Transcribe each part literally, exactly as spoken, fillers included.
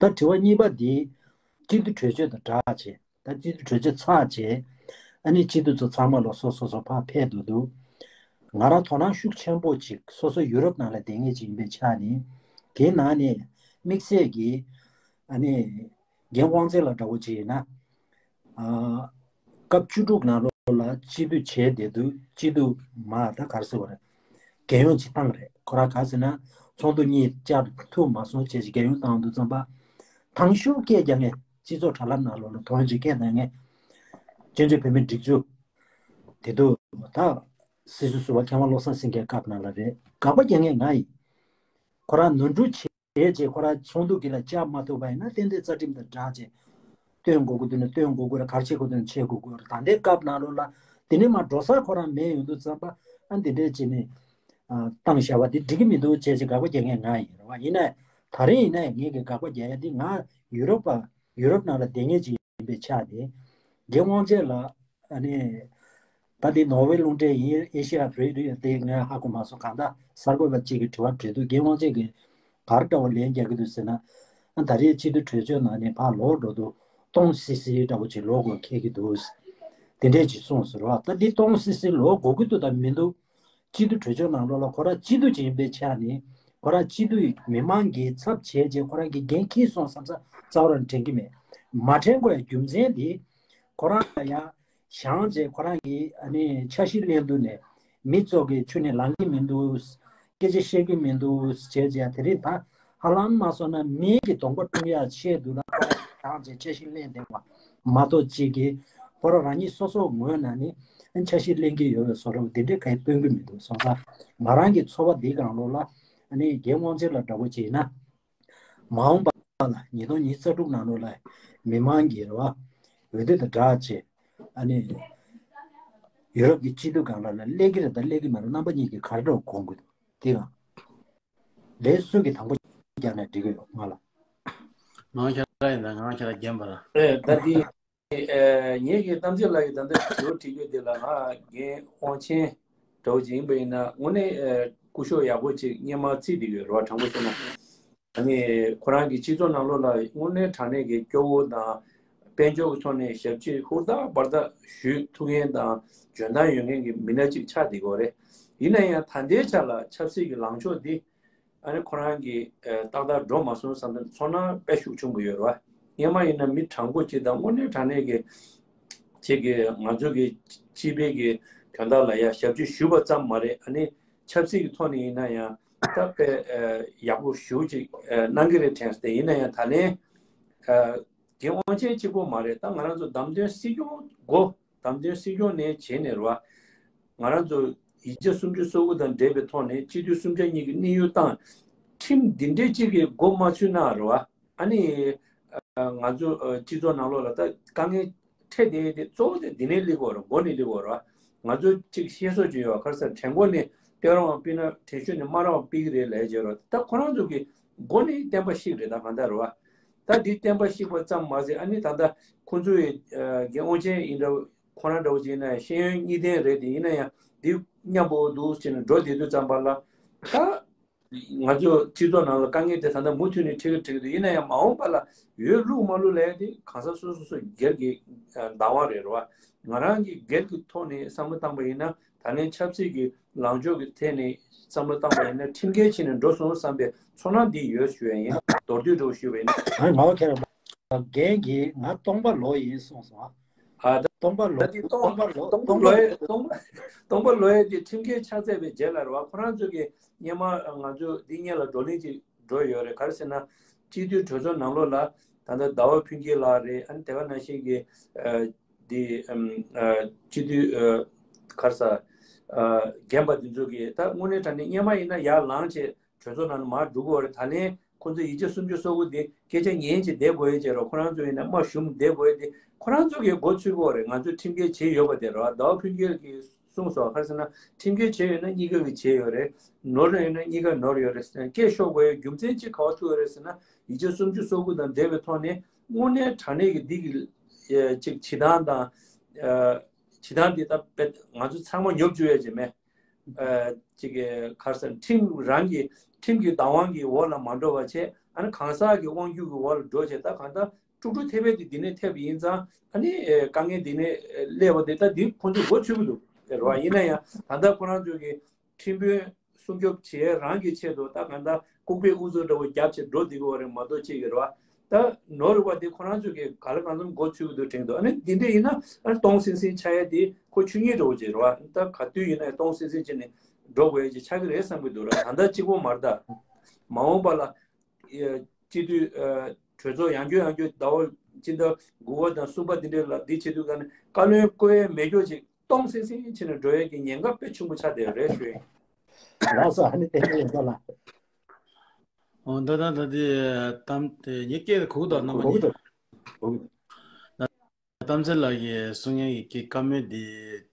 ད་དྲི་བ་གཉིས་པ་འདི་སྤྱི་འཐུས་གྲོས་ཆོད་དང་སྦྲགས་བྱས། ད་སྤྱི་འཐུས་གྲོས་ཆོད་ཚར་བྱས། ཨ་ནི་སྤྱི་འཐུས་ཚོ་ཚང་མ་ལོ་སོ་སོ་སོ་ཕར་ཕེབས་འདུག་འདུག་ང་རང་དོ་སྣང་ཤུགས་ཆེན་པོ་ཅིག་སོ་སོ་ཡུ་རོབ་ནང་ལ་བསྡད་མཁན་ཅིག་ཡིན་པའི་ཆ་ནས། དེའི་ནང་ནས་དམིགས་བསལ་གྱིས་ཨ་ནི་རྒན་དབང་ཆེན་ལགས་འདྲ་བོ་ཅིག་ཡིན་ན། ཨ། སྐབས་བཅུ་དྲུག་ནང་ལོགས་ལ་སྤྱི་འཐུས་བྱས་བསྡད་དུས། སྤྱི་འཐུས་མ་ད་ག་རེ་ཟེར་བ་རེད། རྒྱལ་ཡོངས་ཅིག་བཏང་རེད། ཁོ་རང་ག་རེ་ཟེར་ན། ཚོགས་འདུ་གཉིས་བཅར་ཐུབ་མ་སོང་བྱས་ཅིག་རྒྱལ་ཡོངས་བཏང་དུས་ཙམ་པ། ཐང་ཤུ་སྐད་རྒྱག་མཁན། སྤྱི་ཚོགས་དྲ་ལམ་ནང་ལོགས་ལ་དོན་ཅིག་སྐད་གནང་མཁན། བཙན་བྱོལ་བོད་མིའི་སྒྲིག་འཛུགས་དེ་དུས་ད་སྲིད་ཟུར་ཟུར་པ་མཁས་དབང་བློ་བཟང་སེང་གེའི་སྐབས་ནང་ལ་རེད། དགག་པ་རྒྱག་མཁན་ང་ཡིན། ཁོ་རང་ནོར་འཁྲུལ་བྱས་རྗེས་ཁོ་རང་ཚོགས་འདུ་གི་ལ་བཅར་མ་ཐུབ་པ་ཡིན་ན། ཏན་ཏན་རྩ་ཁྲིམས་དང་སྦྲགས་བྱས་སྟོན་དགོས་ཀྱི་འདུག་ན་སྟོན་དགོས་ཀྱི་རེད། ག་རེ་བྱེད་དགོས་འདུག་ན་བྱེད་དགོས་ཀྱི་རེད། ད་ལྟའི་སྐབས་ནང་ལོགས་ལ་དེ་ནས་མར་འགྲོ་ས་ཁོ་རང་མེད་ཡོང་དུས་ཙམ་པ། ཨ། འདི་འདྲས་བྱས་ནས། ཨ། བཏང་བཞག་པ་འདི་འགྲིག་གི་མི་འདུག་བྱས་བྱས་དགག་པ་རྒྱག་མཁན་ང་ཡིན། རེད་བ། ཡིན་ནའི་ད་རེས་ཡིན་ནའི་ངེད་ཀྱི་དགག་པ་རྒྱག་ཡ་འདི། ང་ཡུ་རོབ་པ། ཡུ་རོབ་ནང་ལ་བསྡད་མཁན་ཅིག་ཡིན་པའི་ཆ་ནས། རྒན་དབང་ཆེན་ལགས། ཨ་ནི་ད་འདི་ནོར་ཝེ་རླུང་འཕྲིན་ཡིན། ཨེ་ཤི་ཡ་རེ་ཌི་ཡོ་དེ་ངས་ཧ་གོ་མ་སོང་། གང་ལྟར་གསར་འགོད་པ་གཅིག་གིས་དྲི་བ་དྲིས་དུས། རྒན་དབང་ཆེན་གྱིས་ག་རེ་འདྲ་བོ་ལན་རྒྱག་གི་འདུག་ཟེར་ན། ཨ། ད་རེས་སྤྱི་འཐུས་གྲོས་ཆོད་ནང་ནས་ཕར་ལོག་འགྲོ་དུས་སྟོང་སི་སི་འདྲ་བོ་ཅིག་ལོག་དགོས་འཁེལ་གྱི་འདུག་དེ་འདྲས་ཅིག་གསུངས་ཟེར་བ། ད་འདི་སྟོང་སི་སི་ལོག་དགོས་ཀྱི་འདུག་དང་མི་འདུག་སྤྱི་འཐུས་གྲོས་ཆོད་ནང་ལོགས་ལ་ཁོ་རང་སྤྱི་འཐུས་ཅིག་ཡིན་པའི་ཆ་ནས། ཁོ་རང་སྤྱི་འཐུས་མི་མང་གི་ཚབ་བྱས་རྗེས་ཁོ་རང་གིས་འགན་འཁྱེར་སོང་བསམ་ས་རྩ་བ་རང་དྲན་གྱི་མེད། མ་དྲན་དགོས་ཡ་རྒྱུ་མཚན་དེ། ཁོ་རང་ལ་ཡང་བཞེངས་རྗེས་ཁོ་རང་གིས། ཨ་ནི་འཆར་གཞི་ལེན་དུས་ནས་མི་ཚོ་གིས་ཁྱོན་ནས་ལངས་ཀྱི་མི་འདུག་སྐད་ཆ་བཤད་ཀྱི་མི་འདུག་བྱས་རྗེས། དེ་རིང་ད་ཧ་ལམ་མ་སོང་ན་མི་གི་གདོང་པ་བཀྲུ་ཡ་ཆེད་དུ་ལ་ཁོ་རང་བཞེངས་རྗེས་འཆར་གཞི་ལེན་བསྡད་པ་མ་གཏོགས། གཅིག་གིས་ཁོ་རང་རང་ཉིད་སོ་སོ་ངོས་ནས་ནི་འཆར་གཞི་ལེན་གྱི་ཡོད་པའི་བཟོ་འདྲ་དེ་འདྲའི་གང་ཡང་སྟོན་གྱི་མི་འདུག་སོང་ཙང་ང་རང་གི་ཚོར་བ་འདི་སྒང་ལོགས་ལ། ཨ་ནི་རྒན་དབང་ཆེན་ལགས་འདྲ་བོ་ཅིག་ཡིན་ན། མ་འོངས་པ་ལ་ཉིས་སྟོང་ཉི་ཤུ་རྩ་དྲུག་ནང་ལོགས་ལ་མི་མང་གི་རེ་བ་འོས་བསྡུ་དང་སྦྲགས་བྱས། ཨ་ནི་ཡུ་རོབ་ཀྱི་སྤྱི་འཐུས་སྒང་ལ་ལ་སླེབས་ཀྱི་རེད་དང་སླེབས་ཀྱི་མ་རེད། རྣམ་པ་གཉིས་ཀྱིས་ག་རེ་འདྲ་དགོངས་ཀྱི་འདུག་དེ་ཡང་ལས་སུ་གི་དང་པོ་རྒྱག་ནས་འགྲིག་གི་ཡོད་ང་ལ། ང་ཁྱེད་རང་ཡིན་ན། ང་ཁྱེད་རང་རྒན་པ་ར། ཨེ། ད་འདི། ཨེ། ངེད་ཀྱི་གཏམ་རྒྱུད་ལ་ཡི་ད་ལྟ་དྲི་བ་དྲི་རྒྱུ་དེ་ལ། ང་རྒན་དབང་ཆེན་འདྲ་བོ་ཅིག་ཡིན་པ་ཡིན་ན། དངོས་གནས། ཨེ། སྐུ་ཞབས་ཡག་པོ་ཅིག་སྔོན་མ་བརྩིས་བསྡད་ཡོད་རེད་བ། དྲང་པོ་བཤད་ན། ཨ་ནི་ཁོ་རང་གི་སྤྱི་ཚོགས་ནང་ལོགས་ལ་དངོས་གནས་དྲང་གནས་ཀྱི་སྐྱོ་བོ་དང་། དཔལ་འབྱོར་གྱི་ཐོག་ནས་ཞབས་ཕྱི་ཧུར་ཐག་འབར་ཐག་ཞུ་ཐུབ་མཁན་དང་འཇོན་ཐང་ཡོད་མཁན་གྱི་མི་སྣ་ཅིག་ཆགས་བསྡད་ཡོད་རེད། ཡིན་ན་ཡང་ད་ལྟའི་ཆ་ལ་ཆབ་སྲིད་ཀྱི་ལངས་ཕྱོགས་འདི། ཨ་ནི་ཁོ་རང་གིས། ཨ། ཏག་ཏག་འགྲོ་མ་སོང་བསམ་ནས་ཚོར་སྣང་དཔེ་ཤུགས་ཆུང་པོ་ཡོད་རེད་བ། སྔོན་མ་ཡིན་ན་མི་དྲང་པོ་ཅིག་དང་དངོས་གནས་དྲང་གནས་ཀྱི་ཅིག་གི་ང་ཚོ་གི་སྤྱི་པའི་གི་དོན་དག་ལ་ཡ་ཞབས་ཕྱི་ཞུས་པ་ཙམ་མ་རེད། ཨ་ནི་ཆབ་སྲིད་ཀྱི་ཐོག་ནས་ཡིན་ན་ཡང་ད་དཔེ། ཨ། ཡག་པོ་ཞེ་པོ་ཅིག་ཨ། གནང་གི་རེད་དྲན་སོང་། དེ་ཡིན་ན་ཡང་ད་ལན། ཨ། རྒན་དབང་ཆེན་གཅིག་པོ་མ་རེད། ད་ང་རང་ཚོ་བདམས་ཐོན་སྲིད་སྐྱོང་འགོ། བདམས་ཐོན་སྲིད་སྐྱོང་ནས་བྱས་ནས་རེད་བ། ང་རང་ཚོ་ཡིག་ཆ་སུམ་ཅུ་སོ་དགུ་དང་འབྲེལ་བའི་ཐོག་ནས་སྤྱི་འཐུས་གསུམ་ཆ་གཉིས་ཀྱི་གནས་ཡུལ་བཏང་། ཁྲིམས་འདི་འདྲའི་གཅིག་གི་འགོ་མ་ཚུགས་ན་རེད་བ། ཨ་ནི། ཨ། ང་ཚོ། ཨ། སྤྱི་ཚོགས་ནང་ལོགས་ལ་ད་དཀའ་ངལ་འཕྲད་བསྡད་དེ་གཙོ་བོ་དེ་འདི་ནས་སླེབས་ཀྱི་ཡོད་རེད། འགོ་ནས་སླེབས་ཀྱི་ཡོད་རེད་བ། ང་ཚོ་གཅིག་བཤད་སྲོལ་ཅིག་ཡོད་བ། ག་རེ་ཟེར། བྲན་འགོ་ནས་སྟོད་རང་དབང་ཕུད་ན་བྲན་གཡོག་ནས་དམའ་རང་དབང་ཕུད་ཀྱི་རེད་ལབ་ཡ་ཅིག་ཡོད་རེད། ད་ཁོ་རང་ཚོ་གི་འགོ་ནས་བསྟན་པ་བཤིག་རེད། ད་གང་ལྟར་རེད་བ། ད་འདི་བསྟན་པ་བཤིག་པ་ཙམ་མ་ཟད། ཨ་ནི་ད་ལྟ་ཁོང་ཚོ་ཡི། ཨ། རྒན་དབང་ཆེན་ཡིན་འདྲ། ཁོ་རང་འདྲ་བོ་ཅིག་ཡིན་ན་ཤེས་ཡོན་གཉིས་ལྡན་རེད་དེ། ཡིན་ན་ཡང་འདི་མཉམ་པོ་འདུག་ཅེས་ནས་འགྲོ་བསྡད་དུས་ཙམ་པ་ལ། ད་ང་ཚོ་སྤྱི་ཚོགས་ནང་ལ་དཀའ་ངལ་དེ་ད་ལྟ་མུ་མཐུད་ནས་འཕྲད་ཀྱི་འཕྲད་ཀྱི་འདུག་ཡིན་ན་ཡང་མ་འོངས་པ་ལ་ཡོད་ལུགས་མ་ལུགས་ལས་དེ་གང་ཟག་སོ་སོ་སོ་སྒེར་གྱི། ཨ། བདག་དབང་རེད་རེད་བ། ང་རང་གི་སྒེར་གྱི་ཐོག་ནས་བསམ་བློ་བཏང་པ་ཡིན་ན། ད་ལན་ཆབ་སྲིད་ཀྱི་ལངས་ཕྱོགས་ཀྱི་ཐད་ནས་བསམ་བློ་བཏང་པ་ཡིན་ན། ཁྲིམས་འགལ་བྱས་ནས་འགྲོ་སོང་བསམ་པའི་ཚོར་སྣང་འདི་ཡོད་ཞུ་ཡ་ཡིན། མདོར་བསྡུས་འདྲ་བོ་ཞུས་པ་ཡིན་ན། ཨ། ང་བ་ཁྱེད་རང་རྒན་གྱིས་ང་སྟོང་པ་ལོག་ཡིན་གསུངས་སོང་། ཨ། ད་སྟོང་པ་ལོག་ད་འདི་སྟོང་སྟོང་པ་ལོག་སྟོང་པ་སྟོང་པ་ལོག་ཡ། སྟོང་པ་སྟོང་པ་ལོག་ཡ་དེ་ཁྲིམས་འགལ་ཆགས་ཚར་བའི་རྗེས་ལ་རེད་བ། ཁོ་རང་ཚོ་གིས་སྔོན་མ་ང་ཚོ་འདི་སྔོན་ལ་བགྲོ་གླེང་ཅིག་འགྲོ་ཡོད་རེད། ག་རེ་ཟེར་ན། སྤྱི་འཐུས་གྲོས་ཚོགས་ནང་ལོགས་ལ་ད་ལྟ་ཟླ་བ་ཕུན་སྐྱིད་ལགས་རེད། ཨ་ནི་དེ་ག་ནང་བཞིན་གྱི། ཨ། འདི། ཨམ། ཨ། སྤྱི་འཐུས། ཨ། ག་རེ་ཟེར། ཨ། རྒན་པ་འདི་ཚོ་གིས་ད་དངོས་གནས་དྲང་གནས་སྔོན་མ་ཡིན་ན་ཡར་ལངས་བྱས་གྲོས་ཚོགས་ནང་ནས་མར་འགྲོ་གི་ཡོད་རེད། ད་ལན་ཁོང་ཚོ་ཡིག་ཆ་སུམ་ཅུ་སོ་དགུ་དེ་སྐད་ཆ་ཉན་བྱས་བསྡད་དགོས་ཡས་བྱས་རོགས། ཁོ་རང་ཚོ་ཡིན་ན་དམའ་ཞུམ་བསྡད་དགོས་ཡས་དེ་ཁོ་རང་ཚོ་གིས་འགོ་ཚུགས་ཀྱི་ཡོད་རེད། ང་ཚོས་ཁྲིམས་འགལ་བྱས་ཡོད་པ་དེ་རེད་བ། ཟླ་བ་ཕུན་སྐྱིད་ཀྱིས་གསུངས་སོང་། ག་རེ་ཟེར་ན། ཁྲིམས་འགལ་བྱས་ཡོད་ན་གཉིས་ཀ་གིས་བྱས་ཡོད་རེད། ནོར་ཡོད་ན་གཉིས་ཀ་ནོར་ཡོད་རེད། སྐད་ཤོར་དགོས་ཡས་རྒྱུ་མཚན་གཅིག་ག་པར་ཐུག་ཡོད་རེད་ཟེར་ན། ཡིག་ཆ་སུམ་ཅུ་སོ་དགུ་དང་འབྲེལ་བའི་ཐོག་ནས་དངོས་གནས་དྲང་གནས་ཀྱི་འདི་གི། ཨེ། ཅིག་བྱེད་སྟངས་དང་། ཨ། བྱེད་སྟངས་འདི་ད་དཔེ་ང་ཚོ་ཚང་མ་ཉོབ་བཅུག་ཡ་ཅིག་མེད། ཨ། ཅིག་གི་ག་རེ་ཟེར། ཁྲིམས་རང་གི་ཁྲིམས་ཀྱི་བདག་དབང་གི་འོག་ལ་མ་འགྲོ་བ་བྱས། ཨ་ནི་གང་ཟག་གི་དབང་སྒྱུར་གྱི་འོག་ལ་འགྲོ་བྱས། ད་གང་ལྟར་དཀྲུག་དཀྲུག་ཐེབས་པའི་དེ་འདི་ནས་ཐེབས་ཡིན་ཙང་། ཨ་ནི་ཨེ་དཀའ་ངལ་འདི་ནས་ཨེ་སླེབས་པ་དེ་ད་འདི་ཁོང་ཚོས་མགོ་ཚོད་ཀྱི་འདུག་རེད་བ། ཡིན་ན་ཡང་ད་ལྟ་ཁོ་རང་ཚོས་ཀྱི་ཁྲིམས་དཔོན་སྲུང་སྐྱོབ་བྱེད་རང་གི་ཆེད་དུ་ད་གང་ལྟར་ལྐུགས་པའི་ཨུ་ཚུགས་འདྲ་བོ་རྒྱབ་བྱས་འགྲོ་བསྡད་ཀྱི་ཡོད་རེད་མ་གཏོགས། ཅིག་གི་རེད་བ། ད་ནོར་རེད་བ། དེ་ཁོ་རང་ཚོས་ཀྱི་ག་ལ་གང་འཚམ་མགོ་ཚོད་ཀྱི་འདུག་དྲན་འདུག་ཨ་ནི་འདི་འདྲ་ཡིན་ན་ཨ་ནི་སྟོང་སིང་སིང་ཆགས་ཡ་དེ་ཁོ་ཆོས་ཉིད་འདྲ་བོ་ཅིག་རེད་བ། ད་ག་དུས་ཡིན་ན་སྟོང་སིང་སིང་བྱས་ནས་འགྲོ་དགོས་ཡ་ཅིག་ཆགས་ཀྱི་རེད་བསམ་གྱི་འདུག་ར། ད་ལྟ་གཅིག་པོ་མ་རེད། ད་མ་འོངས་པ་ལ་ཨེ་སྤྱི་འཐུས་ཨེ་གྲོས་ཚོགས་ཡང་བསྐྱར་ཡང་བསྐྱར་ཟླ་བ་སྤྱི་ཟླ་དགུ་པ་དང་གསུམ་པ་འདི་འདྲ་ལ་འདི་བྱེད་དུས་ག་ནས་བཀའ་བློན་བསྐོ་ཡ་མེད་ཀྱོག་ཅིག་སྟོང་སིང་སིང་བྱས་ནས་འགྲོ་ཡས་ཀྱི་ཉེན་ཁ་དཔེ་ཆེན་པོ་ཆགས་བསྡད་ཡོད་རེད་ཞུ་ཡིན། ལགས་སོ། ཨ་ནི་བསྟན་འཛིན་ཡོན་ཏན་ལགས། འོ་ད་ད་ད་དེ་གཏམ་དེ་ངས་སྐད་གོ་གི་འདུག་རྣམ་པ་གོ་གི་གཉིས། འདུག་གོ་གི་འདུག་གཏམ་ཚེ་ལགས་ཀྱིས་གསུང་མཁན་གྱི་སྐད་བཀའ་མོལ་འདི་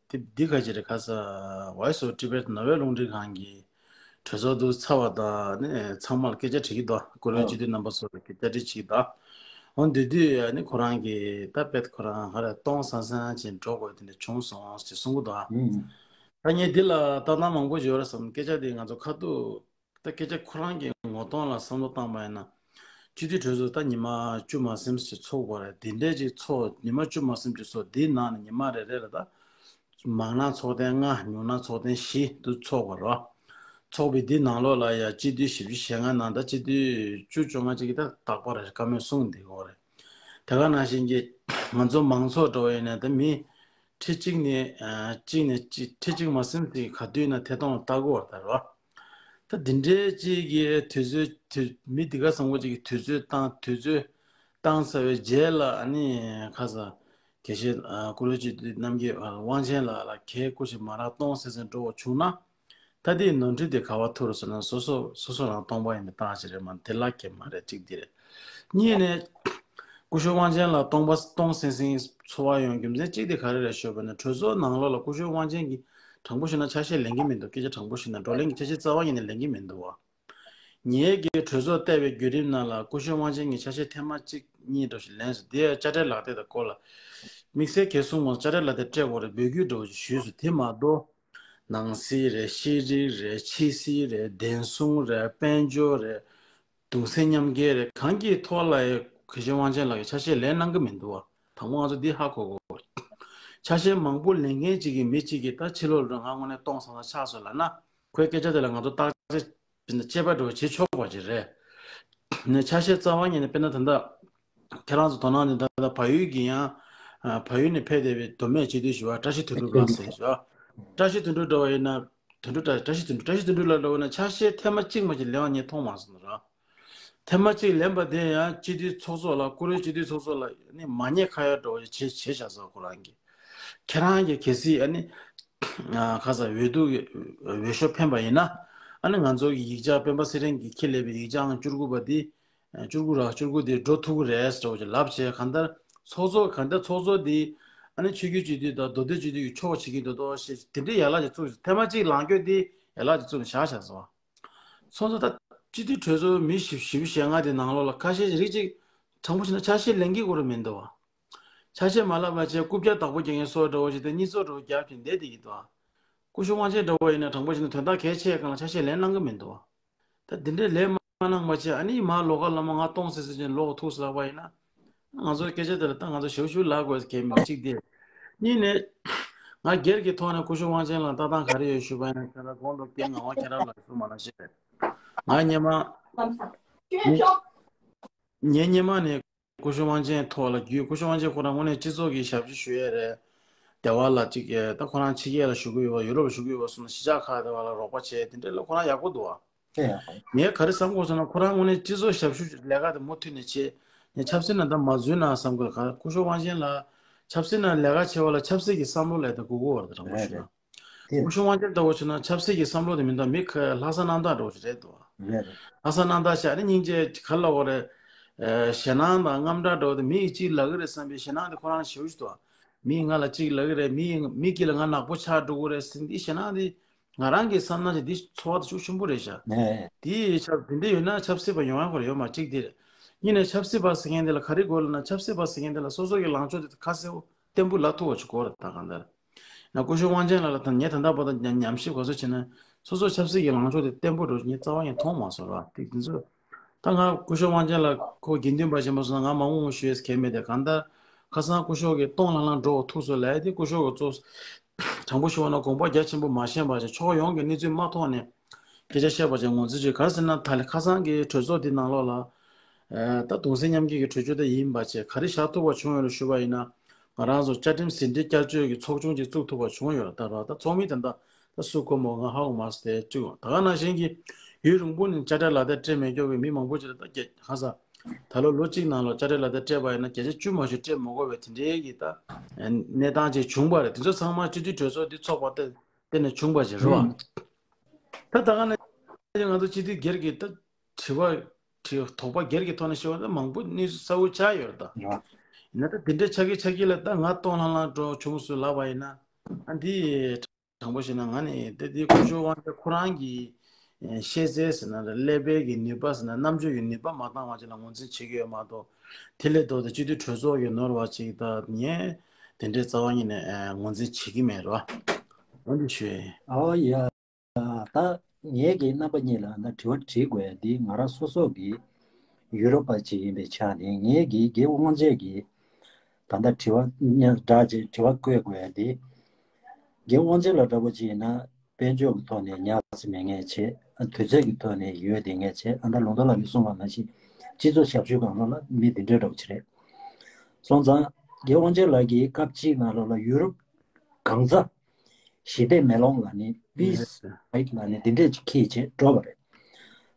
དེ་འདི་ག་ཅི་རེད། ཁ་ས་Voice of Tibet ནོར་ཝེ་རླུང་འཕྲིན་ཁང་གི་གྲོས་ཚོགས་འདུ་ཚར་བ་དང་ནས་ཚང་མར་སྐད་ཆ་དྲི་གི་འདུག་བཀུར་འོས་སྤྱི་འཐུས་རྣམ་པ་ཚོ་ལ་སྐད་ཆ་དྲི་བྱེད་ཀྱི་འདུག་འོ་འདི་དུས་ཨ་ནི་ཁོ་རང་གིས་ད་དཔེ་ཁོ་རང་ཧ་ར་སྟོང་སང་སང་ཅིག་འགྲོ་དགོས་དེ་འདྲ་བྱུང་སོང་ཞེས་གསུང་གི་འདུག་ཨ། ཨུམ། ད་ངས་འདི་ལ་ལྟ་སྟངས་མང་པོ་ཡོད་རེད་བསམ། སྐད་ཆ་དེ་ང་ཚོ་ཁ་ཐུག་ད་སྐད་ཆ་ཁོ་རང་གི་ངོ་གདོང་ལ་བསམ་བློ་བཏང་པ་ཡིན་ན། སྤྱི་འཐུས་གྲོས་ཚོགས་ད་ཉི་མ་བཅུ་མ་ཟིན་ཞིག་ཚོགས་པ་རེད། དེ་འདྲས་ཅིག་ཚོགས་ཉི་མ་བཅུ་མ་ཟིན་ཅིག་ཚོགས། དེའི་ནང་ནས་ཉི་མ་རེ་རེ་ལ་ད་མང་ན་ཚོགས་ཐེངས་ལྔ། ཉུང་ན་ཚོགས་ཐེངས་བཞི་དུ་ཚོགས་པ་རེད། ཚོགས་པའི་འདི་ནང་ལོགས་ལ་ཡ་སྤྱི་འཐུས་བཞི་བཅུ་ཞེ་ལྔ་ནང་ད་སྤྱི་འཐུས་བཅུ་བཅོ་ལྔ་ཅིག་གིས་ད་རྟག་པར་བཀའ་མོལ་གསུངས་བསྡད་ཀྱི་ཡོད་རེད། དེ་ག་ནང་བཞིན་གྱི་ང་ཚོ་མང་ཚོགས་འགྲོ་བ་ཡིན་ན་ད་མི་ཁྲི་གཅིག་ནས་ཨ་གཅིག་ནས་གཅིག་ཁྲི་གཅིག་མ་ཟིན་ཏེ་ག་དུས་ན་ཐད་གཏོང་ལ་ལྟ་དགོས་པ་ལྟར་བ། ད་འདི་འདྲའི་གཅིག་གི་དུས་ཚོད་དུས་མི་འདི་ག་བཟང་པོ་གཅིག་གི་དུས་ཚོད་བཏང་དུས་ཚོད་བཏང་ཚར་བའི་རྗེས་ལ་ཨ་ནི་ཁ་ས་དགེ་བཤེས་ཨ་བཀུར་འོས་སྤྱི་འཐུས་རྣམ་རྒྱལ་ཨ་དབང་ཆེན་ལགས་ལ་གལ་སྐུ་ཞིག་མ་རག་སྟོང་སེ་སེ་འགྲོ་བ་བྱུང་ན། ད་དེའི་ནོར་འཁྲུལ་དེ་ག་བ་ཐུག་རེད་ཟེར་ན། སོ་སོ་སོ་སོ་རང་སྟོང་པ་ཡིན་པའི་རྟགས་ཅིག་རེད་མ་གཏོགས་དེ་ལ་གལ་མ་རེད། གཅིག་དེ་རེད། གཉིས་ནས་སྐུ་ཞབས་དབང་ཆེན་ལགས་སྟོང་པ་སྟོང་སིང་སིང་འཚོ་བ་ཡོང་རྒྱུ་མཚན་གཅིག་དེ་ག་རེ་རེད་ཞུས་པ་ན། གྲོས་ཚོགས་ནང་ལོགས་ལ་སྐུ་ཞབས་དབང་ཆེན་གྱིས་དྲང་པོ་ཞུས་ན་ཆ་ཤས་ལེན་གྱི་མི་འདུག་སྐད་ཆ་དྲང་པོ་ཞུས་ན་བགྲོ་གླེང་གི་ཆ་ཤས་རྩ་བ་ཉིད་ནས་ལེན་གྱི་མི་འདུག་བ། ངེད་ཀྱིས་གྲོས་ཚོགས་བལྟས་པའི་བརྒྱུད་རིམ་ནང་ལ་སྐུ་ཞབས་དབང་ཆེན་གྱིས་ཆ་ཤས་ཐེངས་མ་གཅིག་གཉིས་འདྲ་ཞིག་ལེན་སོང་། དེ་ཡང་དཔྱ་ཁྲལ་ལག་དེབ་དང་སྐོར་ལ་དམིགས་བསལ་གལ་གསུངས་པ་དཔྱ་ཁྲལ་ལག་དེབ་སྤྲད་དགོས་རེད། འབོད་སྐུལ་འདྲ་བོ་ཞིག་ཞུས་སོང་། དེ་མ་གཏོགས། ནང་སྲིད་རེད། ཤེས་རིག་རེད། ཕྱི་སྲིད་རེད། བདེན་སྲུང་རེད། དཔལ་འབྱོར་རེད། གདུང་སེམས་མཉམ་སྐྱེད་རེད། གང་གི་ཐོག་ལ་ཡང་དགེ་བཤེས་དབང་ཆེན་ལགས་ཀྱིས་ཆ་ཤས་ལེན་གནང་གི་མི་འདུག་བ། དང་པོ་ང་ཚོ་འདི་ཧ་གོ་དགོས། ཆ་ཤས་མང་པོ་ལེན་མཁན་གཅིག་གིས་མི་གཅིག་གིས་ད་ཕྱི་ལོགས་ལ་ང་དངོས་གནས་སྟོང་སང་སང་ཆགས་སོང་ལབ་ན། ཁོའི་སྐད་ཆ་དེ་ལ་ང་ཚོ་བརྟག་དཔྱད་དཔྱད་པ་འདྲ་བོ་བྱེད་ཆོག་པ་ཅིག་རེད། ནས་ཆ་ཤས་རྩ་བ་ཉིད་ནས་དཔེར་ན་ད་ལྟ་ཁྱེད་རང་ཚོ་དོ་སྣང་དེ་ད་ལྟ་བལ་ཡུལ་གྱི་ཡང་ཨ་བལ་ཡུལ་ནས་ཕེབས་བསྡད་པའི་མདོ་སྨད་སྤྱི་འཐུས་ཞུ་བ་བཀྲ་ཤིས་དོན་གྲུབ་ལགས་ཟེར་ཞུ་བ། བཀྲ་ཤིས་དོན་གྲུབ་འདྲ་བ་ཡིན་ན། དོན་གྲུབ་བཀྲ་བཀྲ་ཤིས་དོན་གྲུབ་བཀྲ་ཤིས་དོན་གྲུབ་ལགས་འདྲ་བ་ཡིན་ན་ཆ་ཤས་ཐེངས་མ་གཅིག་མ་གཅིག་ལེན་པ་ངས་མཐོང་མ་སོང་ར། ཐེངས་མ་གཅིག་ལེན་པ་དེ་ཡང་སྤྱི་འཐུས་ཚོགས་གཙོ་ལ་བཀུར་འོས་སྤྱི་འཐུས་ཚོགས་གཙོ་ལ་ནི་མ་ཉེས་ཁ་ཡ་འདྲ་བ་ཞིག་བྱས་བྱས་བཞག་སོང་ཁོ་རང་གིས། ཁྱེད་རང་གིས་གལ་སྲིད་ཨ་ནི་ཨ་ཁ་ས་འོས་བསྡུ་གི་འོས་ཤོག་འཕེན་པ་ཡིན་ན། ཨ་ནི་ང་ཚོ་གི་ཡིག་ཆ་སྤེན་པ་ཚེ་རིང་གིས་འཁྱེར་སླེབས་པའི་ཡིག་ཆའང་བཅུ་དགུ་པ་འདི། བཅུ་དགུ་ར་བཅུ་དགུ་འདི་འགྲོ་ཐུབ་ཀྱི་རེད་ཟེར་བ་ཅིག་ལབ་བྱས། གང་ལྟར་ཚོགས་གཙོ་གང་ལྟར་ཚོགས་གཙོ་འདི་ཨ་ནི་ཆོས་བརྒྱུད་སྤྱི་འཐུས་དང་མདོ་སྟོད་སྤྱི་འཐུས་ཀྱི་ཕྱོགས་བྱེད་ཀྱི་འདུག་དོ་ཞེས་དེ་འདྲའི་ཡན་ལག་ཅིག་བཙུགས། ཐེངས་མ་གཅིག་ལངས་སྐྱོད་འདི་ཡན་ལག་ཅིག་བཙུགས་ནས་བཞག་བཞག་སོང་། སོང་ཙང་ད་སྤྱི་འཐུས་གྲོས་ཚོགས་མི་བཞི་བཞི་བཅུ་ཞེ་ལྔ་དེ་ནང་ལོགས་ལ་ཁ་ཤས་རིགས་གཅིག་དྲང་པོ་བྱས་ན་ཆ་ཤས་ལེན་གྱི་ཡོད་རེད་མི་འདུག་བ། ཆ་ཤས་མ་ལབ་པ་བྱས་རྐུབ་བཀྱག་བདག་པོ་རྒྱག་མཁན་སོགས་འདྲ་བོ་ཞིག་དང་གཉིས་ཚོགས་འདྲ་བོ་རྒྱབ་ཀྱིན་བསྡད་བསྡད་ཀྱི་འདུག་བ། སྐུ་ཞབས་དབང་ཆེན་འདྲ་བོ་ཡིན་ན་དྲང་པོ་བྱས་ན་དོན་དག་གལ་ཆེ་སྒང་ལ་ཆ་ཤས་ལེན་གནང་གི་མི་འདུག་བ། ད་འདི་འདྲའི་ལས་མ་གནང་བ་བྱས་ཨ་ནི་མར་ལོགས་ཀ་ལ་མར་ང་སྟོང་ཟེར་ཟེར་བྱས་ལོག་ཐུག་ཟེར་ལབ་པ་ཡིན་ན། ང་ཚོ་སྐད་ཆ་དེ་ལ་ད་ང་ཚོ་ཞེ་པོ་ཞེ་པོ་ལབ་དགོས་གལ་མི་འདུག་གཅིག་དེ། གཉིས་ནས། ང་སྒེར་གྱི་ཐོག་ནས་སྐུ་ཞབས་དབང་ཆེན་ལ་ལྟ་སྟངས་ག་རེ་ཡོད་ཞུས་པ་ཡིན་ན། ཁྱེད་རང་དགོངས་དག་རྐྱེན་ངག་དབང་ཁྱེད་རང་ལ་ཞུ་མ་གནང་ཞེས། ང་སྔོན་མ། ངས་སྔོན་མ་ནས་སྐུ་ཞབས་དབང་ཆེན་ཐོག་ལ་རྒྱུས། སྐུ་ཞབས་དབང་ཆེན་ཁོ་རང་དངོས་གནས་སྤྱི་ཚོགས་ཀྱི་ཞབས་ཕྱི་ཞུ་ཡས་རེད། སྡེ་བ་ལ་གཅིག་ད་ཁོ་རང་ཕྱི་རྒྱལ་ལ་བཞུགས་ཀྱི་ཡོད་པ། ཡུ་རོབ་ལ་བཞུགས་ཀྱི་ཡོད་པ་སོང་ན་གཞིས་ཆགས་ཁག་དེ་བ་ལ་རོགས་པ་བྱས་དེ་འདྲ་ལ་ཁོ་རང་ཡག་པོ་འདུག་བ། ངས་ག་རེ་བསམ་དགོས་ཟེར་ན། ཁོ་རང་དངོས་གནས་སྤྱི་ཚོགས་ཞབས་ཞུ་ལས་ཀ་དེ་མུ་མཐུད་ནས་བྱས་ནས་ཆབ་སྲིད་ནང་ད་མ་འཛུལ་ན་བསམ་དགོས། ག་སྐུ་ཞབས་དབང་ཆེན་ལགས་ཆབ་སྲིད་ནང་ལས་ཀ་བྱེད་པ་ལ་ཆབ་སྲིད་ཀྱི་བསམ་བློ་ལས་དེ་དགོས་ཀྱི་ཡོད་རེད། དྲང་པོ་ཞུ་ན། སྐུ་ཞབས་དབང་ཆེན་ལྟ་བུ་བྱས་ན་ཆབ་སྲིད་ཀྱི་བསམ་བློ་དེ་མི་འདུག་མི་ཁ་ལྷག་བསམ་རྣམ་དག་འདྲ་བོ་ཞིག་རེད་འདུག་ལྷག་བསམ་རྣམ་དག་བྱས་ཨ་ནི་སྙིང་རྗེ་ག་ལབ་དགོས་རེད། ཞེད་སྣང་དང་དངངས་སྐྲག་འདྲ་བོ་དེ། མི་ཡིས་གཅིག་ལབ་ཀྱི་རེད་བསམ་པའི་ཞེད་སྣང་དེ་ཁོ་རང་ཞེ་པོ་ཞིག་འདུག་མི་ཡིས་ང་ལ་གཅིག་ལབ་ཀྱི་རེད། མི་ཡིས་མི་དཀྱིལ་ལ་ང་ནག་པོ་ཆགས་འགྲོ་གི་རེད་ཟེར་འདི་ཞེད་སྣང་དེ། ང་རང་གི་བསམ་ན་ཅིག་འདི་ཚོར་བ་དེ་ཤུགས་ཆེན་པོ་རེད་ཤག་དེ་ཆབ་དེ་འདྲ་ཡོད་ན་ཆབ་སྲིད་པ་ཡོང་ཡ་ཁོ་རང་ཡོད་མ་གཅིག་དེ་རེད། གཉིས་ནས་ཆབ་སྲིད་པ་ཟེར་མཁན་དེ་ལ་ག་རེ་དགོས་ལབ་ན། ཆབ་སྲིད་པ་ཟེར་མཁན་དེ་ལ་སོ་སོ་གི་ལངས་ཕྱོགས་དེ་ཁ་གསལ་པོ་བརྟན་པོ་ལབ་ཐུབ་པ་ཅིག་དགོས་རེད། ད་གང་ལྟར་ཡང་སྐུ་ཞབས་དབང་ཆེན་ལགས་ལ་ད་ངས་ད་ལྟ་བར་དུ་ཉམས་ཞིབ་ག་ཚོད་བྱས་ན་སོ་སོ་ཆབ་སྲིད་ཀྱི་ལངས་ཕྱོགས་དེ་བརྟན་པོ་འདྲ་བོ་ངས་རྩ་བ་ནས་མཐོང་མ་སོང་ར། དེ་དེ་ཚོ་ ད་ང་སྐུ་ཞབས་དབང་ཆེན་ལགས་ཁོ་དགེ་འདུན་པ་ཆེན་པོ་སོང་ན་ང་མང་མང་ཞུ་ཡས་གལ་མེད་དེ། གང་ལྟར་ཁ་སང་སྐུ་ཞབས་ཀྱིས་སྟོང་ལྷང་ལྷང་འགྲོ་ཐུགས་སུ་ལས་དེ། སྐུ་ཞབས་ཀྱིས་གཙོ་དྲང་པོ་ཞུ་བ་ན་དགོངས་པ་རྒྱ་ཆེན་པོ་མ་ཤེས་པ་བྱས། ཕྱོགས་ཡོངས་ཀྱི་གནས་ཚུལ་མ་ཐོག་ནས་སྐད་ཆ་བཤད་པ་བྱས། ངོས་འཛིན་བྱས། ག་རེ་ཟེར་ན་ད་ལས་ཁ་སང་གི་གྲོས་ཚོགས་འདི་ནང་ལོགས་ལ་ད་གདུང་སེམས་མཉམ་སྐྱེད་ཀྱི་གྲོས་ཆོད་དེ་ཡིན་པ་བྱས། ག་རེ་བཞག་ཐུབ་པ་བྱུང་ཡོད་རེད་ཞུ་བ་ཡིན་ན། ང་རང་ཚོ་བཅའ་ཁྲིམས་ཟིན་བྲིས་བསྐྱར་བཅོས་ཀྱི་ཚོགས་ཆུང་ཅིག་བཙུགས་ཐུབ་པ་བྱུང་ཡོད་རེད། ད་ར་ད་ཚོགས་མི་དེ་འདྲ་ད་སུ་ཁོ་མོ་ང་ཧ་གོ་མ་སོང་། དེ་བཅུག་ད་ག་ནང་བཞིན་གྱི་ཡུན་རིང་པོ་ནས་དཔྱ་ཁྲལ་ལག་དེབ་སྤྲད་མེད་མཁན་གྱི་མི་མང་པོ་ཅིག་ལ་ད་རྒྱ་ཧ་ས་ད་ལོ་ལོ་གཅིག་ནང་ལོགས་དཔྱ་ཁྲལ་ལག་དེབ་སྤྲད་པ་ཡིན་ན་བརྒྱ་ཆ་བཅུ་མ་གཏོགས་སྤྲད་མ་དགོས་པའི་དེ་འདྲའི་གི་ད་གནས་སྟངས་ཅིག་བྱུང་བ་རེད། དེ་ཚོ་ཚང་མ་སྤྱི་འཐུས་གྲོས་ཚོགས་འདི་ཚོགས་པ་སྟེ་སྟེང་ནས་བྱུང་བ་ཞིག་རེད་བ། ད་ད་ག་ནང་བཞིན་ང་ཚོ་སྤྱི་འཐུས་སྒེར་གྱི་ད་དྲི་བ་དྲི་དོགས་པ་སྒེར་གྱི་ཐོག་ནས་ཞུ་བ་ད་མང་པོ་གནས་ཚུལ་གསལ་བོ་ཆགས་ཡོད་རེད་ད། ཡིན་ན་ད་དེ་འདྲའི་ཆགས་ཀྱི་ཆགས་ཀྱི་ལ་ད་ང་སྟོང་ལྷང་ལྷང་འགྲོ་བྱུང་སོང་ལབ་པ་ཡིན་ན། ཨ་འདི་དྲང་པོ་བཤད་ན་ང་ནི་དེ་དེ་སྐུ་ཞབས་དབང་ཆེན་ཁོ་རང་གི་ཤེས་ཚད་ཟེར་ན་རེད། ཀླད་པའི་གི་ནུས་པ་ཟེར་ན། རྣམ་དཔྱོད་ཀྱི་ནུས་པ་མ་འདང་བ་ཅིག་ལ་ངོས་འཛིན་བྱེད་ཀྱི་ཡོད་མ་གཏོགས། དེ་ལས་ལྡོག་སྟེ་སྤྱི་འཐུས་གྲོས་ཚོགས་ཀྱི་ནོར་བ་ཅིག་ད་ངས་དེ་འདྲའི་རྩ་བ་ཉིད་ནས་ངོས་འཛིན་བྱེད་ཀྱི་མེད་རེད་བ། འོ་འདི་ཞུ་ཡིན། ཨོ་ཡ། ད་ངས་ཀྱི་རྣམ་པ་གཉིས་ལ་ད་དྲི་བ་དྲི་དགོས་ཡ་འདི་ང་རང་སོ་སོ་གི་ཡུ་རོབ་པ་ཅིག་ཡིན་པའི་ཆ་ནས་ངས་ཀྱི་རྒན་དབང་ཆེན་གྱི་ད་ལྟ་དྲི་བ་སྙན་སྒྲ་ཅིག་དྲི་བ་བཀོད་དགོས་ཡ་འདི། རྒན་དབང་ཆེན་ལགས་འདྲ་པོ་ཅིག་ཡིན་ན་དཔལ་འབྱོར་གྱི་ཐོག་ནས་ཉར་ཚགས་མེད་མཁན་བྱས། དུས་ཚོད་ཀྱི་ཐོག་ནས་ཡོད་བསྡད་མཁན་བྱས། ཨ་ད་ལུང་རྟོགས་ལགས་ཀྱིས་གསུངས་པ་ནང་བཞིན་སྤྱི་ཚོགས་ཞབས་ཞུ་སྒང་ལོགས་ལ་མི་འདི་འདྲའི་འདྲ་པོ་ཅིག་རེད། སོང་ཙང་རྒན་དབང་ཆེན་ལགས་ཀྱིས་སྐབས་གཅིག་ནང་ལོགས་ལ་ཡུ་རོབ་གང་ཚ་ཞི་བདེ་མེ་ལོང་ལ་ནི་པིས་ཡེས། ལ་ནི་འདི་འདྲས་ཅིག་འཁྱེར་བྱས་འགྲོ་བ་རེད།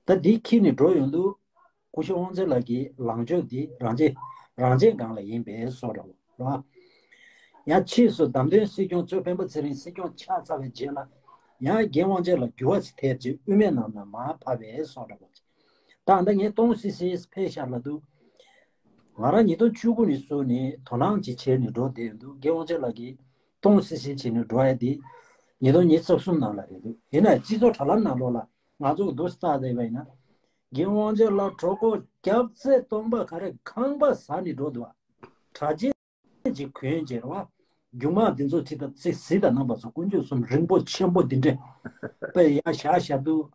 ད་འདི་འཁྱེར་ནས་འགྲོ་ཡོང་དུས་སྐུ་ཞབས་དབང་ཆེན་ལགས་ཀྱི་ལངས་ཕྱོགས་འདི་རང་བཙན་རང་བཙན་སྒང་ལ་ཡིན་པའི་བཟོ་འདྲ་བོ་རེད་བ། ཡང་ཕྱིས་སུ་བདམས་ཐོན་སྲིད་སྐྱོང་གཙོས་སྤེན་པ་ཚེ་རིང་སྲིད་སྐྱོང་ཆགས་ཚར་བའི་རྗེས་ལ་ཡང་རྒན་དབང་ཆེན་ལགས་འགྱུར་བ་ཅིག་ཐེབས་རྗེས་དབུ་མའི་ནང་ལ་མར་བབས་པའི་བཟོ་འདྲ་བོ། ད་ལྟ་ངས་སྟོང་སི་སི་ཕེབས་ཤག་ལབ་དུས། ང་རང་ཉིས་སྟོང་བཅུ་དགུ་ནས་བཟུང་ནས་དོ་སྣང་ཅིག་བྱས་ནས་འགྲོ་བསྡད་འདུག་རྒན་དབང་ཆེན་ལགས་ཀྱིས་སྟོང་སི་སི་བྱས་ནས་འགྲོ་ཡ་དེ་ཉིས་སྟོང་ཉི་ཤུ་རྩ་གསུམ་ནང་ལ་རེད་འདུག་ཡིན་ན་སྤྱི་ཚོགས་དྲ་ལམ་ནང་ལོགས་ལ་ང་ཚོ་གི་འདུག་སྟེ་བལྟས་པ་ཡིན་ན། རྒན་དབང་ཆེན་ལགས་གྲོད་ཁོག་རྒྱབ་རྩེ་སྟོང་པ་ག་རེ་ཁང་པ་ཟ་ནས་འགྲོ་འདུག་བ། གྲྭ་ཆས་ཅིག་གོན་བྱས་རེད་བ། རྒྱུ་མ་འདི་ཚོ་ཅིག་དང་ཅིག་གཟི་དང་རྣམ་པ་ཚོ་དཀོན་མཆོག་གསུམ་རིང་པོ་ཆེན་པོ་འདི་འདྲས་དཔེ་ཡར་བཞག་བཞག་འདུག་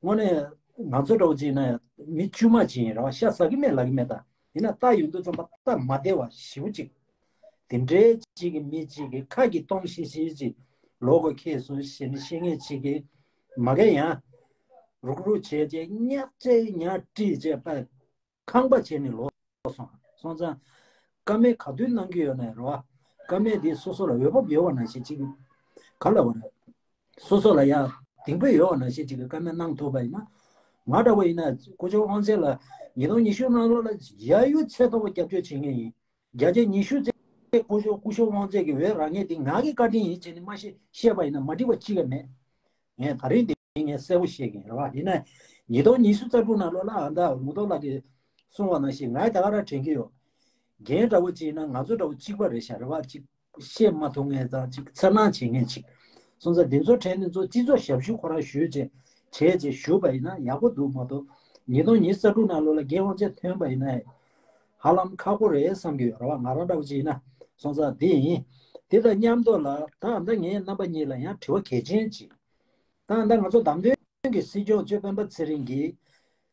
དངོས་གནས་ང་ཚོ་འདྲ་བོ་ཅིག་ཡིན་ན་མི་དཀྱུས་མ་ཅིག་ཡིན་རེད་བ། ཤ་ཟ་གི་མེད་ལབ་གི་མེད་ད། ཡིན་ན་ལྟ་ཡོང་དུས་ཙམ་པ་སྟབས་མ་བདེ་བ་ཞེ་པོ་ཅིག་དེ་འདྲའི་ཅིག་གི་མི་ཅིག་གི་ཁ་གི་སྟོང་ཤིག་ཤིག་ཅིག་ལོག་གོ་ཁེལ་སོང་ཞེས་ནས་བཤད་མཁན་ཅིག་གི་མ་གི་ཡང་རུག་རུག་བྱས་བྱས་ཉག་ཅེ་ཉག་ཀྲིས་བྱས་པ། ཁང་པ་བྱས་ནས་ལོག་སོང་། སོང་ཙང་། བཀའ་མོལ་ག་དུས་གནང་གི་ཡོད་ན་རེད་བ། བཀའ་མོལ་འདི་སོ་སོ་ལ་འོས་བབ་ཡོད་པ་ནང་བཞིན་ཅིག་ག་ལ་བ་རེད། སོ་སོ་ལ་ཡང་གདེང་སྤོབས་ཡོད་པ་ནང་བཞིན་ཅིག་གི་བཀའ་མོལ་གནང་ཐུབ་པ་ཡིན་ན། ང་འདྲ་བོ་ཡིན་ན་སྐུ་ཞབས་དབང་ཆེན་ལ་ཉིས་སྟོང་ཉི་ཤུ་ནང་ལོགས་ལ་ཡ་ཡུ་ཚད་མཐོ་པོ་རྒྱབ་སྐྱོར་བྱེད་མཁན་ཡིན། བརྒྱ་ཆ་ཉི་ཤུ་ཙམ་སྐུ་ཞབས་སྐུ་ཞབས་དབང་ཆེན་གྱི་འོས་རག་མཁན་འདི་ང་གི་བཀའ་དྲིན་ཡིན་བྱས་ནས་མ་བཤད་བཤད་པ་ཡིན་ན་མ་འགྲིག་པ་གཅིག་ཀྱང་མེད། ངས་ད་རིང་འདི་ངས་གསལ་པོ་བཤད་ཀྱི་ཡིན་རེད་བ། ཡིན་ན་ཉིས་སྟོང་ཉི་ཤུ་རྩ་དྲུག་ནང་ལོགས་ལ་ཨ་མདའ་ལུང་རྟོགས་ལགས་ཀྱིས་གསུངས་པ་ནང་བཞིན་ང་ད་ག་རང་དྲན་གྱི་ཡོད། རྒན་འདྲ་བོ་ཅིག་ཡིན་ན་ང་ཚོ་འདྲ་བོ་གཅིག་པ་རེད་ཤག་རེད་བ། ཅིག་བཤད་མ་ཐུབ་མཁན་དང་ཅིག་འཚེར་སྣང་བྱེད་མཁན་ཅིག་སོང་ཙང་འདི་ཚོ་དྲན་འདི་ཚོ་སྤྱི་ཚོགས་ཞབས་ཞུ་ཁོ་རང་ཞུས་བྱས་བྱས་བྱས་ཞུས་པ་ཡིན་ན་ཡག་པོ་འདུག་མ་གཏོགས། ཉིས་སྟོང་ཉི་ཤུ་རྩ་དྲུག་ནང་ལོགས་ལ་རྒན་དབང་ཆེན་ཐོན་པ་ཡིན་ན་ཧ་ལམ་ཁག་པོ་རེད་བསམ་གྱི་ཡོད་རེད་བ། ང་རང་འདྲ་བོ་ཅིག་ཡིན་ན། སོང་ཙང་འདི་ཡིན། དེ་དང་མཉམ་དུ་ལ་ད་ཨ་མདའ་ངའི་རྣམ་པ་གཉིས་ལ་ཡང་དྲི་བ་གལ་ཆེན་ཅིག་ད་ལྟ་ང་ཚོ་བདམས་ཐོན་གྱི་སྲིད་སྐྱོང་གཙོས་སྤེན་པ་ཚེ་རིང་གིས་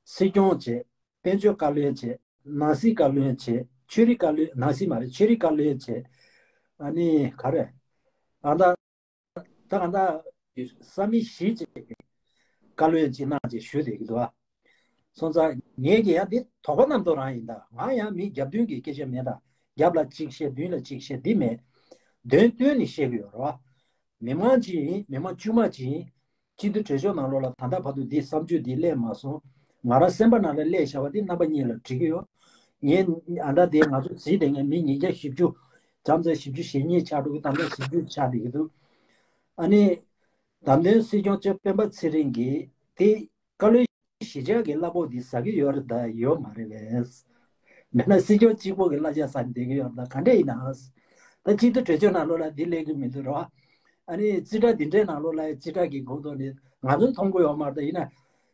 སྲིད་སྐྱོང་བྱས། དཔལ་འབྱོར་བཀའ་བློན་བྱས། ནང་སྲིད་བཀའ་བློན་བྱས། ཆོས་རིག་བཀའ་བློན། ནང་སྲིད་མ་རེད། ཆོས་རིག་བཀའ་བློན་བྱས། ཨ་ནི་ག་རེ། ད་ལྟ་ད་ག་ད་ས་མི་བཞི་ཅིག་བཀའ་བློན་ཅིག་གནང་བྱས་ཞུས་བསྡད་ཀྱི་འདུག་ཨ། སོང་ཙང་ངས་ཀྱི་ཡང་འདི་དོགས་པ་རྣམ་རྟོག་རང་ཡིན་ད། ང་ཡང་མི་རྒྱབ་མདུན་གྱི་སྐད་ཆ་མེད་ད། རྒྱབ་ལ་གཅིག་བཤད་མདུན་ལ་གཅིག་བཤད་འདི་མེད། དོན་སྟོན་ནས་བཤད་ཀྱི་ཡོད་རེད་བ། མི་མང་ཅིག་ཡིན། མི་མང་དཀྱུས་མ་ཅིག་ཡིན། སྤྱི་འཐུས་གྲོས་ཚོགས་ནང་ལོགས་ལ་ད་ལྟ་བར་དུ་འདི་བསམ་ཚུལ་འདི་སླེབས་མ་སོང་། ང་རང་སེམས་པ་ནང་ལ་སླེབས་བཞག་པ་འདི་རྣམ་པ་གཉིས་ལ་འདྲི་གི་ཡོད། ངས་ཨ་འདྲ་དེ་ང་ཚོ་གཟིགས་དེ་ངས་མི་ཉིས་བརྒྱ་བཞི་བཅུ། བྱམས་བརྩེ་བཞི་བཅུ་ཞེ་གཉིས་ཆགས་འགྲོ་གི། ད་ལྟ་བཞི་བཅུ་ཆགས་བསྡད་ཀྱི་འདུག་ཨ་ནི། བདམས་ཐོན་སྲིད་སྐྱོང་གཙོས་སྤེན་པ་ཚེ་རིང་གིས་དེ་བཀའ་བློན་གཞིས་ཆགས་ཀྱི་གླ་ཕོགས་འདི་ཟ་གི་ཡོད་རེད་ད་ཡོད་མ་རེད་པས། མེད་ན་སྲིད་སྐྱོང་གཅིག་པོ་གི་གླ་ཆ་ཟ་ནས་བསྡད་ཀྱི་ཡོད་རེད་ད་ག་འདྲས་ཡིན་ན། ད་སྤྱི་འཐུས་གྲོས་ཆོད་ནང་ལོགས་ལ་འདི་སླེབས་ཀྱི་མི་འདུག་རེད་བ། ཨ་ནི་རྩིས་ཁྲ་འདི་འདྲའི་ནང་ལོགས་ལ་རྩིས་ཁྲ་གི་གོང་ཐོག་ནས་ང་ཚོ་མཐོང་གི་ཡོད་མ་རེད་ད། ཡིན་ན་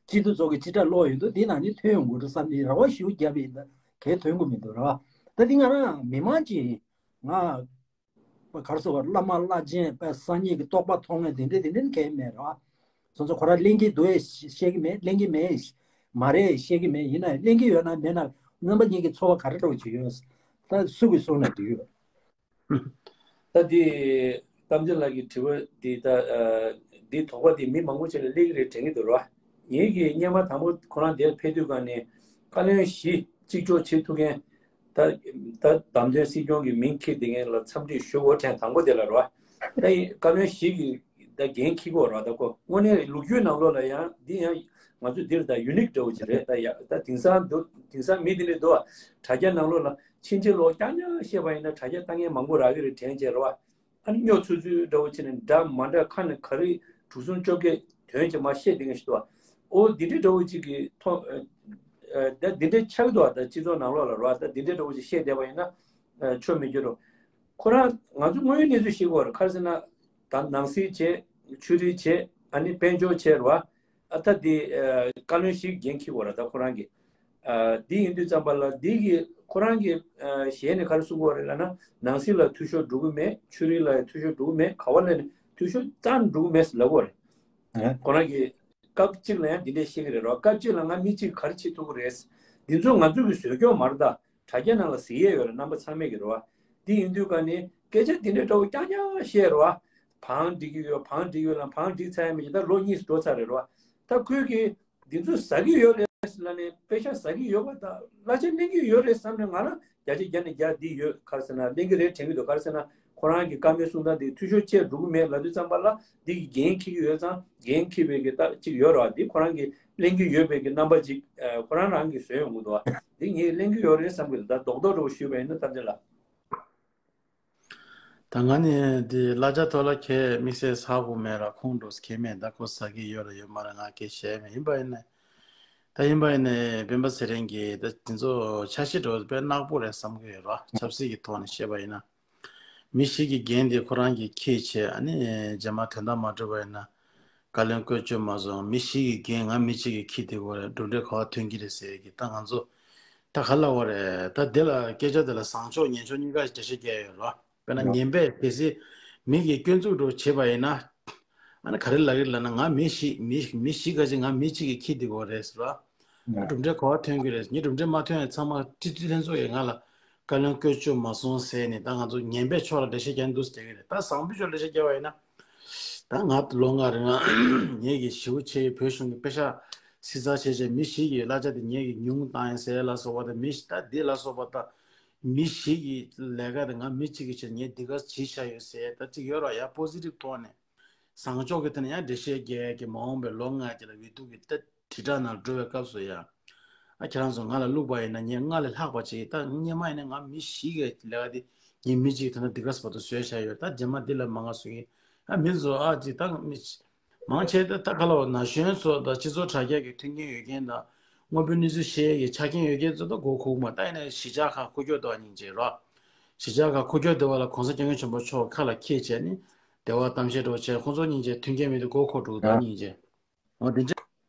སྤྱི་འཐུས་ཚོ་གི་རྩིས་ཁྲ་ཀློག་ཡོང་དུས་འདི་ནང་ནས་ཐོན་ཡོང་གི་རེད་བསམ་ནས་རེ་བ་ཞེ་པོ་བརྒྱབ་པ་ཡིན་ད་གས་ཐོན་གི་མི་འདུག་རེད་བ། ད་འདི་ང་རང་མི་མང་ཅིག་ཡིན་ང་། པ་གར་སོ་བར་བླ་མ་བླ་ཆེན་པ་སང་ཉིན་གྱི་རྟོགས་པ་མཐོང་ངེས་དེ་འདྲས་དེ་འདྲས་གས་མེད་ར། སོ་སོ་ཁོ་ར་གླེང་གི་འདུག་ཨེ་བཤད་གི་མེད། གླེང་གི་མེད། མ་རེད་བཤད་ཀྱི་མེད། ཡིན་ན་གླེང་གི་ཡོད་ན་མེད་ན་རྣམ་པ་གཉིས་ཀྱི་ཚོར་བ་ག་རེ་འདྲ་བོ་ཅིག་ཡོད། ད་སུ་གིས་གསུངས་ན་འགྲིག་ཡོད། ད་འདི་གཏམ་རྒྱུད་ལགས་ཀྱི་དྲི་བ་འདི་ད་ཨ་འདི་དོགས་པ་འདི་མི་མང་པོ་ཅིག་ལ་སླེབས་ཀྱི་རེད་དྲན་གྱི་འདུག་ར། ངེད་ཀྱིས་སྔོན་མ་དང་པོ་ཁོ་རང་འདིར་ཕེབས་དུས་ག་ནས་བཀའ་བློན་བཞི་གཅིག་ལྕོགས་བྱེད་ཐུབ་མཁན། ད་ད་བདམས་ཐོན་སྲིད་སྐྱོང་གི་མིང་འཁྱེར་བསྡད་མཁན་ལ་འཚམས་འདྲི་ཞུ་དགོས་དྲན་དང་པོ་དེ་ལ་རེད་བ། ད་ཡིན་བཀའ་བློན་ཞིག་གིས་ད་འགན་འཁྱེར་དགོས་རེད་བ། ད་ཁོ་དངོས་གནས་ལོ་རྒྱུས་ནང་ལོགས་ལ་ཡང་འདི་ཡང་ང་ཚོ་འདིར་ད་ཡུ་ནིག་འདྲ་བོ་ཅིག་རེད། ད་ཡ་ད་དེང་སང་འདུག་དེང་སང་མི་དེ་འདྲས་འདུག་བ། དྲ་རྒྱ་ནང་ལོགས་ལ་ཕྱིན་ཆད་ལོ་རྐྱང་རྐྱང་བཤད་པ་ཡིན་ན་དྲ་རྒྱ་ལྟ་མཁན་མང་པོ་རག་གི་རེད་དྲན་བྱས་རེད་བ། ཨ་ནི་སྨྱོ་ཚུལ་ཚུལ་འདྲ་བོ་བྱས་ནས་འདྲ་མ་འདྲ་ཁ་ནས་ག་རེ་དྲུག་གསུམ་བཅོ་བརྒྱད་དོན་ཅིག་མ་བཤད་བསྡད་མཁན་ཞིག་འདུག་བ། ཨོ་འདི་འདྲའི་འདྲ་བོ་ཅིག་གི་ཐོག་ཨ་ཨ་ད་འདི་འདྲའི་ཆགས་འདུག་བ། ད་སྤྱི་ཚོགས་ནང་ལོགས་ལ་རེད་བ། ད་འདི་འདྲའི་འདྲ་བོ་ཅིག་བཤད་བསྡད་པ་ཡིན་ན་ཨ་ཆོ་མི་འགྱུར་རོ། ཁོ་རང་ང་ཚོ་དངོས་ཡོད་གནས་ཚུལ་ཤེས་དགོས་རེད། ག་རེ་ཟེར་ན་ད་ནང་སྲིད་བྱས། ཆོས་རིག་བྱས། ཨ་ནི་དཔལ་འབྱོར་བྱས་རེད་བ། ཨ་ད་འདི་ཨ་བཀའ་བློན་ཞིག་འགན་འཁྱེར་དགོས་རེད། ད་ཁོ་རང་གིས་ཨ་འདི་ཡིན་དུས་ཙམ་པ་ལ་འདི་གི་ཁོ་རང་གི་ཨ་ཞལ་ནས་ག་རེ་གསུང་གི་ཡོད་རེད་ལབ་ན། ནང་སྲིད་ལ་འཐུས་ཤོར་འགྲོ་གི་མེད། ཆོས་རིག་ལ་ཡང་འཐུས་ཤོར་འགྲོ་གི་མེད། ག་བ་ལ་ནས་འཐུས་ཤོར་རྩ་ནས་འགྲོ་གི་མེད་ཟེར་ལབ་ཀྱི་ཡོད་རེད། ཨ་ཁོ་རང་གིས་སྐབས་གཅིག་ལ་ཡང་འདི་འདྲས་བཤད་ཀྱི་རེད་རོ། སྐབས་གཅིག་ལ་ང་མི་གཅིག་ག་རེ་བྱེད་ཐུབ་ཀྱི་རེད། འདི་ཚོ་ང་ཚོ་གི་བཟོས་སྐྱོང་མ་རེད། ད་དྲ་རྒྱ་ནང་ལ་གཟིགས་ཡས་ཡོད་རེད། རྣམ་པ་ཚང་མས་ཀྱི་རེད་བ། འདི་ཡིན་དུས་ག་ནས་སྐད་ཆ་འདི་འདྲས་འདྲ་བོ་རྐྱང་རྐྱང་བཤད་རེད་བ། བང་སྒྲིག་གི་ཡོད། བང་སྒྲིག་ཡོད་ལ་བང་སྒྲིག་ཚར་ཡ་མེད་ཀྱི་ད་ལོ་གཉིས་སུ་འགྲོ་ཚར་རེད་རོ། ད་ཁོས་ཀྱིས་འདི་ཚོ་ཟ་གི་ཡོད་རེད་ལབ་ནས་པེ་ཤག་ཟ་གི་ཡོད་པ་དང་གླ་ཆ་ལེན་གི་ཡོད་རེད་བསམ་ནས་ང་རང་བརྒྱ་ཆ་བརྒྱ་ནས་བརྒྱ་འདི་ཡོད། ག་རེ་ཟེར་ན་ལེན་གི་རེད་དྲན་གི་འདུག་ག་རེ་ཟེར་ན་ཁོ་རང་གི་བཀའ་མོལ་གསུང་སྟངས་འདི་འཐུས་ཤོར་བཅས་འགྲོ་གི་མེད་ལབ་དུས་ཙམ་པ་ལ་འདི་གི་འགན་འཁྱེར་གི་ཡོད་ཙང་འགན་འཁྱེར་བའི་གི་ད་ཅིག་ཡོད་རེད་བ། འདི་ཁོ་རང་གི་ལེན་གི་ཡོད་པའི་གི་རྣམ་པ་ཅིག་ཨ་ཁོ་རང་རང་གིས་བཟོས་ཡོང་གི་འདུག་བ། འདི་ངས་ལེན་གི་ཡོད་རེད་བསམ་གི་འདུག་ད་རྡོག་རྡོག་འདྲ་བོ་ཞུས་པ་ཡིན་ན་ད་འདི་ལ། ད་ང་ནི་འདི་གླ་ཆ་ཐོག་ལ་ཁྱེད་དམིགས་བསལ་ཟ་དགོས་མེད་ར་ཁོང་འགྲོ་ཁྱེད་མེད། ད་ཁོ་ཟ་གི་ཡོད་ར་ཡོད་མ་ར་ང་སྐད་བཤད་མེད། ཡིན་པ་ཡིན་ནས་ད་ཡིན་པ་ཡིན་ནས་སྤེན་པ་ཚེ་རིང་གིས་ད་དེ་ཚོ་ཆ་ཤས་འགྲོ་དཔེ་ནག་པོ་རེད་བསམ་གི་ཡོད་ར། ཆབ་སྲིད་ཀྱི་ཐོག་ནས་བཤད་པ་ཡིན་ན་མི་ཞིག་གི་འགན་དེ་ཁོ་རང་གིས་འཁྱེར་བྱས་ཨ་ནི་རྗེས་མ་དོན་དག་མ་འགྲུབ་པ་ཡིན་ན། བཀའ་བློན་བཀོལ་སྤྱོད་མ་སོང་། མི་ཞིག་གི་འགན་ང་མི་གཅིག་གིས་འཁྱེར་བསྡད་ཀྱི་ཡོད་རེད། གྲུབ་འབྲས་ག་པར་ཐོན་གྱི་རེད་ཟེར་གྱི་ད་ང་ཚོ་ད་ག་ལབ་དགོས་རེད། ད་དེ་ལ་སྐད་ཆ་དེ་ལ་བཟང་ཕྱོགས་ངན་ཕྱོགས་གཉིས་ཀ་འགྲེལ་བཤད་རྒྱག་ཡོད་རེད། དཔེར་ན་ངན་པས་གལ་སྲིད་མི་གིས་སྐྱོན་འཛུགས་འདྲ་བོ་བྱས་པ་ཡིན་ན་ཨ་ནི་ག་རེ་ལབ་ཀྱི་རེད་ལབ་ན་ང་མི་ཞིག་མི་མི་ཞིག་ག་ཅིག་ང་མི་གཅིག་གིས་འཁྱེར་བསྡད་ཀྱི་ཡོད་རེད་ཟེར་བ། གྲུབ་འབྲས་ག་པར་ཐོན་གྱི་རེད། ངས་གྲུབ་འབྲས་མ་ཐོན་ཡ་ཚང་མ་སྤྱི་འཐུས་ལྷན་ཚོགས་ཀྱིས་ང་ལ་བཀའ་བློན་བཀོལ་སྤྱོད་མ་སོང་ཟེར་ནས་ད་ང་ཚོ་ངན་པའི་ཕྱོགས་ལ་འགྲེལ་བཤད་རྒྱག་འདུག་ཟེར་གྱི་རེད། ད་བཟང་པོའི་ཕྱོགས་འགྲེལ་བཤད་རྒྱག་པ་ཡིན་ན། ད་ང་ལོ་ལྔ་རིང་ལ་ངེད་ཀྱི་ཞེ་པོ་ཆེ་བོད་གཞུང་གི་པེ་ཤག་ཕྱིར་ཚར་བྱས་བྱས་མི་ཞིག་གི་གླ་ཆ་དེ་ངེད་ཀྱི་ཉུང་བཏང་ཡིན་ཟེར་ལ་སོགས་པ་དང་མི་ཞིག་ད་འདི་ལ་སོགས་པ་དང་མི་ཞིག་གི་ལས་ཀ་དེ་ང་མི་གཅིག་གི་ཆེད་ངས་འདི་ག་བྱས་བཞག་ཡོད་ཟེར་ད་ཅིག་ཡོད་ར་ཡ་པོ་སི་ཊིབ་ཐོག་ནས་བཟང་ཕྱོགས་ཀྱི་ཐད་ནས་ཡང་འགྲེལ་བཤད་རྒྱག་གི་མ་འོངས་པའི་ལོ་ལྔ་རྗེས་ལ་འོས་བསྡུ་གི་ད་དྲིལ་བསྒྲགས་ནང་འགྲོ་བའི་སྐབས་སུ་ཡང་། ཨ་ཁྱེད་རང་ཚོ་ང་ལ་བླུགས་པ་ཡིན་ན་ངས་ལྔ་ལས་ལྷག་པ་ཅིག་ད་སྔོན་མ་ཡིན་ན་ང་མི་བཞི་གི་ལས་ཀ་དེ་ངས་མི་གཅིག་ད་ལྟ་འདི་ག་ས་བར་དུ་བཟོས་བཞག་ཡོད། ད་རྗེས་མ་འདི་ལ་མང་ང་བཟོ་གི་ཨ་མི་ཚོ་ཨ་ཅིག་ད་མི་མང་ཆེ་ད་ད་ག་ལ་བ་ན་གཞོན་ཚོ་ད་སྤྱི་ཚོགས་དྲ་རྒྱ་གི་མཐུན་རྐྱེན་ཡོད་མཁན་དང་དངོས་པོའི་གནས་ཚུལ་ཤེས་ཡས་ཀྱི་ཆ་རྐྱེན་ཡོད་མཁན་ཚོ་ད་མགོ་འཁོར་མ་ད་ཡིན་ན་གཞིས་ཆགས་ཁག་ཁུག་ཀྱོག་འདུག་ཨ་སྙིང་རྗེ་རོགས། གཞིས་ཆགས་ཁག་ཁུག་ཀྱོག་འདུག་བ་ལ་གོང་ས་སྐྱབས་མགོན་ཆེན་པོ་མཆོག་ཁ་ལ་འཁྱེར་བྱས་ནས་དེ་བ་གཏམ་བཤད་འགྲོ་བྱས་ཁོང་ཚོ་སྙིང་རྗེ་མཐུན་རྐྱེན་མེད་དུ་མགོ་འཁོར་འགྲོ་ད་སྙིང་རྗེ། འོ་དེ་འདྲ་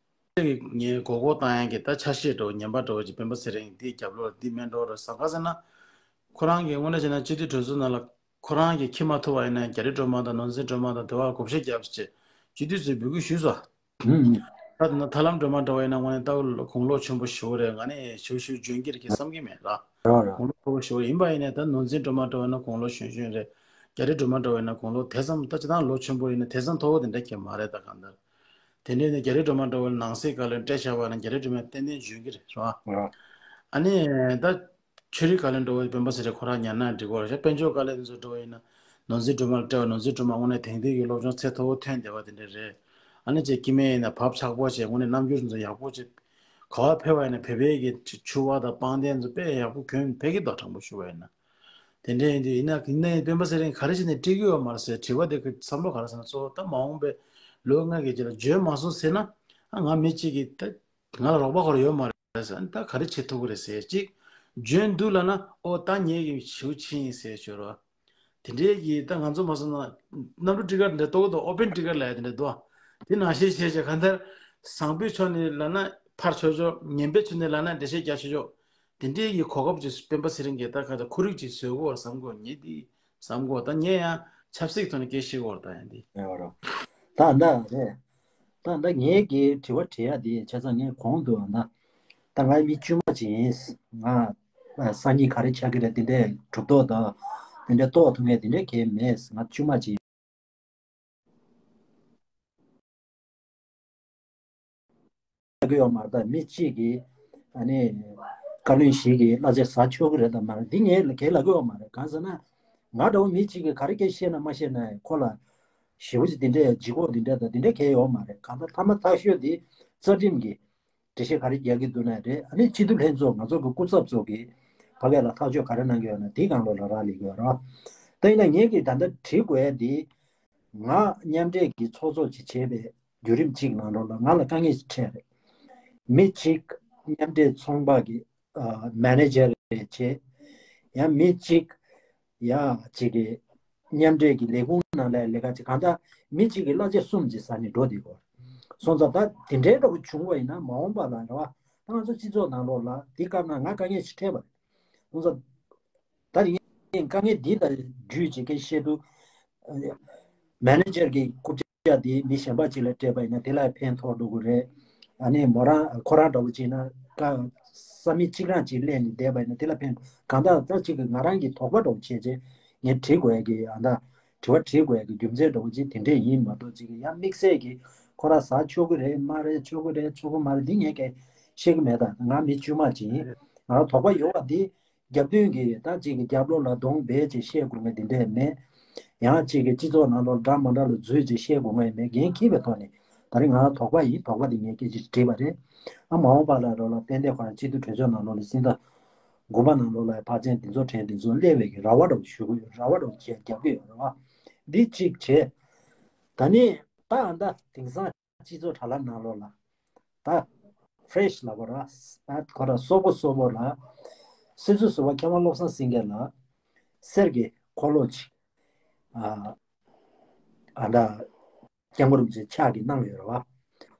ངས་མགོ་སྐོར་བཏང་ཡག་གི་ད་ཆ་ཤས་འགྲོ་ངན་པ་འགྲོ་ཅིག་སྤེན་པ་ཚེ་རིང་འདིའི་རྒྱབ་ལོགས་འདི་མེད་འགྲོ་ར་བསམ་ག་ཟེར་ན། ཁོ་རང་གིས་དངོས་གནས་བྱས་ན་སྤྱི་འཐུས་གྲོས་ཚོགས་ནང་ལ་ཁོ་རང་གིས་འཁྱེར་མ་ཐུབ་པ་ཡིན་ན་རྒྱ་རི་སྒྲོལ་མ་དང་ནོར་འཛིན་སྒྲོལ་མ་དང་དེ་བ་བགོ་བཤའ་བརྒྱབ་བྱས་སྤྱི་འཐུས་ཚོས་འབོད་སྐུལ་ཞུས་སོ། ད་ད་ལམ་སྒྲོལ་མ་འདྲ་བ་ཡིན་ན་དངོས་གནས་ད་དགུང་ལོ་ཆེན་པོ་ཞེ་པོ་རེད། ང་ནི་ཞེ་པོ་ཞེ་པོ་འཇོན་གྱི་རེད་ཁྱེད་བསམ་གྱི་མེད་ར། དགུང་ལོ་མཐོ་པོ་ཞེ་པོ་རེད། ཡིན་པ་ཡིན་ནའི་ད་ནོར་འཛིན་སྒྲོལ་མ་འདྲ་བ་ཡིན་ན་དགུང་ལོ་གཞོན་གཞོན་རེད། རྒྱ་རི་སྒྲོལ་མ་འདྲ་བ་ཡིན་ན་དགུང་ལོ་དེ་ཙམ་ད་ཅི་ད་ལོ་ཆེན་པོ་ཡིན་ན་དེ་ཙམ་མཐོ་པོ་དེ་འདྲ་ཁྱེད་མ་རེད་ད་གང་ལྟར། དེ་འདྲས་ནས་རྒྱ་རི་སྒྲོལ་མ་འདྲ་བ་ནང་སྲིད་བཀའ་བློན་སྤྲད་བཞག་པ་ན་རྒྱ་རི་སྒྲོལ་མ་ཏན་ཏན་འཇོན་གྱི་རེད་ར། ཨ་ནི་ད་ཆོས་རིག་བཀའ་བློན་འདྲ་བོ་སྤེན་པ་ཚེ་རིང་ཁོ་རང་ཉར་ན་འགྲིག་གི་རེད། དཔལ་འབྱོར་བཀའ་བློན་དེ་ཚོ་འདྲ་བོ་ཡིན་ན་ནོར་འཛིན་སྒྲོལ་མ་ལ་སྤྲད་པ་ནོར་འཛིན་སྒྲོལ་མ་དངོས་གནས་དེང་དུས་ཀྱི་སློབ་སྦྱོང་ཚད་མཐོ་བོ་ཐོན་བསྡད་པ་དེ་འདྲ་རེད། ཨ་ནི་ཅིག་སྐྱེ་དམན་ཡིན་ན་བབ་ཆགས་པོ་བྱས་དངོས་གནས་རྣམ་འགྱུར་དེ་ཚོ་ཡག་པོ་ཅིག་ག་བ་ཕེབས་པ་ཡིན་ན་བོད་པའི་གི་ཕྱུ་པ་དང་པང་གདན་ཚོ་དཔེ་ཡག་པོ་གྱོན་ཕེབས་ཀྱི་འདུག་དྲང་པོ་ཞུ་བ་ཡིན་ན། དེ་འདྲ་ཡིན་དུས་ཡིན་ན་ཡིན་ན་ཡང་སྤེན་པ་ཚེ་རིང་ག་རེ་བྱས་ནས་སྤྲད་ཀྱི་ཡོད་མ་རེད་ཟེར་དྲི་བ་དེ་གི་བསམ་བློ་ག་རེ་ཟེར་ན་གཙོ་བོ་ད་མ་འོངས་པའི་ལོ་ལྔ་གི་རྗེས་ལ་འཇོན་མ་སོང་ཟེར་ན་ཨ་ང་མི་གཅིག་གིས་ད་ང་ལ་རོགས་པ་ཁོ་རང་ཡོད་མ་རེད་ཟེར་ཨ་ནི་ད་ག་རེ་བྱེད་ཐུབ་ཀྱི་རེད་ཟེར་གཅིག་འཇོན་འདུག་ལབ་ན་ཨོ་ད་ངེད་ཀྱི་ཞེ་པོ་ཕྱིན་ཡིན་ཟེར་ཞོར་བ། དེ་འདྲའི་གི་ད་ང་ཚོ་མ་སོང་ན་གནམ་གྲུ་ཊི་ཀེ་ཊི་འདྲ་གཏོང་གི་འདུག་ཨོ་པན་ཊི་ཀེ་ཊི་ལབ་ཡ་དེ་འདྲ་འདུག་དེ་ནང་བཞིན་བྱས་བྱས་གང་ལྟར་བཟང་པོའི་ཕྱོགས་ནས་ལབ་ན་ཕར་ཆོག་ཆོག་ངན་པའི་ཕྱོགས་ནས་ལབ་ན་འགྲེལ་བཤད་རྒྱག་ཆོག་ཆོག་དེ་འདྲའི་གི་གོ་སྐབས་ཅིག་སྤེན་པ་ཚེ་རིང་གིས་ད་ག་ད་ཁོར་ཡུག་ཅིག་བཟོས་གོ་བསམ་གོ་ངས་འདི་བསམ་གོ་ད་ངས་ཡང་ཆབ་སྲིད་ཐོག་ནས་སྐད་ཤེས་གོ་ད་ཡང་འདི། ཡོད་རོ། ད་ད་རེད། ད་ད་ངས་ཀྱི་དྲི་བ་དྲི་ཡ་དེ་བྱས་ཙང་ངས་གོང་དུ་ད་ད་ང་མི་དཀྱུས་མ་ཅིག་ཡིན། ང་སང་ཉིན་ག་རེ་ཆགས་ཀྱི་རེད། དེ་འདྲའི་གྲུབ་ཐོབ་དང་དེ་འདྲའི་རྟོགས་ཐུབ་མཁན་དེ་འདྲའི་གལ་མེད། ང་དཀྱུས་མ་ཅིག་ཡིན། ལབ་ཀྱི་ཡོད་མ་རེད། ད་མི་གཅིག་གིས་ཨ་ནི་བཀའ་བློན་ཞིག་གིས་གླ་ཆ་ཟ་ཆོག་གི་རེད་དང་མ་རེད། འདི་ངས་གལ་ལབ་ཀྱི་ཡོད་མ་རེད། གང་ཟེར་ན་ང་འདྲ་བོ་མི་གཅིག་གིས་ག་རེ་སྐད་བཤད་ན་མ་བཤད་ན་ཁོ་ལ་ཞེ་པོ་ཅིག་འདི་འདྲའི་ལྗིད་ཁོག་འདི་འདྲ་དང་འདི་འདྲ་གལ་ཡོད་མ་རེད། གང་ལྟར་ཐ་མ་ཐག་ཤོས་འདི་རྩ་ཁྲིམས་ཀྱི་འགྲེལ་བཤད་ག་རེ་རྒྱག་གི་འདུག་ན་རེད། ཨ་ནི་སྤྱི་འཐུས་ལྷན་ཚོགས་ང་ཚོ་གི་སྐུ་ཚབ་ཚོ་གིས་ཕ་གི་ལ་ཐག་གཅོད་ག་རེ་གནང་གི་ཡོད་ན་དེའི་སྒང་ལོགས་ལ་རག་ལས་ཀྱི་ཡོད་རེད། ད་ཡིན་ན་ངས་ཀྱིས་ད་ལྟ་དྲི་དགོས་ཡ་འདི་ང་མཉམ་འབྲེལ་གྱི་ཚོགས་གཙོ་ཅིག་བྱས་པའི་བརྒྱུད་རིམ་གཅིག་ནང་ལོགས་ལ་ང་ལ་དཀའ་ངལ་ཞིག་འཕྲད་རེད། མི་གཅིག་མཉམ་འབྲེལ་ཚོང་པ་གི་མེ་ནེ་ཇར་རེད་བྱས། ཡང་མི་གཅིག་ཡང་གཅིག་གི་མཉམ་འབྲེལ་གྱི་ལས་ཁུངས་ནང་ལ་ལས་ཀ་བྱེད། གང་ལྟར་མི་གཅིག་གིས་གླ་ཆ་གསུམ་ཅིག་ཟ་ནས་འགྲོ་བསྡད་དགོས་སོང་ཙང་། ད་དེ་འདྲའི་འདྲ་པོ་བྱུང་བ་ཡིན་ན་མ་འོངས་པ་ལ་རེད་བ། ད་ང་ཚོ་སྤྱི་ཚོགས་ནང་ལོགས་ལ་དེ་སྐབས་ན་ང་དཀའ་ངལ་ཞིག་འཕྲད་པ་རེད། སོང་ཙང་ད་ངས་དཀའ་ངལ་འདི་ལ་འགྲུལ་བྱེད་མཁན་ཤེས་འདུག་མེ་ནེ་ཇར་གྱི་རྐུབ་ཀྱག་དེ་མི་གཞན་པ་ཅིག་ལ་སྤྲད་པ་ཡིན་ན་དེ་ལ་ཕན་ཐོགས་འགྲོ་གི་རེད། ཨ་ནི་མོ་རང་ཁོ་རང་འདྲ་པོ་བྱས་ན་ཀ་ས་མི་གཅིག་རང་ཅིག་སླེབས་ནས་བསྡད་པ་ཡིན་ན་དེ་ལ་ཕན། གང་ལྟར་ད་ཅིག་གི་ང་རང་གི་དོགས་པ་འདྲ་པོ་བྱས་རྗེས་ངས་དྲི་དགོས་ཡ་གི་ཨ་ད་དྲི་བ་དྲི་དགོས་ཡ་གི་རྒྱུ་མཚན་འདྲ་པོ་ཅིག་དེ་འདྲས་ཡིན་མ་གཏོགས། ཅིག་གི་ཡང་དམིགས་བསལ་གྱི་ཁོ་རང་ཟ་ཆོག་གི་རེད་མ་རེད། ཆོག་གི་རེད་ཆོག་གི་མ་རེད། འདི་ངས་ཀྱང་ཤེས་ཀྱི་མེད། ད་ང་མི་དཀྱུས་མ་ཅིག་ཡིན། ང་རང་དོགས་པ་ཡོད་པ་འདི། རྒྱབ་མདུན་གྱི་ད་ཅིག་གི་རྒྱབ་ལོགས་ལ་གདོང་སྦས་ཅིག་བཤད་དགོས་ངེས་འདི་འདྲས་མེད། ཡང་ཅིག་གི་སྤྱི་ཚོགས་ནང་ལོགས་འདྲ་མ་འདྲ་ལ་འཛུལ་ཅིག་བཤད་དགོས་ངེས་མེད། འགན་འཁྱེར་བའི་ཐོག་ནས་ད་རེས་ང་དོགས་པ་ཡིན། དོགས་པ་འདི་ངས་སྐད་ཆ་དྲིས་པ་རེད། ཨ་མ་འོངས་པ་ལ་རོགས་ལ་ཏན་ཏན་ཁོ་རང་སྤྱི་འཐུས་གྲོས་ཚོགས་ནང་ལོགས་ལ་སྤྱི་ཟླ་དགུ་པ་ནང་ལོགས་ལ་ཕར་ཚན་འདི་ཚོ་དྲན་འདི་ཚོ་སླེབས་པའི་གི་རེ་བ་འདྲ་པོ་ཞུ་གི་ཡོད། རེ་བ་འདྲ་པོ་བྱས་རྒྱབ་ཀྱི་ཡོད་རེད་བ། འདི་གཅིག་བྱས། ད་ནི་ད་ཨ་ད་དེང་སང་སྤྱི་ཚོགས་དྲ་ལམ་ནང་ལོགས་ལ་ད་ཕེ་རེ་སི་ལབ་པ་ར། ད་ཁོ་ར་གསོག་པོ་གསོག་པོ་ལ་སྲིད་ཟུར་ཟུར་པ་མཁས་དབང་བློ་བཟང་སེང་གེ་ལ་གསེར་གྱི་འཁོར་ལོ་ཅིག་ཨ་ཨ་ད་སྐྱབས་མགོན་རིན་པོ་ཆེ་ཕྱག་གིས་གནང་ཡོད་རེད་བ།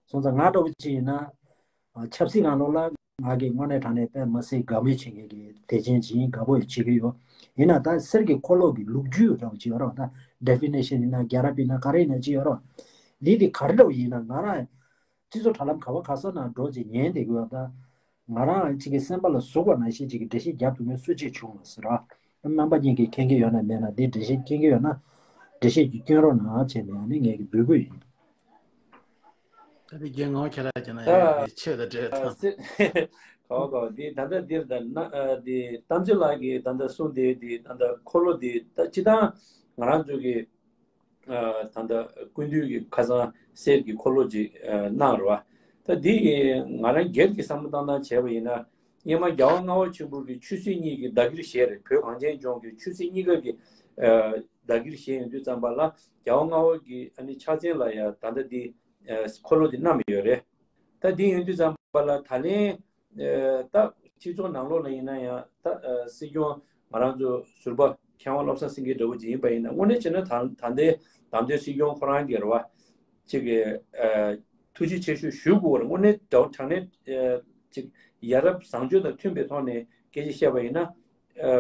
སོང་ཙང་ང་འདྲ་པོ་ཅིག་ཡིན་ན་ཨ་ཆབ་སྲིད་ནང་ལོགས་ལ་ང་གི་དངོས་གནས་དྲང་གནས་དཔེ་མ་སྲིད་དགའ་མོས་བྱེད་མཁན་གྱི་དད་ཅན་ཅིག་ཡིན། དགའ་པོ་བྱེད་ཀྱི་ཡོད། ཡིན་ན་ད་གསེར་གྱི་འཁོར་ལོ་གི་ལོ་རྒྱུས་འདྲ་པོ་ཅིག་ཡོད་རེད་བ། ད་ཌེ་ཕི་ནེ་ཤན་ཡིན་ན་རྒྱལ་རབས་ཡིན་ན་ག་རེ་ཡིན་ན་ཅིག་ཡོད་རེད་བ། འདི་དེ་ག་རེ་འདྲ་པོ་ཡིན་ན་ང་རང་སྤྱི་ཚོགས་དྲ་ལམ་ག་བ་ག་ས་ན་འགྲོ་ཅིག་ཉན་བསྡད་ཀྱི་ཡོད། ད་ང་རང་ཅིག་གི་སེམས་པ་ལ་ཟུག་པ་ནང་བཞིན་ཅིག་གི་འགྲེལ་བཤད་རྒྱབ་ཐུབ་མཁན་སུ་གཅིག་བྱུང་མ་སོང་ར། རྣམ་པ་གཉིས་ཀྱིས་མཁྱེན་གྱི་ཡོད་ན་མེད་ན་འདི་འགྲེལ་བཤད་མཁྱེན་གྱི་ཡོད་ན་འགྲེལ་བཤད་ཀྱི་སྐྱོན་རོགས་གནང་བྱས་ནས་ཨ་ནི་ངས་ཀྱི་འབོད་སྐུལ་ཡིན། ད་དེ་རྒྱན་ངོ་ཁྱེད་རང་ཀྱི་ན་ཡོད་པའི་ཆོས་དང་འབྲེལ་ཐང་། ག་བ་ག་བ་འདི་ད་ལྟ་འདིར་ད་ན་འདི་གཏམ་ཚེ་ལགས་ཀྱིས་ད་ལྟ་གསུངས་དེ་འདི་ད་ལྟ་འཁོར་ལོ་འདི་ད་སྤྱི་བཏང་ང་རང་ཚོ་གི་ད་ལྟ་སྐུ་མདུན་གྱི་ཁ་སང་གསེར་གྱི་འཁོར་ལོ་ཅིག་གནང་རེད་བ། ད་འདི་ང་རང་སྒེར་གྱི་བསམ་བློ་བཏང་སྟངས་བྱས་པ་ཡིན་ན་སྔོན་མ་རྒྱལ་བ་ལྔ་པ་ཆེན་པོ་གི་ཆོས་སྲིད་གཉིས་ཀྱི་བདག་གིར་བཞེས་རེད། བོད་གངས་ཅན་ལྗོངས་ཀྱི་ཆོས་སྲིད་གཉིས་ཀ་གི་བདག་གིར་བཞེས་ཡོང་དུས་ཙམ་པ་ལ་རྒྱལ་བ་ལྔ་པ་གི་ཨ་ནི་ཕྱག་མཚན་ལ་ཡང་ད་ལྟ་འདི་འཁོར་ལོ་འདི་བསྣམས་ཡོད་རེད། ད་འདི་ཡོང་དུས་ཙམ་པ་ལ་ད་ལན་ད་སྤྱི་ཚོགས་ནང་ལོགས་ལ་ཡིན་ན་ཡང་ད་སྲིད་སྐྱོང་ང་རང་ཚོ་ཟུར་པ་མཁས་དབང་བློ་བཟང་སེང་གེ་འདྲ་བོ་ཅིག་ཡིན་པ་ཡིན་ན་དངོས་གནས་བྱས་ན་ད་ད་ལྟའི་ད་ལྟའི་སྲིད་སྐྱོང་ཁོ་རང་གི་རེད་བ། ཅིག་གི་ཐུགས་རྗེ་ཆེ་ཞུ་ཞུ་དགོས་པ་རེད། དངོས་གནས་དྲང་གནས་ཅིག་ཡ་རབས་བཟང་སྤྱོད་དང་མཐུན་པའི་ཐོག་ནས་སྐད་ཆ་བཤད་པ་ཡིན་ན།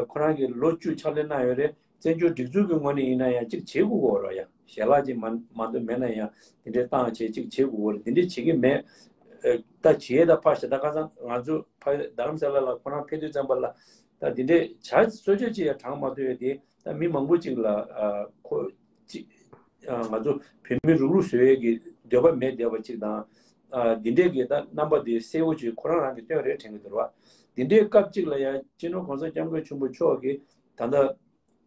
ཁོ་རང་གིས་ལོ་བཅུ་ཕྱག་ལས་གནང་ཡོད་རེད། བཙན་བྱོལ་སྒྲིག་འཛུགས་ཀྱི་ངོས་ནས་ཡིན་ན་ཡང་གཅིག་བྱེད་དགོས་ཀྱི་ཡོད་རེད། ཡང་ཞལ་ལག་ཅིག་མ་མ་གཏོགས་མེད་ན་ཡང་དེ་འདྲའི་བཏང་བྱས་གཅིག་བྱེད་དགོས་ཀྱི་ཡོད་རེད། དེ་འདྲའི་བྱེད་ཀྱི་མེད། ད་བྱེད་ད་ཕར་ཞེ་ད་ཁ་སང་ང་ཚོ་ཕ་རྡ་རམ་ས་ལ་ལ་ཁོ་རང་ཕེབས་དུས་ཙམ་པ་ལ་ད་དེ་འདྲའི་བྱ་གསོལ་ཇ་ཅིག་ཡང་དྲངས་མ་ཐུབ་ཡོད་དེ་ད་མི་མང་པོ་ཅིག་ལ་ཁོ་ཅིག་ང་ཚོ་བོད་མི་རུག་རུག་བཟོ་ཡས་ཀྱི་འདོད་པ་མེད་བསྡད་པ་ཅིག་དང་། འདི་འདྲའི་གི་ད་རྣམ་པ་དེ་གསལ་བོ་ཅིག་ཁོ་རང་རང་གིས་སྟོན་རེད་དྲན་གྱི་འདུག་ར། འདི་འདྲའི་སྐབས་ཅིག་ལ་ཡང་སྤྱི་ནོར་༸གོང་ས་༸སྐྱབས་མགོན་ཆེན་པོ་མཆོག་གིས་ད་ལྟ་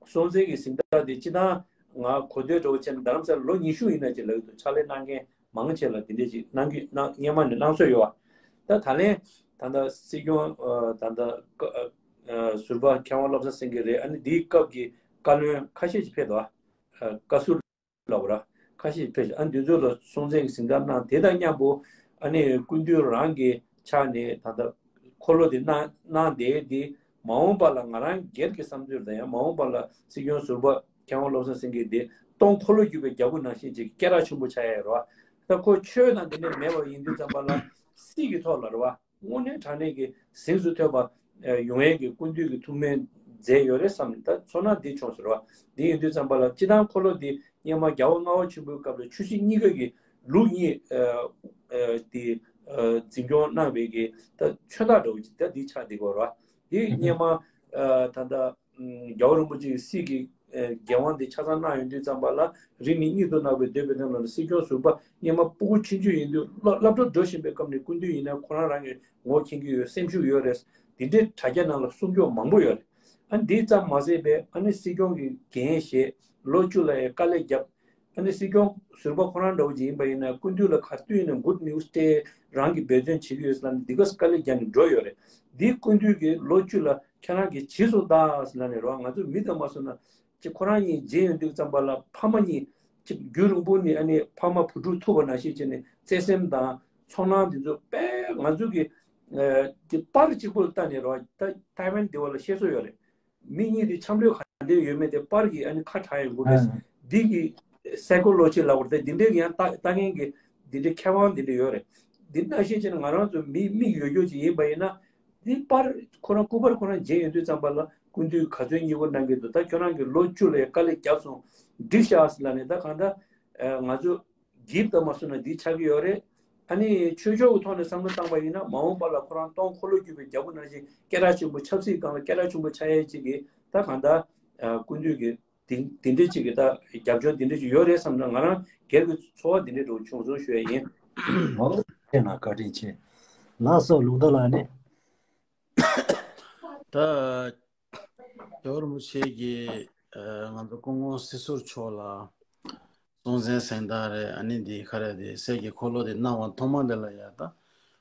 སྲོང་བཙན་གྱི་གཟེངས་རྟགས་དེ་སྤྱི་བཏང་ང་གོ་ཐོས་འདྲ་བོ་བྱས་ན་རྡ་རམ་ས་ལ་ལོ་ཉི་ཤུ་ཡིན་ན་ཅིག་ལབ་ཀྱི་འདུག་ཕྱག་ལས་གནང་མཁན་མང་ཆེ་ལ་དེ་འདྲས་ཅིག་གནང་གི་གནང་སྔོན་མ་ནས་གནང་སྲོལ་ཡོད་པ། ད་ད་ལན་ད་ལྟ་སྲིད་སྐྱོང་ད་ལྟ་ཟུར་པ་མཁས་དབང་བློ་བཟང་སེང་གེ་རེད། ཨ་ནི་འདིའི་སྐབས་ཀྱི་བཀའ་བློན་ཁ་ཤས་ཅིག་ཕེབས་འདུག་བཀའ་ཟུར་ལབ་པ་ར་ཁ་ཤས་ཕེབས་ཤག་ཨ་ནི་འདི་ཚོ་ལ་སྲོང་བཙན་གྱི་གཟེངས་རྟགས་གནང་དེ་དང་མཉམ་པོ་ཨ་ནི་སྐུ་མདུན་རང་གི་ཕྱག་ནས་ད་ལྟ་འཁོར་ལོ་དེ་གནང་གནང་བསྡད་དེ་མ་འོངས་པ་ལ་ང་རང་སྒེར་གྱི་བསམ་ཚུལ་དང་ཡང་མ་འོངས་པ་ལ་སྲིད་སྐྱོང་ཟུར་པ་མཁས་དབང་བློ་བཟང་སེང་གེ་དེ་སྟོང་འཁོར་ལོ་བསྒྱུར་བའི་རྒྱལ་པོ་ནང་བཞིན་ཅིག་སྐད་གྲགས་ཆེན་པོ་ཆགས་ཡ་རེད་བ། ད་ཁོ་ཆོས་དང་དེ་འདྲ་མེད་པ་ཡིན་དུས་ཙམ་པ་ལ་སྲིད་ཀྱི་ཐོག་ལ་རེད་བ། དངོས་གནས་དྲང་གནས་ཀྱི་གཟེངས་སུ་ཐོན་པ་ཡོང་ཡས་ཀྱི་སྐུ་མདུན་གྱི་ཐུགས་སྨོན་མཛད་ཡོད་རེད་བསམ་ད་ཚོར་སྣང་འདི་བྱུང་ཟེར་བ། འདི་ཡིན་དུས་ཙམ་པ་ལ་སྤྱི་བཏང་འཁོར་ལོ་འདི་སྔོན་མ་རྒྱལ་བ་ལྔ་པ་ཆེན་པོའི་སྐབས་ལ་ཆོས་སྲིད་གཉིས་ཀ་གི་ ལུགས་གཉིས་ཨ་ཨ་དེ་ཨ་འཛིན་སྐྱོང་གནང་བའི་གི་ད་མཚོན་རྟགས་འདྲ་བོ་ཅིག་ད་འདི་ཆགས་བསྡད་ཀྱི་ཡོད་རེད་བ། དེ་སྔོན་མ་ཨ་ད་ལྟ་ཨམ་རྒྱལ་བ་རིན་པོ་ཆེའི་སྲིད་ཀྱི་ཨ་འགན་དབང་དེ་ཆ་ཚང་གནང་ཡོང་དུས་ཙམ་པ་ལ། རིང་ནས་གཉིད་དུ་བརྣག་པའི་འདོད་པའི་ནང་ལ་སྲིད་སྐྱོང་ཟུར་པ་སྔོན་མ་སྤུ་གུ་ཆུང་ཆུང་ཡིན་དུས་སློབ་སློབ་གྲྭ་འགྲོ་བཞིན་པའི་སྐབས་ནས་སྐུ་མདུན་ཡིན་ན་ཁོ་རང་རང་གི་ངོ་མཁྱེན་གྱི་ཡོད། སེམས་ཤུགས་ཡོད་རེད། དེ་འདྲའི་དྲ་རྒྱ་ནང་ལ་གསུང་སྐྱོང་མང་པོ་ཡོད་རེད། ཨ་ནི་དེ་ཙམ་མ་ཟད་པའི་ཨ་ནི་སྲིད་སྐྱོང་གི་འགན་བཞེས། ལོ་བཅུ་ལ་ཡང་དཀའ་ལས་བརྒྱབ། ཨ་ནི་སྲིད་སྐྱོང་ཟུར་པ་ཁོ་རང་འདྲ་བོ་ཅིག་ཡིན་པ་ཡིན་ན་སྐུ་མདུན་ལ་ག་དུས་ཡིན་ན་good news་སྤྲད། རང་གིས་འབད་བརྩོན་བྱེད་ཀྱི་ཡོད་ཟེར་ལབ་ནས་འདི་ག་དཀའ་ལས་བརྒྱབ་ནས་འགྲོ་ཡོད་རེད། འདི་སྐུ་མདུན་གྱིས་ལོ་བཅུ་ལ་ཁྱེད་རང་གིས་བྱས་སོང་ད་ཟེར་ལབ་ནས་རོགས་ང་ཚོ་མི་དང་མ་སོང་ན་ཅིག་ཁོ་རང་གཉིས་མཇལ་ཡོང་དུས་ཙམ་པ་ལ་ཕ་མ་གཉིས་ཅིག་རྒྱུན་རིང་པོ་ནས་ཨ་ནི་ཕ་མ་བུ་ཕྲུག་ཐུག་པ་ནང་བཞིན་བྱས་ནས་བརྩེ་སེམས་དང་ཚོར་སྣང་འདི་ཚོ་དཔེ་ང་ཚོ་གི་ཨ་ཅིག་པར་གཅིག་པོ་ལ་ལྟ་ནས་རོགས་ད་ཐའེ་ཝན་འདི་བ་ལ་བཤད་སྲོལ་ཡོད་རེད། མི་གཉིས་དེ་འཆམ་ལོས་ག་འདྲས་ཡོད་མེད་དེ་པར་གྱིས་ཨ་ནི་ཁ་གྲག་ཡོང་གི་རེད། ཨ། འདི་གི་སའི་ཀོ་ལོ་ཇི་ལབ་པ་རེད། འདི་འདྲས་ཀྱི་ཡང་ལྟ་ལྟ་མཁན་གྱི་འདི་འདྲས་མཁས་དབང་འདི་འདྲས་ཡོད་རེད། འདི་ནང་བཞིན་བྱས་ན་ང་རང་ཚོ་མི་མིག་ཡོད་རྒྱུ་ཅིག་ཡིན་པ་ཡིན་ན། འདི་པར་ཁོ་རང་སྐུ་པར་ཁོ་རང་མཇལ་ཡོང་དུས་ཙམ་པ་ལ་སྐུ་མདུན་ག་ཚོད་མཉེས་པོ་གནང་གི་འདུག་ད་ཁྱོད་རང་གིས་ལོ་བཅུ་ལ་ཡང་དཀའ་ལས་བརྒྱབ་སོང་། འགྲིག་ཤག་ཟེར་ལབ་ནས་ད་གང་ལྟར་ཨ་ང་ཚོ། འགྱིབ་དང་མ་སོང་ན་འདི་ཆགས་ཀྱི་ཡོད་རེད། ཨ་ནི་ཆོས་ཕྱོགས་ཀྱི་ཐོག་ནས་བསམ་བློ་བཏང་པ་ཡིན་ན་མ་འོངས་པ་ལ་ཁོ་རང་སྟོང་འཁོར་ལོ་བསྒྱུར་བའི་རྒྱལ་པོ་ནང་བཞིན་སྐད་གྲགས་ཆེན་པོ་ཆབ་སྲིད་སྒང་ལ་སྐད་གྲགས་ཆེན་པོ་ཆགས་ཡས་ཅིག་གི་ད་གང་ལྟར་ཨ་སྐུ་མདུན་གྱི་དེ་དེ་འདྲས་ཅིག་གི་ད་རྒྱབ་སྐྱོར་དེ་འདྲས་ཅིག་ཡོད་རེད་བསམ་ན་ང་རང་སྒེར་གྱི་ཚོར་བ་དེ་འདྲས་འདྲ་བོ་བྱུང་སོང་ཞུ་ཡས་ཡིན། མང་པོ་བྱས་ན་བཀའ་དྲིན་ཆེ། ལགས་སོ་ལུང་རྟ་ལགས་ནི། ད་རྒྱལ་བ་རིན་པོ་ཆེ་གིས་ང་ཚོ་སྐུ་ངོ་སྲིད་ཟུར་མཆོག་ལ་སྲོང་བཙན་གཟེངས་རྟགས་རེད། ཨ་ནི་འདི་ག་རེ་དེ་གསེར་གྱི་འཁོར་ལོ་དེ་གནང་བ་ཐོག་མ་དེ་ལ་ཡ་ད་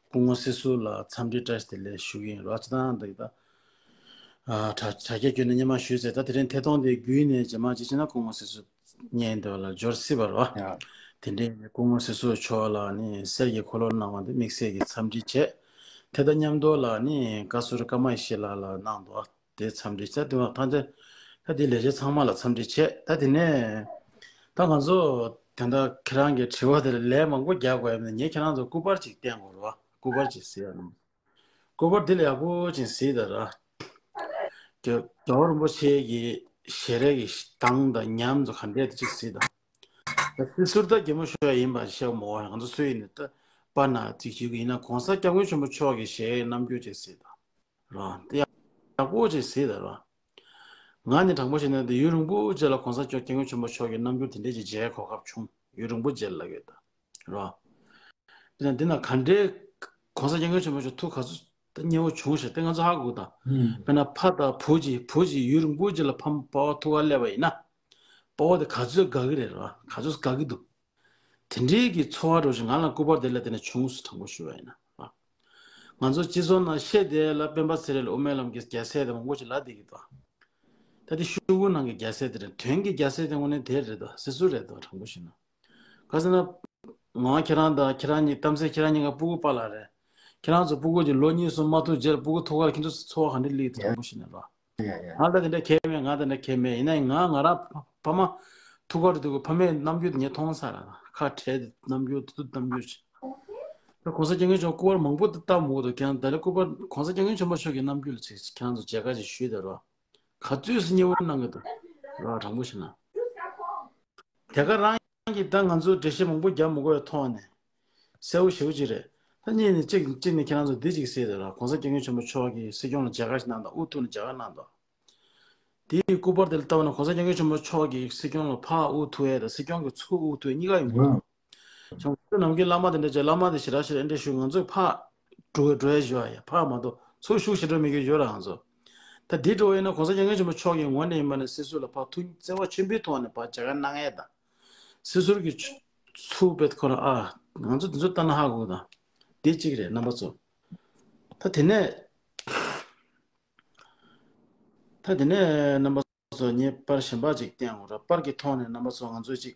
སྐུ་ངོ་སྲིད་ཟུར་ལ་འཚམས་འདྲི་བཀྲ་ཤིས་བདེ་ལེགས་ཞུ་གི་ཡིན་རོགས། ཅི་ད་འདི་ད་དྲ་དྲ་རྒྱ་བརྒྱུད་ནས་སྙན་མ་ཞུས་ཚེ་ད་དེ་རིང་ཐད་གཏོང་དེ་བརྒྱུད་ནས་རྗེས་མ་ཅི་བྱས་ན་སྐུ་ངོ་སྲིད་ཟུར་བརྙན་དེ་བ་ལ་འབྱོར་སྲིད་པ་རོགས། ཡ། དེ་འདྲའི་སྐུ་ངོ་སྲིད་ཟུར་མཆོག་ལ་ནི་གསེར་གྱི་འཁོར་ལོ་གནང་བ་འདི་དམིགས་བསལ་གྱི་འཚམས་འདྲི་བྱས། དེ་དང་མཉམ་དུ་ལ་ནི་བཀའ་ཟུར་ཀརྨ་ཡེ་ཤེས་ལགས་ལ་གནང་འདུག་དེ་འཚམས་འདྲི་བྱས། དེ་བ་ཐང་དེ་ད་དེ་ལས་བྱེད་ཚང་མ་ལ་འཚམས་འདྲི་བྱས། ད་དེ་ནས་ད་ང་ཚོ་དེ་འདྲ་ཁྱེད་རང་གི་དྲི་བ་དེ་ལ་ལན་མང་པོ་རྒྱག་དགོས་ཡོད་ནས་ངས་ཁྱེད་རང་ཚོ་སྐུ་པར་ཅིག་བསྟན་དགོས་རེད་བ། སྐུ་པར་ཅིག་གཟིགས་ཡ་ནི། སྐུ་པར་འདི་ལ་ཡག་པོ་ཅིག་གཟིགས་དང་ར། རྒྱལ་རྒྱལ་བ་རིན་པོ་ཆེ་གི་ཞལ་རས་ཀྱི་གདངས་དང་ཉམས་དང་ག་འདྲས་དེ་ཅིག་གཟིགས་དང་། ད་སྲིད་ཟུར་ད་གད་མོ་ཤོར་ཡ་ཡིན་པ་བཤད་མོ་ང་ཚོ་སུ་ཡིན་ནི་ད་པ་ན་ཅིག་བྱེད་ཀྱི་ཡིན་ན་གོང་ས་སྐྱབས་མགོན་ཆེན་པོ་མཆོག་གི་ཞལ་རྣམ་འགྱུར་ཅིག་གཟིགས་དང་། ར་དེ་ཡག་པོ་ཅིག་གཟིགས་དང་ར། ང་ནི་དྲང་པོ་བཤད་ན་དེ་ཡུན་རིང་པོ་རྗེས་ལ་གོང་ས་མཆོག་སྐྱབས་མགོན་ཆེན་པོ་མཆོག་གི་རྣམ་འགྱུར་དེ་འདྲས་ཅིག་མཇལ་གོ་སྐབས་བྱུང་། ཡུན་རིང་པོ་རྗེས་ལ་ལབ་ཡོད་ད། རོ། དེ་ན་འདི་ན་ག་འདྲའི་གོང་ས་སྐྱབས་མགོན་ཆེན་པོ་མཆོག་ཐུགས་ག་ཚོད་ད་མཉེས་པོ་བྱུང་ཞེས་དེ་ང་ཚོ་ཧ་གོ་དང་། ཨུམ། དཔེར་ན་ཕ་དང་བུ་གཅིག་བུ་གཅིག་ཡུན་རིང་པོ་ཅིག་ལ་ཕ་ཕ་བ་ཐུག་ག་སླེབས་པ་ཡིན་ན། ཕ་བ་དེ་ག་ཚོད་དགའ་གི་རེད་རོ། ག་ཚོད་དགའ་གི་འདུག་དེ་འདྲའི་གི་ཚོར་བ་འདྲ་ཞིག་ང་ལ་སྐུ་པར་དེ་ལ་བརྟེན་ནས་བྱུང་སོང་དྲང་པོ་ཞུ་བ་ཡིན་ན། ང་ཚོ་སྤྱི་ཚོགས་ནང་བཤད་དེ་ལ་སྤེན་པ་ཚེ་རིང་ལ་དབུ་མའི་ལམ་གྱི་རྒྱལ་སྲས་དེ་མང་པོ་ཞིག་ལབ་བསྡད་ཀྱི་འདུག་ད་དེ་ཤོག་གུ་ནང་གི་རྒྱལ་སྲས་དེ་རེད། དོན་གྱི་རྒྱལ་སྲས་དེ་དངོས་གནས་དེ་རེད་དོ། སྲིད་ཟུར་རེད་དོ། དྲང་པོ་བཤད་ན། ག་ཟེར་ན། ང་ཁྱེད་རང་དང་ཁྱེད་རང་གཉིས་གཏམ་ཚེ་ཁྱེད་རང་གཉིས་ཀ་སྤུ་གུ་པཱ་ལགས་རེད། ཁྱེད་རང་ཚོ་སྤུ་གུ་གཅིག་ལོ་གཉིས་གསུམ་མ་ཐུག་རྗེས་སྤུ་གུ་ཐུག་ག་ཁྱེད་ཚོ་ཚོར་བ་ག་འདྲ་སླེབས་ཡོད་དྲང་པོ་བཤད་ན་རོ། ཡ་ཡ། ང་ལ་དེ་འདྲ་གལ་མེད། ང་དེ་འདྲ་གལ་མེད། ཡིན་ན་ང་ང་རང་ཕ་ཕ་མ་ཐུག་ག་རེད་འདུག་ཕ་མའི་རྣམ་འགྱུར་དེ་ངས་མཐོང་ཚར་ར། ཁ་བྲལ་ཏེ་རྣམ་འགྱུར་དེ་ཚོ་རྣམ་འགྱུར་ཅིག་ད་གོང་ས་སྐྱབས་མགོན་མཆོག་སྐུ་པར་མང་པོ་བལྟ་མ་གོ་འདུག་ཁྱེད་རང་ད་ལྟ་སྐུ་པར་གོང་ས་སྐྱབས་མགོན་ཆེན་པོ་མཆོག་གི་རྣམ་འགྱུར་ལ་ཅིག་ཁྱེད་རང་ཚོ་མཇལ་ཁ་ཅིག་ཞུས་དང་རོ། ག་ཚོད་སུ་མཉེས་པོ་གནང་གི་འདུག་ར་དྲང་པོ་བཤད་ན། དེ་ག་རང་གིས་ད་ང་ཚོ་འགྲེལ་བཤད་མང་པོ་རྒྱབ་མི་དགོས་པའི་ཐོག་ནས་གསལ་པོ་ཞེ་པོ་ཅིག་རེད། ད་གཉིས་ནས་གཅིག་གཅིག་ནས་ཁྱེད་རང་ཚོ་འདི་ཅིག་གཟིགས་དང་ར། གོང་ས་སྐྱབས་མགོན་ཆེན་པོ་མཆོག་གིས་སྲིད་སྐྱོང་ལ་མཇལ་ཁ་ཞིག་གནང་དང་དབུ་ཐུག་ནས་མཇལ་ཁ་གནང་དང་། དེའི་སྐུ་པར་དེ་ལ་ལྟ་བ་ན་གོང་ས་སྐྱབས་མགོན་ཆེན་པོ་མཆོག་གིས་སྲིད་སྐྱོང་ལ་ཕར་དབུ་ཐུག་ཡས་དང་སྲིད་སྐྱོང་གི་ཚུར་དབུ་ཐུག་ཡས་གཉིས་ཀ་ཡོང་གི་འདུག་ཁྱོད་ཚོ་ནམ་རྒྱུན་བླ་མ་དེ་འདྲ་བྱས། བླ་མ་དེ་ཞེ་དྲག་ཞེ་དྲག་འདྲ་ཞུ། ང་ཚོས་ཕར་འགྲོ་འགྲོ་ཡས་ཞུ་བ་ཡ་ཕར་མ་གཏོགས་ཚུར་ཤུགས་ཞེ་དྲག་མི་དགོས་ཞུ་ར། ང་ཚོ་ད་འདི་འགྲོ་བ་ཡིན་ན་གོང་ས་སྐྱབས་མགོན་ཆེན་པོ་མཆོག་གི་ངོས་ནས་ཡིན་པ་ན་སྲིད་ཟུར་ལ་ཕར་ཐུགས་བརྩེ་བ་ཆེན་པོའི་ཐོག་ནས་ཕར་མཇལ་ཁ་གནང་ཡས་དང་། སྲིད་ཟུར་གྱི་ཚུར་ཕེབས་ཁོ་རང་ཨ་ང་ཚོ་འདི་ཚོ་ལྟ་ན་ཧ་གོ་དང་། འདི་གཅིག་རེད་རྣམ་པ་ཚོ། ད་དེ་ནས། ད་དེ་ནས་རྣམ་པ་ཚོ་ངས་པར་གཞན་པ་ཅིག་བསྟན་དགོས་ར། པར་གྱི་ཐོག་ནས་རྣམ་པ་ཚོ་ང་ཚོས་ཅིག་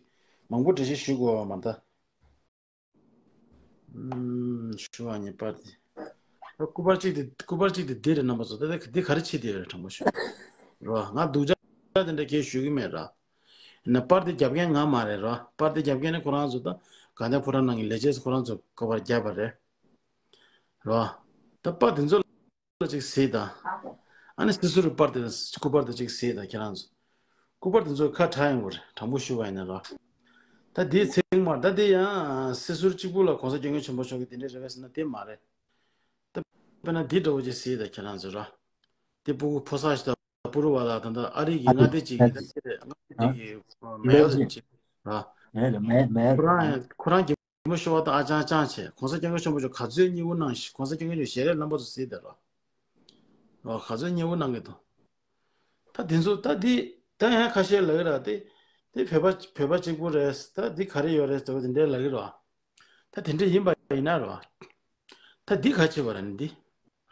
མང་པོ་འགྲེལ་བཤད་ཞུ་དགོས་པ་མ་གཏོགས། ཨུམ། ཞུ་བ་ངས་པར་དེ། ད་སྐུ་པར་གཅིག་དེ་སྐུ་པར་གཅིག་དེ་འདི་རེད་རྣམ་པ་ཚོ། ད་ལྟ་འདི་ག་རེ་བྱེད་བསྡད་ཡོད་རེད་དྲང་པོ་ཞུ། རོ། ང་སྡུག་ཅག་དེ་འདྲ་གས་ཞུ་གི་མེད་ར། ཡིན་ན་པར་དེ་རྒྱབ་མཁན་ང་མ་རེད་ར། པར་དེ་རྒྱབ་མཁན་ནི་ཁོ་རང་ཚོ་ད་དགའ་ལྡན་ཕོ་བྲང་ནང་གི་ལས་བྱེད་ཚོ་ཁོ་རང་ཚོ་སྐུ་པར་བརྒྱབ་པ་རེད། རོ། ད་པར་དེ་ཚོ་ལ་ཅིག་གཟིགས་དང་། ཨ་ནི་སྲིད་ཟུར་པར་དེ་སྐུ་པར་དེ་ཅིག་གཟིགས་དང་ཁྱེད་རང་ཚོ། སྐུ་པར་དེ་ཚོ་ཁ་གྲག་ཡོང་གི་རེད་དྲང་པོ་ཞུ་བ་ཡིན་ན་རོ། ད་དེའི་ཚེག་མ་ད་དེ་ཡང་སྲིད་ཟུར་གཅིག་པུ་ལ་གོང་ས་སྐྱབས་མགོན་ཆེན་པོ་མཆོག་གིས་དེ་འདྲ་རེད་པས་ཟེར་ན་དེ་མ་རེད། ད་དཔེར་ན་འདི་འདྲ་བོ་ཅིག་གཟིགས་དང་ཁྱེད་རང་ཚོ་ར། དེ་སྤུ་གུ་ཕོ་གསར་ཞིག་དང་སྤུ་རུ་བ་ལ་ད་ལྟ་ཨ་རི་གི་མངའ་སྡེ་གཅིག་གི་ད་ཅི་རེད། མངའ་སྡེ་གཅིག་གི་མེ་ཡོར་ཅིག་ར། མེད་རེད། མེད་མེད་ཁོ་རང་ཁོ་རང་གི་མོ་ཤོར་བ་དང་ཨ་ཅང་ཅང་བྱས། གོང་ས་སྐྱབས་མགོན་ཆེན་པོ་མཆོག་ག་ཚོད་མཉེས་པོ་གནང་ཞིག་གོང་ས་སྐྱབས་མགོན་མཆོག་ཞལ་རས་རྣམ་པ་ཚོ་གཟིགས་དང་ར། ཨོ་ག་ཚོད་མཉེས་པོ་གནང་གི་འདུག་ད་དེ་ཚོ་ད་དེ་ད་ཡང་ཁ་ཤས་ལབ་ཀྱི་ར། དེ་དེ་བོད་པ་བོད་པ་གཅིག་པུ་རེད། ད་འདི་ག་རེ་ཡོད་རེད་ཟེར་བ་དེ་འདྲས་ལབ་ཀྱི་ར། ད་དེ་འདྲས་ཡིན་པ་ཡིན་ན་ར། ད་འདི་ག་བྱེད་པ་རེད་ནི་འདི་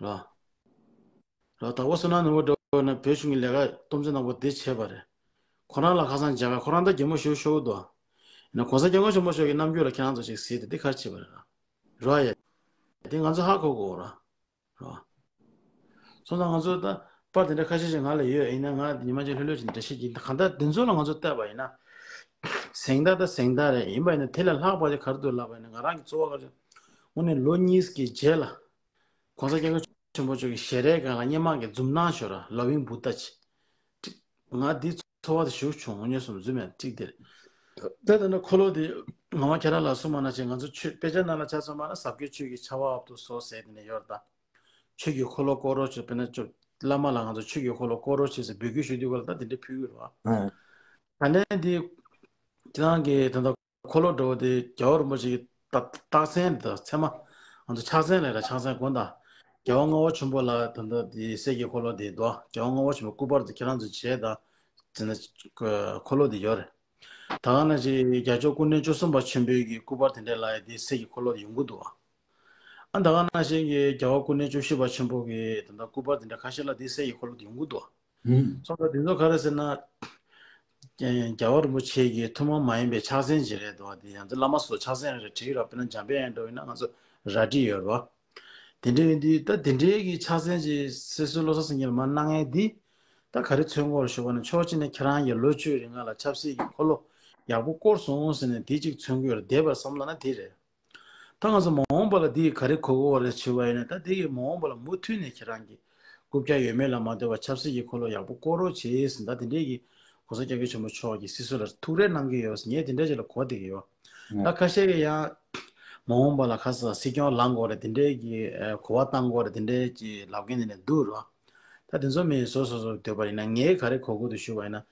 ར། ར་ད་འོ་བསོད་ནམས་ནོར་བུ་འདྲ་བོ་ན་བོད་གཞུང་གི་ལས་ཀ་སྟོབས་འཛིན་གནང་པོ་དེ་བྱས་པ་རེད། ཁོ་རང་ལ་ཁ་སང་མཇལ་ཁ་ཁོ་རང་ད་གད་མོ་ཞུ་ཤོར་འདུག་ཡིན་ན་གོང་ས་སྐྱབས་མགོན་ཆེན་པོ་མཆོག་གི་རྣམ་འགྱུར་ལ་ཁྱེད་རང་ཚོ་ཅིག་གཟིགས་ཏེ་འདི་ག་བྱེད་པ་རེད་ར། ར་ཡ། དེ་ང་ཚོ་ཧ་གོ་དགོས་ར། རོ། སོང་ཙང་ང་ཚོ་ད་པར་དེ་འདྲ་ཁ་ཤས་ཤིག་ང་ལ་ཡོད། ཡིན་ན་ང་ཉི་མ་གཅིག་ལྷོད་ལྷོད་ཅིག་འགྲེལ་བཤད་ཀྱིན། གང་ལྟར་འདི་ཚོ་ལ་ང་ཚོ་བལྟས་པ་ཡིན་ན། གཟེངས་རྟགས་ད་གཟེངས་རྟགས་རེད། ཡིན་པ་ཡིན་ན་དེ་ལས་ལྷག་པ་ཅིག་ག་རེ་འདུག་ལབ་པ་ཡིན་ན། ང་རང་གི་ཚོར་བ་ག་རེ། དངོས་གནས་ལོ་གཉིས་ཀྱི་རྗེས་ལ། གོང་ས་སྐྱབས་མགོན་ཆེན་པོ་མཆོག་གི་ཞལ་རས་སྒང་ལ་སྔོན་མ་གི་འཛུམ་མདངས་ཤོར་ར། ལབ་ཡིན་བུ་ལྟ་ཅི། ང་འདི་ཚོར་བ་དེ་ཞུ་བྱུང་། དངོས་སུ་འཛུམ་ཡང་གཅིག་དེར། ད་ད་ནི་འཁོར་ལོ་དེ་ངག་དབང་ཁྱེད་རང་ལ་གསུངས་པ་ནང་བཞིན་ང་ཚོ་ཆོས་དཔེ་ཆ་ནང་ལ་ཆ་མཚོན་པ་ན་ཟབ་རྒྱས་ཆོས་ཀྱི་ཆར་པ་འབབ་ཏུ་གསོལ་ཟེར་དེ་ནས་ཡོད་རེད་ད། ཆོས་ཀྱི་འཁོར་ལོ་བསྐོར་རོགས་བྱོས། དཔེར་ན་ཅོ་བླ་མ་ལ་ང་ཚོ་ཆོས་ཀྱི་འཁོར་ལོ་བསྐོར་རོགས་བྱོས་ཟེར་འབོད་སྐུལ་ཞུ་དུས་སྐོར་ལ་ད་དེ་འདྲ་ཕུལ་གི་རེད་བ། ད་ནས་འདི་ཁྱེད་རང་གི་ད་ལྟ་འཁོར་ལོ་འདྲ་བོ་དེ་རྒྱལ་བ་རིན་པོ་ཆེ་གི་རྟགས་རྟགས་མཚན་དང་མཚན་མ། ང་ཚོ་ཕྱག་མཚན་ལས་ར། ཕྱག་མཚན་དགོངས་དག་རྒྱལ་བ་ལྔ་པ་ཆེན་པོ་ལ་ད་ལྟ་དེ་གསེར་གྱི་འཁོར་ལོ་དེ་འདུག་རྒྱལ་བ་ལྔ་པ་ཆེན་པོའི་སྐུ་པར་དེ་ཁྱེད་རང་ཚོ་བྱས་དང་། དེ་ན་འཁོར་ལོ་དེ་ཡོད་རེད། ད་ག་ནང་བཞིན་རྒྱལ་མཆོག་སྐུ་ཕྲེང་བཅུ་གསུམ་པ་ཆེན་པོའི་གི་སྐུ་པར་དེ་འདྲས་ལ་ཡ་དེ་གསེར་གྱི་འཁོར་ལོ་དེ་ཡོང་གི་འདུག་ཨ་ད་ག་ནང་བཞིན་གྱི་རྒྱལ་བ་སྐུ་ཕྲེང་བཅུ་བཞི་པ་ཆེན་པོ་གི་ད་ལྟ་སྐུ་པར་དེ་འདྲ་ཁ་ཤས་ལ་དེ་གསེར་གྱི་འཁོར་ལོ་དེ་ཡོང་གི་འདུག་ཨ། ཧུམ། སོང་ཙང་དེ་ཚོ་ག་རེ་ཟེར་ན། རྒྱལ་བ་རིན་པོ་ཆེ་གི་ཐུན་མོང་མ་ཡིན་པའི་ཕྱག་མཚན་ཅིག་རེད་འདུག་བ། དེ་ཡང་ཚོ་བླ་མ་སོགས་ཕྱག་མཚན་རེ་བྲིས་རོགས། དཔེར་ན་འཇམ་དཔལ་དབྱངས་འདྲ་བོ་ཡིན་ན་ང་ཚོ་རལ་གྲི་ཡོད་རོགས། དེ་འདྲ་ཡིན་དུས་ད་དེ་འདྲའི་གི་ཕྱག་མཚན་ཅིག་སྲིད་ཟུར་བློ་བཟང་སེང་གེ་ལ་མར་གནང་མཁན་འདི། ད་ག་རེ་མཚོན་གྱི་ཡོད་རེད་ཞུས་པ་ན། ཕྱོགས་གཅིག་ནས་ཁྱེད་རང་གིས་ལོ་བཅུའི་རིང་ལ་ཆབ་སྲིད་ཀྱི་འཁོར་ལོ་ཡག་པོ་བསྐོར་སོང་ཟེར་ནས་དེ་གཅིག་མཚོན་གྱི་ཡོད་རེད། བསྡད་པར་བསམ་ལ་ན་དེ་རེད། ད་ང་ཚོ་མ་འོངས་པ་ལ་འདི་ག་རེ་གོ་དགོས་རེད་ཞུས་པ་ཡིན་ན། ད་འདི་གི་མ་འོངས་པ་ལ་མུ་མཐུད་ནས་ཁྱེད་རང་གིས་རྐུབ་བཀྱག་ཡོད་མེད་ལ་མ་ལྟོས་པར་ཆབ་སྲིད་ཀྱི་འཁོར་ལོ་ཡག་པོ་བསྐོར་རོགས་བྱེད་ཟེར། ད་དེ་འདྲས་ཀྱི་གོང་ས་སྐྱབས་མགོན་ཆེན་པོ་མཆོག་གིས་སྲིད་ཟུར་ལ་ཐུགས་རེ་གནང་གི་ཡོད་ཟེར་ངས་དེ་འདྲས་ཅིག་ལ་གོ་བསྡད་ཀྱི་ཡོད། ད་ཁ་ཤས་ཀྱིས་ཡང་མ་འོངས་པ་ལ་ཁ་ས་སྲིད་སྐྱོང་ལངས་དགོས་རེད། དེ་འདྲས་ཀྱི་གོ་བ་བཏང་དགོས་རེད། དེ་འདྲས་ཀྱི་ལབ་མཁན་དེ་འདྲས་འདུག་རོགས། ད་དེ་ཚོ་མི་སོ་སོ་སོ་འདོད་པ་ཡིན་ན། ངས་ག་རེ་གོ་དགོས་འདུག་ཞུས་པ་ཡིན་ན།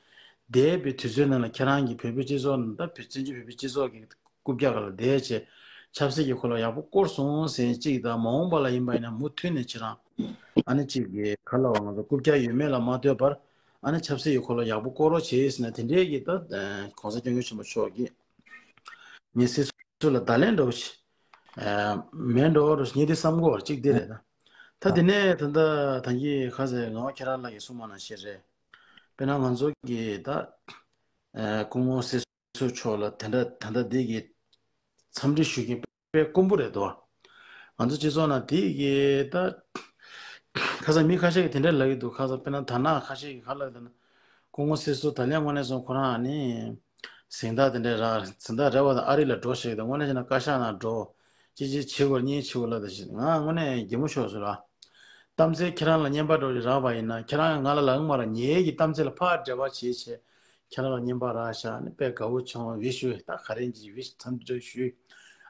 འདས་པའི་དུས་ཚོད་ནང་ལ་ཁྱེད་རང་གིས་བོད་པའི་སྤྱི་ཚོགས་ནང་། ད་བོད་བཙན་བྱོལ་བོད་པའི་སྤྱི་ཚོགས་ཀྱི་རྐུབ་བཀྱག་ལ་བསྡད་བྱས་ཆབ་སྲིད་ཀྱི་འཁོར་ལོ་ཡག་པོ་བསྐོར་སོང་ཟེར་གཅིག་དང་། མ་འོངས་པ་ལ་ཡིན་པ་ཡིན་ན་མུ་མཐུད་ནས་ཁྱེད་རང་ཨ་ནི་གཅིག་གི་ག་ལབ་དགོས། ང་ཚོ་རྐུབ་བཀྱག་ཡོད་མེད་ལ་མ་ལྟོས་པར་ཨ་ནི་ཆབ་སྲིད་ཀྱི་འཁོར་ལོ་ཡག་པོ་བསྐོར་རོགས་བྱེད་ཟེར་ནས་དེ་འདྲས་ཀྱི་ད་གོང་ས་སྐྱབས་མགོན་ཆེན་པོ་མཆོག་གིས་ངས་སྲིད་ཟུར་ལ་བརྡ་ལན་འདྲ་བོ་ཞིག་མེད་འགྲོ་རོགས་ངས་དེ་བསམ་གྱི་ཡོད་རེད། གཅིག་དེ་རེད། ད་ད་དེ་ནས་ད་ད་ད་གིན་ཁ་སང་ངག་དབང་ཁྱེད་རང་ལགས་ཀྱིས་གསུངས་པ་ནང་བཞིན་རེད། དཔེར་ན་ང་ཚོ་གི་ད་སྐུ་ངོ་སྲིད་ཟུར་མཆོག་ལ་དེ་འདྲ་ད་ལྟ་འདི་གི་འཚམས་འདྲི་ཞུ་མཁན་དཔེ་དཀོན་པོ་རེད་དོ། ང་ཚོ་སྤྱི་ཚོགས་ནང་འདི་གི་ད་ཁ་སང་མི་ཁ་ཤས་ཀྱིས་དེ་འདྲ་ལབ་ཀྱི་འདུག་ཁ་སང་དཔེར་ན་དར་ནག་ཁ་ཤས་ཀྱིས་ག་ལབ་ཀྱི་འདུག་ན། སྐུ་ངོ་སྲིད་ཟུར་ད་ལན་དངོས་གནས་སོང་ཁོ་རང་ཨ་ནི་གཟེངས་རྟགས་དེ་འདྲ་རག་གཟེངས་རྟགས་རག་པ་དང་ཨ་རི་ལ་འགྲོ་ཞེས་དང་། དངོས་གནས་བྱས་ན་བཀའ་ཤག་ནང་འགྲོ། ཅི་ཅི་བྱེད་དགོས་གཉིས་བྱེད་དགོས་ལབ་དང་ཞེས། ང་དངོས་གནས་གད་མོ་ཤོར་སོང་ར། གཏམ་ཚེ་ཁྱེད་རང་ལ་རྔན་པ་འགྲོ་རེ་རག་པ་ཡིན་ན། ཁྱེད་རང་ང་ལ་ལབ་ཀྱི་མ་རེད། ངེད་ཀྱི་གཏམ་ཚེ་ལ་ཕར་འབྲེལ་བ་བྱེད་བྱས་ཁྱེད་རང་ལ་རྔན་པ་རག་ཤག་ཨ་ནི་དཔེ་དགའ་བོ་བྱུང་། བི་ཤུ་ད་ག་རེ་ཡིན་གྱི་བི་ཤུ་འཚམས་འདྲི་ཞུས།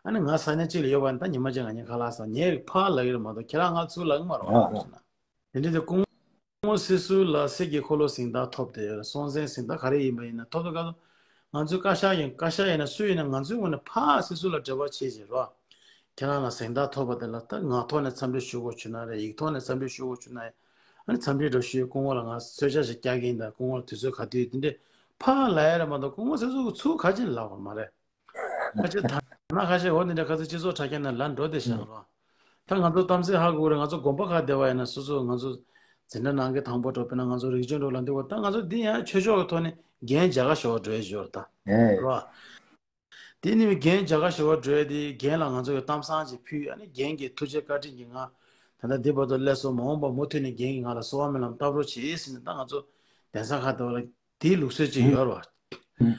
ཨ་ནི་ང་ས་གནས་གཅིག་ལ་ཡོད་པ་ནི་ད་ཉི་མ་གཅིག་ང་གཉིས་ཁ་ལག་ཟ། ངས་ཕར་ལབ་ཀྱི་རེད་མ་གཏོགས་ཁྱེད་རང་ང་ཚུར་ལབ་ཀྱི་མ་རེད་བ། ཨ་ཨ། ཟེར་ན། དེ་འདྲ་དེ་སྐུ་ངོ་སྲིད་ཟུར་ལ་གསེར་གྱི་འཁོར་ལོ་གཟེངས་རྟགས་ཐོབ་སྟེ་སྲོང་བཙན་གཟེངས་རྟགས་ག་རེ་ཡིན་པ་ཡིན་ན་ཐོབ་ཐོབ་ག་ང་ཚོའི་བཀའ་ཤག་ཡིན། བཀའ་ཤག་ཡིན་ན་སུ་ཡིན་ན་ང་ཚོའི་ངོས་ནས་ཕར་སྲིད་ཟུར་ལ་འབྲེལ་བ་བྱེད་བྱེད་རོགས། ཁྱེད་རང་ལ་གཟེངས་རྟགས་ཐོབ་པ་དེ་ལ་ད་ངག་ཐོག་ནས་འཚམས་འདྲི་ཞུ་དགོས་བྱུང་ན་རེད། ཡིག་ཐོག་ནས་འཚམས་འདྲི་ཞུ་དགོས་བྱུང་ན་རེད། ཨ་ནི་འཚམས་འདྲི་འདྲ་ཞུས། སྐུ་ངོ་ལ་ང་གསོལ་ཇ་ཞིག་རྒྱག་གི་ཡིན། ད་སྐུ་ངོ་ལ་དུས་ཚོད་ག་དུས་དེ་འདྲས་ཕར་ལབ་ཡ་རེད་མ་གཏོགས་སྐུ་ངོ་སྲིད་ཟུར་གྱིས་ཚུར་ག་ཅི་ལབ་པ་མ་རེད། ཁ་ཆེ་ད་ན་ཁ་ཤས་འོ་འདི་འདྲ་ཁ་ཚ་སྤྱི་ཚོགས་དྲ་རྒྱ་ནང་ལ་འགྲོ་བསྡད་ཤག་རོ། ད་ང་ཚོ་གཏམ་ཚེ་ཧ་གོ་རེད། ང་ཚོ་དགོན་པ་ཁག་བསྡད་པ་ཡིན་ན་སོ་སོ་ང་ཚོ་འཛིན་གྲྭ་ནང་གི་དང་པོ་འགྲོ། དཔེར་ན་ང་ཚོ་རིག་གཅོད་འགྲོ་ལ་འདི་བ་ད་ང་ཚོ་འདི་ཡང་ཆོས་ཕྱོགས་ཀྱི་ཐོག་ནས་འགན་རྒྱ་ག་ཞེ་པོ་འགྲོ་ཡི་ཞོར་ད་ཨེ། རོ། དེ་ནི་འགན་རྒྱ་ག་ཞེ་པོ་འགྲོ་ཡ་དེ་འགན་ལ་ང་ཚོ་གི་གཏམ་བཟང་ཅིག་ཕུལ། ཨ་ནི་འགན་གྱི་ཐུགས་རྗེ་བཀའ་དྲིན་གྱིས་ང་ད་ལྟ་འདི་བར་དུ་སླེབས་སོང་། མ་འོངས་པ་མུ་མཐུད་ནས་འགན་གྱིས་ང་ལ་གསོལ་བ་སྨོན་ལམ་བཏབ་རོགས་བྱེད་ཟེར་ནས་ད་ང་ཚོ་གདན་ས་ཁག་བསྡད་པ་ལ། དེའི་ལུགས་སྲོལ་ཅིག་ཡོད་རེད་བ།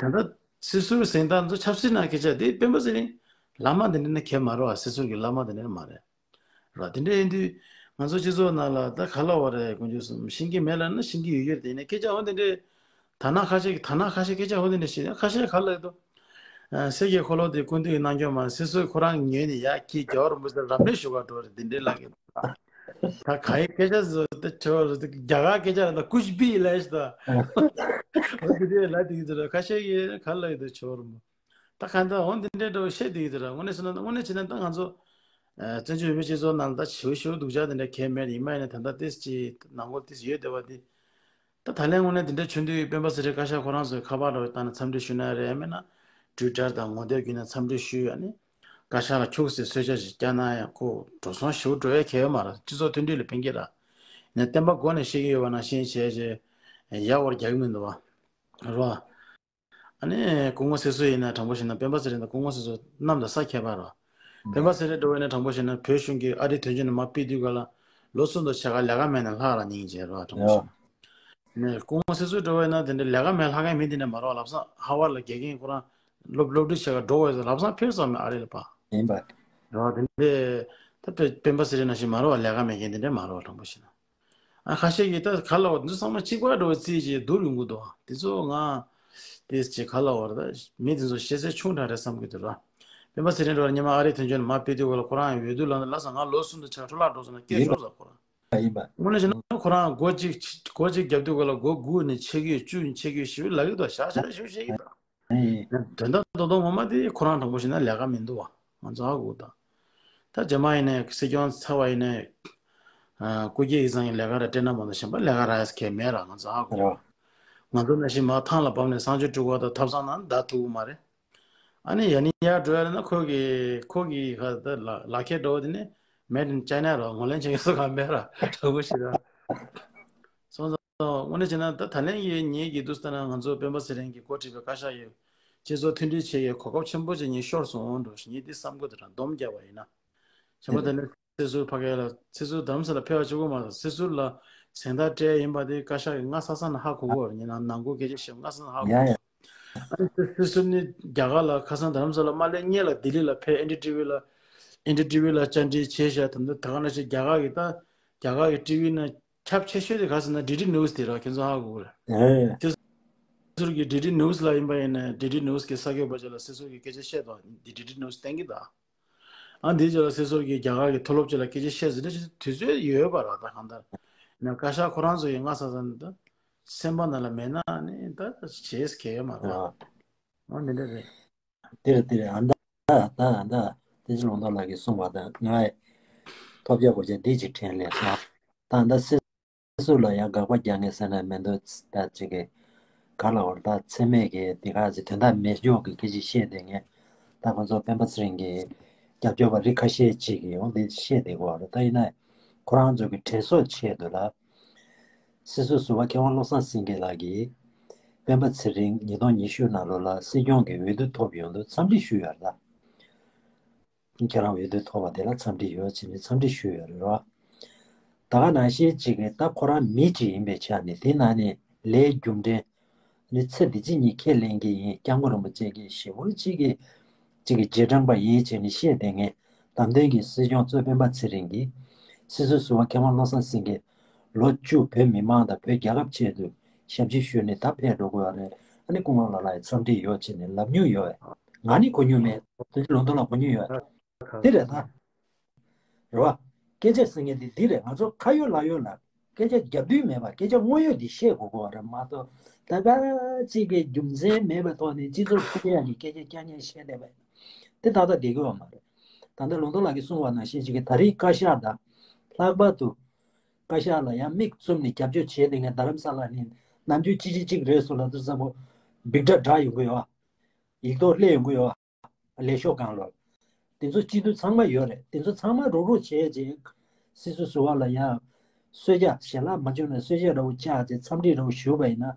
ད་ལྟ་སྲིད་ཟུར་གཟེངས་རྟགས་ཚོ་ཆབ་སྲིད་ནང་སྐད་ཆ་དེ་སྤེན་པ་ཚེ་རིང་བླ་མ་དེ་འདྲ་ནི་གལ་མ་རེད་བ། སྲིད་ཟུར་གྱི་བླ་མ་དེ་འདྲ་ནི་མ་རེད་ར། དེ་འདྲ་ཡིན་དུས་ང་ཚོ་སྤྱི་ཚོགས་ནང་ལ་ད་ག་ལབ་པ་རེད། དཀོན་མཆོག་གསུམ་ཤེས་ཀྱི་མེད་ལབ་ན་ཤེས་ཀྱི་ཡོད་ཀྱི་རེད། དེ་ནས་སྐད་ཆ་འོ་དེ་འདྲས་ད་ན་ཁ་ཤས་ཀྱིས་ད་ན་ཁ་ཤས་སྐད་ཆ་འོ་དེ་འདྲས་བཤད། ཁ་ཤས་ག་ལབ་འདུག་གསེར་གྱི་འཁོར་ལོ་དེ་སྐུ་མདུན་གྱི་གནང་སྐྱོང་མ་སྲིད་སོ་ཁོ་རང་ཉོས་ནས་ཡ་ཁྱི་རྒྱལ་བ་རིན་པོ་ཆེ་རབ་གནས་ཞུ་གར་འགྲོ་རེད། དེ་འདྲའི་ལག་གི་ད་ག་ཡི་སྐད་ཆ་ཟེར་ཏེ་ཆོ་རྒྱ་གར་སྐད་ཆ་ལ་ད་ཀུཆ་བི་ལས་ད་འོ་དེ་འདྲའི་ལ་དེ་གི་ཟེར་ཁ་ཤས་ཀྱིས་ག་ལ་ཡི་ད་ཆོ་རུ་མོ། ད་ག་འདྲ་འོ་འདི་འདྲའི་འདྲ་བོ་བཤད་དེ་གི་ཟེར། དངོས་གནས་བྱས་ན་དངོས་གནས་བྱས་ན་ད་ང་ཚོ་བཙན་བྱོལ་བོད་མི་སྤྱི་ཚོགས་ནང་ད་ཞེ་པོ་ཞེ་པོ་སྡུག་ཅག་དེ་འདྲ་གས་མེད། ཡིན་མ་ཡིན་ན་ད་ལྟ་ཏིས་ཅི་ནང་ཁུལ་ཏིས་ཡོད་བསྡད་པ་དེ། ད་ད་ལན་དངོས་གནས་དེ་འདྲ་བྱུང་དུས་སྤེན་པ་ཚེ་རིང་བཀའ་ཤག་ཁོ་རང་ཚོའི་ཁ་པར་འདྲ་བོ་བཏང་ནས་འཚམས་འདྲི་ཞུ་ན་རེད། མིན་ན་ཊུའི་ཊར་དང་ངོ་དེབ་བརྒྱུད་ནས་འཚམས་འདྲི་ཞུས། ཨ་ནི་བཀའ་ཤག་ལ་ཁྱུག་ཙམ་གསོལ་ཇ་ཞིག་བསྐྱལ་ན་ཡང་ཁོ་འགྲོ་སོང་ཞེ་པོ་འགྲོ་ཡ་གལ་ཡོད་མ་རེད། སྤྱི་ཚོགས་མཐུན་སྒྲིལ་ལ་ཕན་གྱི་རེད། ནས་བསྟན་པ་སྒོ་ནས་བཤད་ཀྱི་ཡོད་པ་ནང་བཞིན་བྱས་རྗེས་ཡག་པོ་རྒྱག་གི་མི་འདུག་བ། རེད་བ། ཨ་ནི་སྐུ་ངོ་སྲིད་ཟུར་ཡིན་ན་དྲང་པོ་བཤད་ན་སྤེན་པ་ཚེ་རིང་དང་སྐུ་ངོ་སྲིད་ཟུར་གནམ་དང་ས་ཁྱད་པར་རེད། སྤེན་པ་ཚེ་རིང་འདྲ་བོ་ཡིན་ན་དྲང་པོ་བཤད་ན་བོད་གཞུང་གིས་ཨ་རིའི་དོན་གཅོད་ནས་མར་ཕུད་དུས་ག་ལ་ལོ་གསུམ་དང་ཕྱེད་ཀ་ལས་ཀ་མེད་ནས་ལྷག་ལ་ཉིན་བྱས་རེད་བ། དྲང་པོ་བཤད་ན། ནས་སྐུ་ངོ་སྲིད་ཟུར་འདྲ་བོ་ཡིན་ན་དེ་འདྲའི་ལས་ཀ་མེད་ལྷག་མཁན་མི་དེ་འདྲ་མ་རེད་བ། ལམ་སང་ཧ་ཝར་ལ་དགེ་རྒན་ཁོ་རང་སློབ་སློབ་ཁྲིད་བྱེད་ག་འགྲོ་བས་ལམ་སང་ཕེབས་ཙམ་ནས་ཨ་རི་ལ་ཕར། ཡིན་པ། རེད་བ། དེ་འདྲའི་ད་སྤེ་སྤེན་པ་ཚེ་རིང་ནང་བཞིན་མ་རེད་བ། ལས་ཀ་མེད་མཁན་དེ་འདྲ་མ་རེད་བ། དྲང་པོ་བཤད་ན། ཨ་ཁ་ཤས་ཀྱིས་ད་ག་ལ་བ་འདི་ཚང་མ་གཅིག་པ་འདྲ་བོ་རྩིས་བྱས་བསྡུར་ཡོང་གི་འདུག་དེ་ཚོ་ང་དེ་ཅིག་ག་ལ་བར་ད་མི་དེ་ཚོ་ཤེས་ཚད་ཆུང་དྲགས་རེད་བསམ་གྱི་འདུག་ར། སྤེན་པ་ཚེ་རིང་འདྲ་བ་སྔོན་མ་ཨ་རིའི་དོན་གཅོད་ནས་མར་ཕེབས་དུས་ག་ལ་ཁོ་རང་ཡང་འོས་བསྡུ་ལངས་ནས་ལ་ས་ང་ལོ་གསུམ་དུ་ཆ་འཕྲོ་བརླག་འགྲོ་སོང་ན་སྐད་ཡིན་ཤོར་ས་ཁོ་རང་། ཡིན་པ། དངོས་གནས་བྱས་ན་ཁོ་རང་སྒོ་གཅིག་སྒོ་གཅིག་རྒྱབ་དུས་ག་ལ་སྒོ་དགུ་ནས་ཆེ་གེ་བཅུ་ནས་ཆེ་གེ་བཞི་ལབ་ཀྱི་འདུག་ཤག་ཤག་ཤག་ཤག་ཡིན་པ། ཡིན། དོན་དག་རྡོག་རྡོག་ངོ་མ་དེ་ཁོ་རང་དྲང་པོ་བཤད་ན་ལས་ཀ་མི་འདུག་བ། ང་ཚོ་ཧ་གོ་ད། ད་རྗེས་མ་ཡིན་ནའི་སྲིད་སྐྱོང་ཚར་བ་ཡིན་ནའི། ཨ་སྐུ་སྒེར་ཡིག་ཚང་གི་ལས་ཀ་ར་སྤྲད་ན་མ་གཏོགས་གཞན་པ་ལས་ཀ་རག་ཡས་གལ་མེད་ར། ང་ཚོ་ཧ་གོ། རེད་བ། ང་ཚོ་ནང་བཞིན་མར་ཐང་ལ་བབས་ནས་གསང་སྤྱོད་སྤྲུལ་སྐུ་དང་ཐབ་ཚང་ནང་བསྡད་ཐུབ་ཀྱི་མ་རེད། ཨ་ནི་ཡར་ནས་ཡར་འགྲོ་ཡ་ལ་ན་ཁོ་གི་ཁོ་གི་ཧ་ད་ལ་ལག་ཁྱེར་འདྲ་བོ་དེ་ནི་Made in China ར། ངོས་ལེན་བྱེད་ཡ་སུ་གང་མེད་ར། དྲང་པོ་བཤད་ན། སོང་ཙང་དངོས་གནས་བྱས་ན་ད་ད་ལན་ཡོད་ངེས་ཀྱི་འདུག་ལྟ་ན་ང་ཚོ་སྤེན་པ་ཚེ་རིང་གིས་འགོ་ཁྲིད་པའི་བཀའ་ཤག་ཡོད། སྤྱི་ཚོགས་མཐུན་སྒྲིལ་བྱེད་ཡས་གོ་སྐབས་ཆེན་པོ་ཅིག་ངས་ཤོར་སོང་འགྲོ་ཞེས་ངས་འདི་བསམ་གི་འདུག་ར། སྡོམ་བརྒྱབ་པ་ཡིན་ན། གཞན་པ་ད་ནི་སྲིད་ཟུར་ཕ་གི་ལ་སྲིད་ཟུར་རྡ་རམ་ས་ལ་ཕེབས་པ་གཅིག་པོ་མ་རེད། སྲིད་ཟུར་ལ་གཟེངས་རྟགས་སྤྲད་ཡིན་པ་དེ་བཀའ་ཤག་གིས་སྔ་ས་ས་ནས་ཧ་གོ་གི་ཡོད་རེད། ངས་ནང་ནང་ཁུལ་སྐད་ཆ་བཤད་སྔ་ས་ནས་ཧ་གོ་ཡ་ཡ། ཨ་ནི་སྲིད་ཟུར་ནི་རྒྱ་གར་ལ་ཁ་སང་རྡ་རམ་ས་ལ་མ་སླེབས་སྔོན་ལ་ལྡི་ལི་ལ་ཕེབས། ཨེན་ཌི་ཊི་ཝི་ལ་ཨེན་ཌི་ཊི་ཝི་ལ་བཅར་འདྲི་བྱས་ཤག་ད་ལྟ་ད་ག་ནང་བཞིན་རྒྱ་གར་གི་ད་རྒྱ་གར་གི་ཊི་ཝི་ནང་ཁྱབ་ཆེ་ཤོས་དེ་ག་ཟེར་ན་ཌི་ཌི་ནིའུ་སི་དེ་རེད། ཁྱེད་ཚོ་ཧ་གོ་གི་རེད། ཨེ། སྲིད་ཟུར་གི་ཌི་ཌི་ནིའུ་སི་ལ་ཡིན་པ་ཡིན་ན་ཌི་ཌི་ནིའུ་སི་གི་གསར་འགོད་པ་ཅིག་ལ་སྲིད་ཟུར་གི་སྐད་ཆ་བཤད་དོ། ཌི་ཌི་ནིའུ་སི་བསྟན་གི་ད། ཨ་འདི་ཅིག་ལ་སྲིད་ཟུར་གྱིས་རྒྱ་གར་གྱི་མཐོ་སློབ་ཅིག་ལ་སྐད་ཆ་བཤད་ཟིན་ན་དུས་ཚོད་ཡོད་པ་ར། ད་གང་ལྟར་ན་བཀའ་ཤག་ཁོ་རང་ཚོ་ཡིས་སྔ་ས་ས་ནས་ད་སེམས་པ་ནང་ལ་མེད་ན་ནི་ད་བྱེད་ས་གལ་ཡོད་མ་རེད། ཨ། འོ་འདི་འདྲ་རེད། དེ་རེད་དེ་རེད། ཨ་ད་ད་ད་ད་དེ་ཅི་ལུང་རྟོགས་ལགས་ཀྱིས་གསུངས་པ་དང་ང་ཐོབ་རྒྱ་གོ་ཆ་འདི་ཅིག་དྲན་ལས་སོང་། ད་ད་སྲིད་སྲིད་ཟུར་ལ་ཡང་དགག་པ་རྒྱག་མཁན་ཟེར་ན་མི་འདུག་ད་ཅིག་གི་ག་ལ་བར་ད་མཚན་སྨད་ཀྱི་དེ་ག་ཚོད་དོན་དག་མེད་འཇོག་གི་སྐད་ཆ་བཤད་བསྡད་མཁན། ད་ཁོང་ཚོ་སྤེན་པ་ཚེ་རིང་གི་རྒྱབ་སྐྱོར་བ་རིགས་ཁ་ཤས་ཅིག་གིས་ཡང་དེ་བཤད་བསྡད་ཀྱི་ཡོད་རེད། ད་ཡིན་ན་ཁོ་རང་ཚོ་གི་དྲན་གསོ་ཆེད་དུ་ལ་སྲིད་ཟུར་ཟུར་པ་མཁས་དབང་བློ་བཟང་སེང་གེ་ལགས་ཀྱིས་སྤེན་པ་ཚེ་རིང་ཉིས་སྟོང་ཉི་ཤུ་ནང་ལོ་ལ་སྲིད་སྐྱོང་གི་འོས་བསྡུ་ཐོབ་ཡོང་དུས་འཚམས་འདྲི་ཞུས་ཡོད་རེད་ད། ཁྱེད་རང་འོས་བསྡུ་ཐོབ་པ་དེ་ལ་འཚམས་འདྲི་ཡོད་ཅེས་ནས་འཚམས་འདྲི་ཞུས་ཡོད་རེད་རོ། ད་ག་ནང་བཞིན་གཅིག་གིས་ད་ཁོ་རང་མི་གཅིག་ཡིན་པའི་ཆ་ནས་དེ་ནང་ནས་ལས་རྒྱུ་འབྲས་ནི་ཚེ་འདི་ཕྱི་གཉིས་ཁས་ལེན་གྱི་ཡིན། སྐྱབས་མགོན་རིན་པོ་ཆེ་གིས་ཞེ་པོ་གཅིག་གིས་གཅིག་གི་རྗེས་འབྲང་པ་ཡིན་ཅེས་ནས་བཤད་བསྡད་མཁན་བདམས་ཐོན་གྱི་སྲིད་སྐྱོང་གཙོས་སྤེན་པ་ཚེ་རིང་གིས་སྲིད་ཟུར་ཟུར་པ་མཁས་དབང་བློ་བཟང་སེང་གེ་ལོ་བཅུ་བོད་མི་མང་དང་བོད་རྒྱལ་ཁབ་ཆེད་དུ་ཞབས་ཕྱི་ཞུས་ནས་ད་ཕེབས་འགྲོ་དགོས་པ་རེད། ཨ་ནི་སྐུ་ངོ་ལགས་ལ་ཡང་འཚམས་འདྲི་ཡོད་ཅེས་ནས་ལབ་མྱོང་ཡོད། ང་ནི་གོ་མྱོང་མེད། དོན་གཅོད་ལུང་རྟོགས་ལ་གོ་མྱོང་ཡོད། དེ་རེད་ད། རེད་བ། སྐད་ཆ་ཟེར་མཁན་དེ་འདི་རེད། ང་ཚོ་ཁ་ཡོད་ལག་ཡོད་ལ་སྐད་ཆ་རྒྱབ་མདུན་མེད་པ་སྐད་ཆ་དངོས་ཡོད་འདི་བཤད་དགོས་དགོས་པ་རེད་མ་གཏོགས་ད་ག་ཅིག་གི་རྒྱུ་མཚན་མེད་པའི་ཐོག་ནས་སྤྱི་ཚོགས་འཁྲུག་ཡག་གི་སྐད་ཆ་རྐྱང་རྐྱང་བཤད་བསྡད་པ་ཡིན་ན་དེ་ཏག་ཏག་བསྡད་ཀྱི་ཡོད་མ་རེད། ད་ལྟ་ལུང་རྟོགས་ལགས་ཀྱིས་གསུངས་པ་ནང་བཞིན་ཅིག་གི་ད་རེས་བཀའ་ཤག་དང་ལྷག་པར་དུ་བཀའ་ཤག་ལ་ཡང་མིག་བཙུམ་ནས་རྒྱབ་སྐྱོར་བྱས་བསྡད་མཁན་རྡ་རམ་ས་ལ་ནས་ནམ་རྒྱུན་ཅི་ཅི་ཅིག་རེད་སོང་ལབ་དུས་ཙམ་པོ་འབིག་སྒྲ་བསྒྲགས་ཡོང་གི་ཡོད། ཡིག་ཐོག་སླེབས་ཡོང་གི་ཡོད། ལས་ཤོག་སྒང་ལོགས། དེ་ཚོ་སྤྱི་འཐུས་ཚང་མ་ཡོད་རེད། དེ་ཚོ་ཚང་མ་རུག་རུག་བྱས་རྗེས་སྲིད་ཟུར་ཟུར་པ་ལ་ཡང་གསོལ་ཇ་ཞལ་ལག་མ་བྱུང་ན་གསོལ་ཇ་འདྲ་བོ་བཅག་རྗེས་འཚམས་འདྲི་འདྲ་བོ་ཞུས་པ་ཡིན་ན་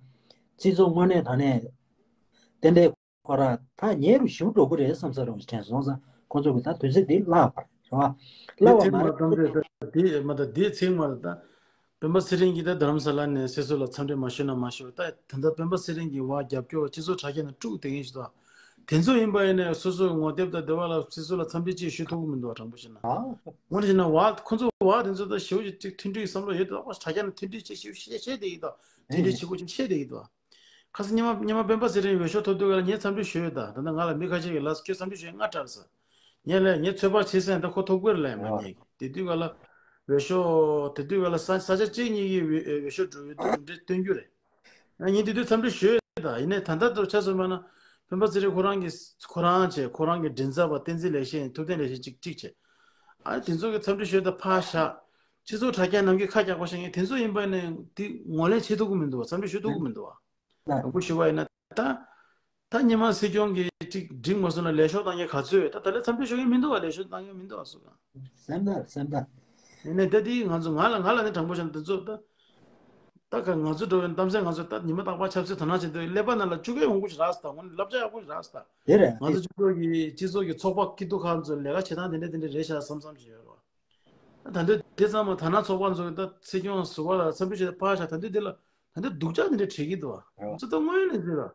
སྤྱི་ཚོགས་དངོས་གནས་དྲང་གནས་ཏན་ཏན་ཁོ་ར་ཐག་ཉེ་རུ་ཞུ་འགྲོ་གི་རེད་བསམ་ས་རུ་དྲན་སོང་ཙང་ཁོ་ཚོ་གི་ད་དུས་ཚོད་འདི་བརླག་པ་རེད་བ། བརླག་པ་མ་རེད། དེ་མ་ད་དེ་ཚིག་མ་ད་ད། སྤེན་པ་ཚེ་རིང་གིས་ད་རྡ་རམ་ས་ལ་ནས་སྲིད་ཟུར་ལ་འཚམས་འདྲི་མ་ཞུས་ན་མ་ཞུ། ད་དེ་འདྲ་སྤེན་པ་ཚེ་རིང་གི་བ་རྒྱབ་སྐྱོར་སྤྱི་ཚོགས་དྲ་རྒྱ་ནས་དཀྲུགས་བསྡད་མཁན་ཞིག་འདུག་དེ་ཚོ་ཡིན་པ་ཡིན་ནའི་སོ་སོའི་ངོ་དེབ་དང་སྡེ་བ་ལ་སྲིད་ཟུར་ལ་འཚམས་འདྲི་ཅིག་ཞུ་ཐུབ་ཀྱི་མི་འདུག་དྲང་པོ་བཤད་ན། ཨ། དངོས་གནས་བཤད་ན་བ་ཁོ་ཚོ་བ་དེ་ཚོ་ད་ཞེ་པོ་ཅིག་མཐུན་སྒྲིལ་གྱི་བསམ་བློ་ཡོད་དེ་ད་དྲ་རྒྱ་ནས་མཐུན་སྒྲིལ་ཅིག་ཞེ་པོ་བཤད་བཤད་བསྡད་ཀྱི་འདུག་མཐུན་སྒྲིལ་ཨེ། བྱེད་དགོས་ཅིག་བཤད་བསྡད་ཀྱི་འདུག་ཁ་སང་ཉི་མ་ཉི་མ་སྤེན་པ་ཚེ་རིང་འོས་ཤོག་ཐོབ་དུས་ག་ལ་ངས་འཚམས་འདྲི་ཞུས་ཡོད། ད་ད་ལྟ་ང་ལ་མི་ཁ་ཤས་ཀྱིས་ལབ་སོང་། ཁྱོད་འཚམས་འདྲི་ཞུས་ང་དྲག་ཟེར། ངས་ལབ་ངས་ཚོད་དཔག་བྱས་ཟིན། ད་ཁོ་ཐོབ་ཀྱི་རེད་ལབ་མ། ཨ། ངས་དེ་དུས་ག་ལ་འོས་ཤོག་དེ་དུས་ག་ལ་ས་ས་ཆ་གཅིག་གཉིས་ཀྱི་འོས་འོས་ཤོག་འགྲོ་ཡོད་དུས་གྲུབ་འབྲས་སྟོན་རྒྱུ་རེད། ང་ཉིན་དེ་དུས་འཚམས་འདྲི་ཞུས་ཡོད། ད་ཡིན་ནའི་ད་ལྟ་དུ་ཆ་མཚོན་པ་ན་སྤེན་པ་ཚེ་རིང་ཁོ་རང་གི་ཁོ་རང་བྱས། ཁོ་རང་གི་མགྲིན་ཚབ་པ་བསྟན་འཛིན་ལེགས་བཤད་ཐུབ་བསྟན་ལེགས་བཤད་ཅིག་བསྒྲིགས་བྱས། ཨ་དེ་ཚོ་གི་འཚམས་འདྲི་ཞུས། ད་ཕར་བཞག་སྤྱི་ཚོགས་དྲ་རྒྱ་ནང་གི་ཁ་རྒྱག་པ་ཞིག་ངས་དེ་ཚོ་ཡིན་པ་ནས་དེ་ངོས་ལེན་བྱེད་ཐུབ་ཀྱི་མི་འདུག་བ། འཚམས་འདྲི་ཞུ་ཐུབ་ཀྱི་མི་འདུག་བ། ལགས། དྲང་པོ་ཞུ་བ་ཡིན་ན་ད། ད་ཉི་མ་སྲིད་སྐྱོང་གིས་ཅིག་འགྲིག་མ་སོང་ན་ལས་ཤོག་བཏང་མཁན་ག་ཚོད་ཡོད། ད་ད་ལས་འཚམས་འདྲི་ཞུ་མཁན་མི་འདུག་བ། ལས་ཤོག་བཏང་མཁན་མི་འདུག་བ་སུ་གང་། སེམས་ཐག་སེམས་ཐག་ཡིན་ནའི་ད་དེ་ང་ཚོ་ང་ལ་ང་ལ་ནི་དྲང་པོ་བཤད་ན་དེ་ཚོ་ད། ད་ག་ང་ཚོ་འགྲོ་བའི་གཏམ་སེ་ང་ཚོ་ད་ཉི་མ་རྟག་པར་ཆབ་སྲིད་དོ་སྣང་བྱེད་དུས་ཀླད་པ་ནང་ལ་བཅུག་གི་ཡོང་གི་རག་སོང་། ད་དངོས་གནས་བསླབ་བྱ་ཡག་པོ་ཞིག་རག་སོང་། ད་དེ་རེད། ང་ཚོ་སྤྱི་ཚོགས་ཀྱི་སྤྱི་ཚོགས་ཀྱི་ཚོགས་པ་སྐྱིད་སྡུག་ཁག་ཚོ་ལས་ཀ་བྱེད་སྟངས་དེ་འདྲ་དེ་འདྲ་རེད་ཤག་བསམ་བསམ་བྱེད་ཡོད་རེད་བ། ད་དུང་དེ་ཚང་མ་ད་ནང་ཚོགས་པ་ཚོ་ད་སྲིད་སྐྱོང་ཟུར་པ་ལ་འཚམས་འདྲི་བྱེད་དུས་ཕར་བཞག་ད་དུང་དེ་ལ་ད་དུང་སྡུག་ཅག་དེ་འདྲ་བྲིས་ཀྱི་འདུག་བ། ང་ཚོ་ད་དངོས་ཡོད་ལ་ཟེར་ལ།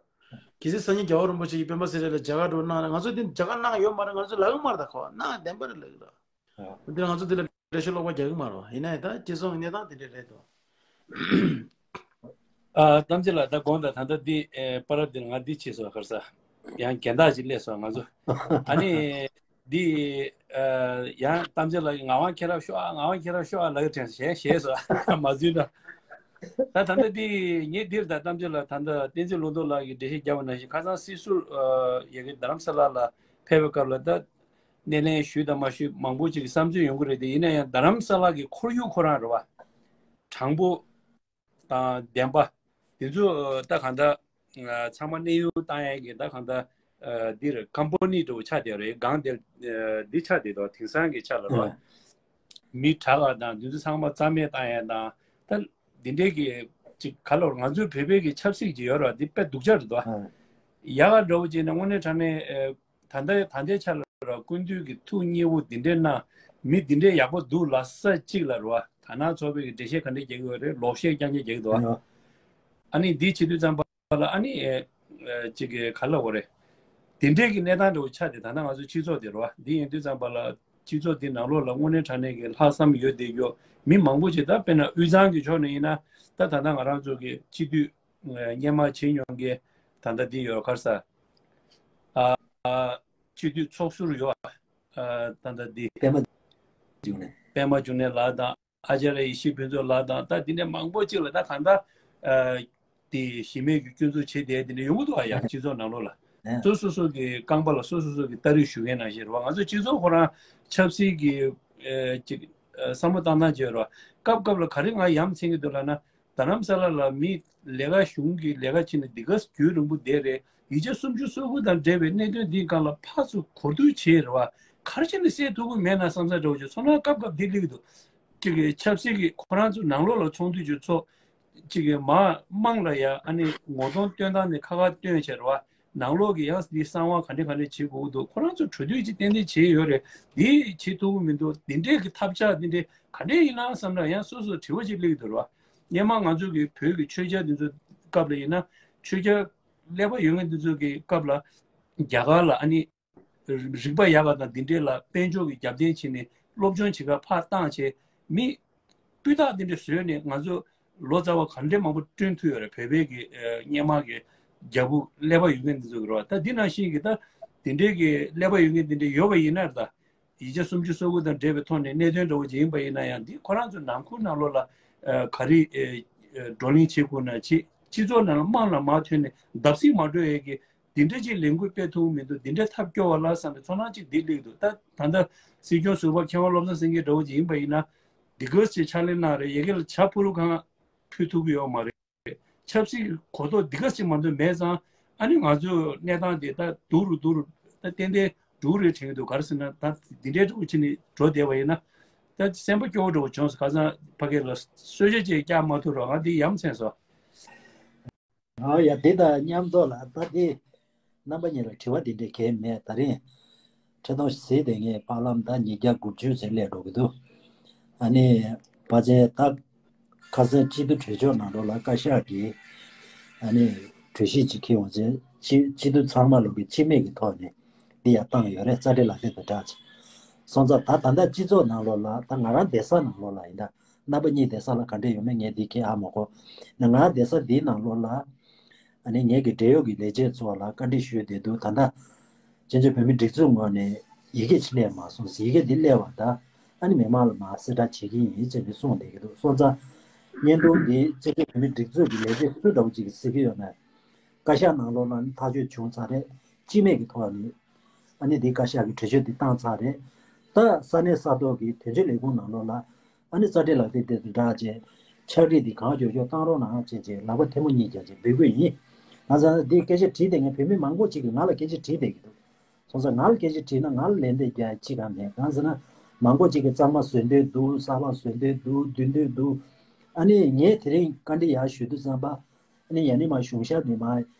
གལ་སྲིད་སངས་རྒྱས་རྒྱལ་བ་རིན་པོ་ཆེ་གིས་སྤེན་པ་ཚེ་རིང་ལ་མཇལ་ཁ་འགྲོ་གནང་ན། ང་ཚོ་དེ་མཇལ་ཁ་གནང་ཡོད་མ་རེད། ང་ཚོ་ལབ་ཀྱི་མ་རེད། ད་ཁོ་གནང་དན་པ་རེད་ལབ་ཀྱི་རེད། འདིར་ང་ཚོ་འདི་ལ་འགྲེལ་བཤད་ལོག་པ་རྒྱག་གི་མ་རེད་བ། ཡིན་ནའི་ད་སྤྱི་ཚོགས་གནས་སྟངས་དེ་འདྲ་རེད་དོ། ཨ་གཏམ་ཚེ་ལགས། ད་དགོངས་དག་ད་ལྟ་འདི་ཨེ་པར་འདིར་ང་འདི་བྱས་སོང་། ག་རེ་ཟ། ཡང་རྒན་བདག་ཅིག་སླེབས་སོང་ང་ཚོ། ཨ་ནི་འདི་ཨ་ཡང་གཏམ་ཚེ་ལགས་ཀྱིས་ངག་དབང་མཁྱེན་རབ་ཤོག་ཨ། ངག་དབང་མཁྱེན་རབ་ཤོག་ཨ་ལབ་ཀྱི་དྲན་སོང་། གཞས་བཞེས་སོང་། མ་བརྫུས་ན། ད་ད་ལྟ་འདི་ངས་འདིར་ད་གཏམ་ཚེ་ལགས་ད་ལྟ་བསྟན་འཛིན་ལུང་རྟོགས་ལགས་ཀྱིས་འགྲེལ་བཤད་བརྒྱབ་པ་ནང་བཞིན་ཁ་སང་སྲིད་ཟུར་ཨ་ཡ་གི་རྡ་རམ་ས་ལ་ལ་ཕེབས་པའི་སྐབས་ལ་ད། སྣེ་ལེན་ཞུས་དང་མ་ཞུས་མང་པོ་ཅིག་གི་བསམ་ཚུལ་ཡོང་གི་རེད་དེ། ཡིན་ན་ཡང་རྡ་རམ་ས་ལ་གི་ཁོར་ཡུག་ཁོ་རང་རེད་བ། དྲང་པོ་དང་བདེན་པ་དེ་ཚོ་ད་གང་ལྟར་ཚང་མ་གནས་དབྱུང་བཏང་ཡས་ཀྱི་ད་གང་ལྟར་འདིར་ཀམ་པ་ནི་འདྲ་བོ་ཆགས་བསྡད་རེད། སྒང་དེར་འདི་ཆགས་བསྡད་དོ། དེང་སང་གི་ཆ་ལ་རེད་བ། མི་དྲག་པ་དང་དེ་ཚོ་ཚང་མ་རྩ་མེད་བཏང་ཡས་དང་། ད་འདི་འདྲའི་གི་ཅིག་ག་ལ་ང་ཚོའི་བོད་པའི་གི་ཆབ་སྲིད་ཅིག་ཡོད་རེད་བ། འདི་དཔེ་སྡུག་ཅག་རེད་དོ། ཡག་ག་འདྲ་བོ་ཅིག་ནས་དངོས་གནས་དྲང་གནས་ད་ལྟ་ད་ལྟའི་ཆ་ལ་ར་སྐུ་མདུན་གྱི་ཐུགས་མཉེས་པོ་འདི་འདྲའི་གནང་། མི་འདི་འདྲའི་ཡག་པོ་འདུག་ལབ་ས་གཅིག་ལ་རེད་བ། དག་སྣང་ཚོགས་པའི་གི་འགྲེལ་བཤད་ག་འདྲ་རྒྱག་གི་ཡོད་རེད། ལོག་བཤད་རྐྱང་རྐྱང་རྒྱག་གི་འདུག་བ། ཨ་ནི་འདི་བྱེད་དུས་ཙམ་པ་ལ་ཨ་ནི་ཨེ་ཨེ་ཅིག་གི་ག་ལབ་དགོས་རེད། འདི་འདྲའི་གི་གནས་སྟངས་འདྲ་བོ་ཆགས་ཏེ་ད་ལྟ་ང་ཚོའི་སྤྱི་ཚོགས་འདི་རེད་བ། འདི་ཡིན་དུས་ཙམ་པ་ལ་སྤྱི་ཚོགས་འདི་ནང་ལོགས་ལ་དངོས་གནས་དྲང་གནས་ཀྱི་ལྷག་བསམ་ཡོད་བསྡད་རྒྱུ་མི་མང་པོ་ཅིག་ད་དཔེར་ན་དབུས་གཙང་གི་ཕྱོགས་ནས་ཡིན་ན་ད་ད་ལྟ་ང་རང་ཚོ་གི་སྤྱི་འཐུས་སྔོན་མ་བྱེད་མྱོང་མཁན་ད་ལྟ་འདི་ཡོད། ག་རེ་ཟ། ཨ་ཨ་སྤྱི་འཐུས་ཚོགས་ཟུར་ཡོད། ཨ་ད་ལྟ་འདི་པད་མ་འབྱུང་གནས། པད་མ་འབྱུང་གནས་ལགས་དང་ཨ་ཅཱརྱ་ཡེ་ཤེས་ཕུན་ཚོགས་ལགས་དང་ད་འདི་འདྲ་མང་པོ་ཅིག་ལ་ད་གང་ལྟར་ཨ་དེ་གཞི་མེད་ཀྱི་སྐྱོན་འཛུགས་བྱས་ཏེ་འདི་འདྲ་ཡོང་གི་འདུག་ཨ། ཡང་སྤྱི་ཚོགས་ནང་ལོགས་ལ་ཨ་སོ་སོ་སོ་གི་རྐང་པ་ལ་སོ་སོ་སོ་གི་སྟ་རེ་ཞུ་མཁན་ནང་བཞིན་རེད་བ། ང་ཚོ་སྤྱི་ཚོགས་ཁོ་རང་ཆབ་སྲིད་ཀྱི་ཨ་ཅིག་ཨ་བསམ་བློ་བཏང་སྟངས་བྱས་རེད་བ། སྐབས་སྐབས་ལ་ག་རེ་ང་ཡ་མཚན་གྱི་འདུག་ལབ་ན། རྡ་རམ་ས་ལ་ལ་མི་ལས་ཀ་གཞུང་གི་ལས་ཀ་བྱེད་ནས་འདི་ག་རྒྱུན་རིང་པོ་བསྡད་རེད། ཡིག་ཆ་སུམ་ཅུ་སོ་དགུ་དང་འབྲེལ་བའི་གནད་དོན་འདིའི་སྒང་ལ་ཕར་ཚུར་གོ་བསྡུར་བྱས་རེད་བ། ག་རེ་བྱས་ནས་སེལ་ཐུབ་ཀྱི་མེད་ན་བསམ་ས་འདྲ་བོ་ཅིག་ཚོར་སྣང་སྐབས་སྐབས་འདི་སླེབས་ཀྱི་འདུག་ཅིག་གི་ཆབ་སྲིད་ཀྱི་ཁོ་རང་ཚོ་ནང་ལོགས་ལ་ཚོགས་འདུ་ཅིག་ཚོགས། ཅིག་གི་མ་དམངས་ལ་ཡ་ཨ་ནི་ངོ་གདོང་སྟོན་སྟངས་ནས་ཁ་ཁ་སྟོན་བྱས་རེད་བ། ནང་ལོགས་ཀྱི་ཡང་འདི་གསང་བ་ག་འདྲ་ག་འདྲ་བྱེད་དགོས་འདུག་ཁོ་རང་ཚོ་གྲོས་བསྡུར་ཅིག་ཏན་ཏན་བྱས་ཡོད་རེད། འདི་བྱེད་ཐུབ་ཀྱི་མི་འདུག་འདི་འདྲས་ཀྱི་ཐབས་ཆག་འདི་འདྲས་ག་འདྲས་ཡིན་ན་བསམ་ན་ཡང་སོ་སོ་དྲི་བ་ཅིག་སླེབས་ཀྱི་འདུག་རེད་བ། སྔོན་མ་ང་ཚོ་གི་བོད་ཀྱི་ཆོས་རྒྱལ་འདི་ཚོ་སྐབས་ལ་ཡིན་ན་ཆོས་རྒྱལ་ཀླད་པ་ཡོད་མཁན་འདི་ཚོ་གི་སྐབས་ལ་རྒྱ་གར་ལ་ཨ་ནི་རིག་པ་ཡག་པ་དང་འདི་འདྲས་ལ་དཔལ་འབྱོར་གྱི་རྒྱབ་རྟེན་བྱས་ནས་སློབ་སྦྱོང་བྱེད་གར་ཕར་བཏང་བྱས་མི་སྤུས་དག་འདི་འདྲས་བཟོས་ནས་ང་ཚོ་ལོ་ཙཱ་བ་ག་འདྲས་མང་པོ་བསྐྲུན་ཐུབ་ཡོད་རེད། བོད་པའི་གི་ཨ་སྔོན་མ་གི་རྒྱལ་པོ་ཀླད་པ་ཡོད་མཁན་འདི་ཚོ་གི་རེད་བ། ད་འདི་ནང་བཞིན་གྱི་ད་འདི་འདྲས་ཀྱི་ཀླད་པ་ཡོད་མཁན་འདི་འདྲས་ཡོད་པ་ཡིན་ན་ད། ཡིག་ཆ་སུམ་ཅུ་སོ་དགུ་དང་འབྲེལ་བའི་ཐོག་ནས་གནད་དོན་འདྲ་བོ་ཅིག་ཡིན་པ་ཡིན་ན་ཡང་འདི་ཁོ་རང་ཚོ་ནང་ཁུལ་ནང་ལོགས་ལ་ཨ་ག་རེ་ཨ་ཨ་བགྲོ་གླེང་བྱེད་དགོས་ན་བྱེད། སྤྱི་ཚོགས་ནང་ལ་དམངས་ལ་མ་ཐོན་ནས་བརྡབ་གསིག་མ་འགྲོ་ཡས་ཀྱི་འདི་འདྲ་ཅིག་ལས་འགུལ་སྤེལ་ཐུབ་མི་འདུག་འདི་འདྲའི་ཐབས་སྐྱོ་བ་ལ་བསམ་པའི་ཚོར་སྣང་ཅིག་འདི་སླེབས་འདུག་ད་ད་ལྟ་སྲིད་སྐྱོང་ཟུར་པ་མཁས་དབང་བློ་བཟང་སེང་གེ་འདྲ་བོ་ཅིག་ཡིན་པ་ཡིན་ན་འདི་ག་ཅིག་ཕྱག་ལས་གནང་རེད། ཡ་གི་ལ་བྱ་ཕུ་རུ་གང་ཕུལ་ཐུབ་ཀྱི་ཡོད་མ་རེད། ཆབ་སྲིད་གོ་རྟོགས་འདི་ག་ཅིག་མ་འདུག་མེད་ཙང་ཨ་ནི་ང་ཚོའི་གནས་སྟངས་དེ་ད་སྡུག་རུ་སྡུག་རུ་ད་ཏན་ཏན་འགྲོ་གི་རེད་དྲན་གྱི་འདུག་ག་རེ་ཟེར་ན་ད་འདི་འདྲའི་འགྲོ་ཕྱིན་ནས་འགྲོ་བསྡད་པ་ཡིན་ན་ད་སེམས་པ་སྐྱོ་བོ་འདྲ་བོ་བྱུང་སོང་། ཁ་སང་ཕ་གི་ལ་གསོལ་ཇ་ཅིག་བཀྱག་མ་ཐུབ་རོགས། ང་འདི་ཡ་མཚན་སོང་། ཨ་ཡ་དེ་དང་མཉམ་དུ་ལ་ད་དེ་རྣམ་པ་གཉིས་ལ་དྲི་བ་དེ་འདྲས་གང་ཡང་མེད། ད་རིང་འཕྲིན་གཏོང་གཟིགས་བསྡད་མཁན་པཱ་ལགས་ད་ཉིས་བརྒྱ་དགུ་བཅུ་ཙམ་སླེབས་འགྲོ་གི་འདུག་ཨ་ནི་ཕལ་ཆེར་ད་ཁ་སང་སྤྱི་འཐུས་གྲོས་ཚོགས་ནང་ལོགས་ལ་བཀའ་ཤག་གིས་ཨ་ནི་གྲོས་གཞི་ཅིག་འཁྱེར་ཡོང་ཚེ་སྤྱི་སྤྱི་འཐུས་ཚང་མ་ལོག་གི་སྤྱི་མོས་ཀྱི་ཐོག་ནས་འདི་ཡར་བཏང་ཡོད་རེད། རྩ་འགྲེལ་ལག་དེབ་དང་སྦྲགས་ཅིག་སོང་ཙང་ད་ད་ལྟ་སྤྱི་ཚོགས་ནང་ལོགས་ལ་ད་ང་རང་བསྡད་ས་ནང་ལོགས་ལ་ཡིན་ད། རྣམ་པ་གཉིས་བསྡད་ས་ལ་ག་འདྲས་ཡོད་མེད་ངས་འདི་གས་ཧ་མ་གོ། ང་བསྡད་ས་འདིའི་ནང་ལོགས་ལ་ ཨ་ནི་ངེད་ཀྱི་འབྲེལ་ཡོད་ཀྱི་ལས་བྱེད་ཚོ་ལ་བཀའ་འདྲི་ཞུས་བསྡད་འདུག་ད་ལྟ་བཙན་བྱོལ་བོད་མིའི་སྒྲིག་འཛུགས་ངོས་ནས་ཡི་གེ་ཅིག་སླེབས་མ་སོང་། ཡི་གེ་འདི་སླེབས་པ་ད་ཨ་ནི་མི་མང་ལ་མར་གསལ་བསྒྲགས་བྱེད་ཀྱི་ཡིན་ཟེར་ནས་གསུངས་བསྡད་ཀྱི་འདུག་སོང་ཙང་བརྙན་ཐུང་འདི་བཙན་བྱོལ་བོད་མིའི་སྒྲིག་འཛུགས་ཀྱི་ལས་བྱེད་སུ་འདྲ་བོ་ཅིག་གིས་གཟིགས་ཀྱི་ཡོད་ན། བཀའ་ཤག་ནང་ལོགས་ལ་ནི་ཐག་གཅོད་བྱུང་ཚར་རེད། སྤྱི་མོས་ཀྱི་ཐོག་ནས་ཨ་ནི་འདི་བཀའ་ཤག་གི་གྲོས་ཆོད་འདི་བཏང་ཚར་རེད། ད་ས་གནས་ས་ཐོག་གི་དོན་གཅོད་ལས་ཁུངས་ནང་ལོགས་ལ་ཨ་ནི་རྩ་ཁྲིམས་ལག་དེབ་དེ་དང་སྦྲགས་བྱས་ཕྱག་བྲིས་འདི་གང་མགྱོགས་མགྱོགས་བཏང་རོགས་གནང་བྱས་བྱས་ལག་པ་ཐལ་མོ་གཉིས་རྒྱབ་བྱས་འབོད་སྐུལ་ཡིན། ང་ཚོ་འདི་སྐད་ཆ་དྲིས་བསྡད་མཁན་བོད་མི་མང་པོ་ཅིག་གིས་ང་ལ་སྐད་ཆ་དྲིས་བསྡད་ཀྱི་འདུག་སོང་ཙང་ང་ལ་སྐད་ཆ་དྲིས་ན་ང་ལ་ལན་འདེབས་རྒྱག་ཅི་གང་མེད། གང་ཟེར་ན་མང་པོ་ཅིག་གིས་གཙང་མ་བཟོ་འདོད་འདུག་གསར་པ་བཟོ་འདོད་འདུག་འདོན་འདོད་འདུག་ཨ་ནི་ངས་དེ་རིང་བཀའ་འདྲི་ཡར་ཞུ་དུས་ཙམ་པ། ཨ་ནི་ཡ་ནི་མ་གཞུང་ཞབས་ནས་མ་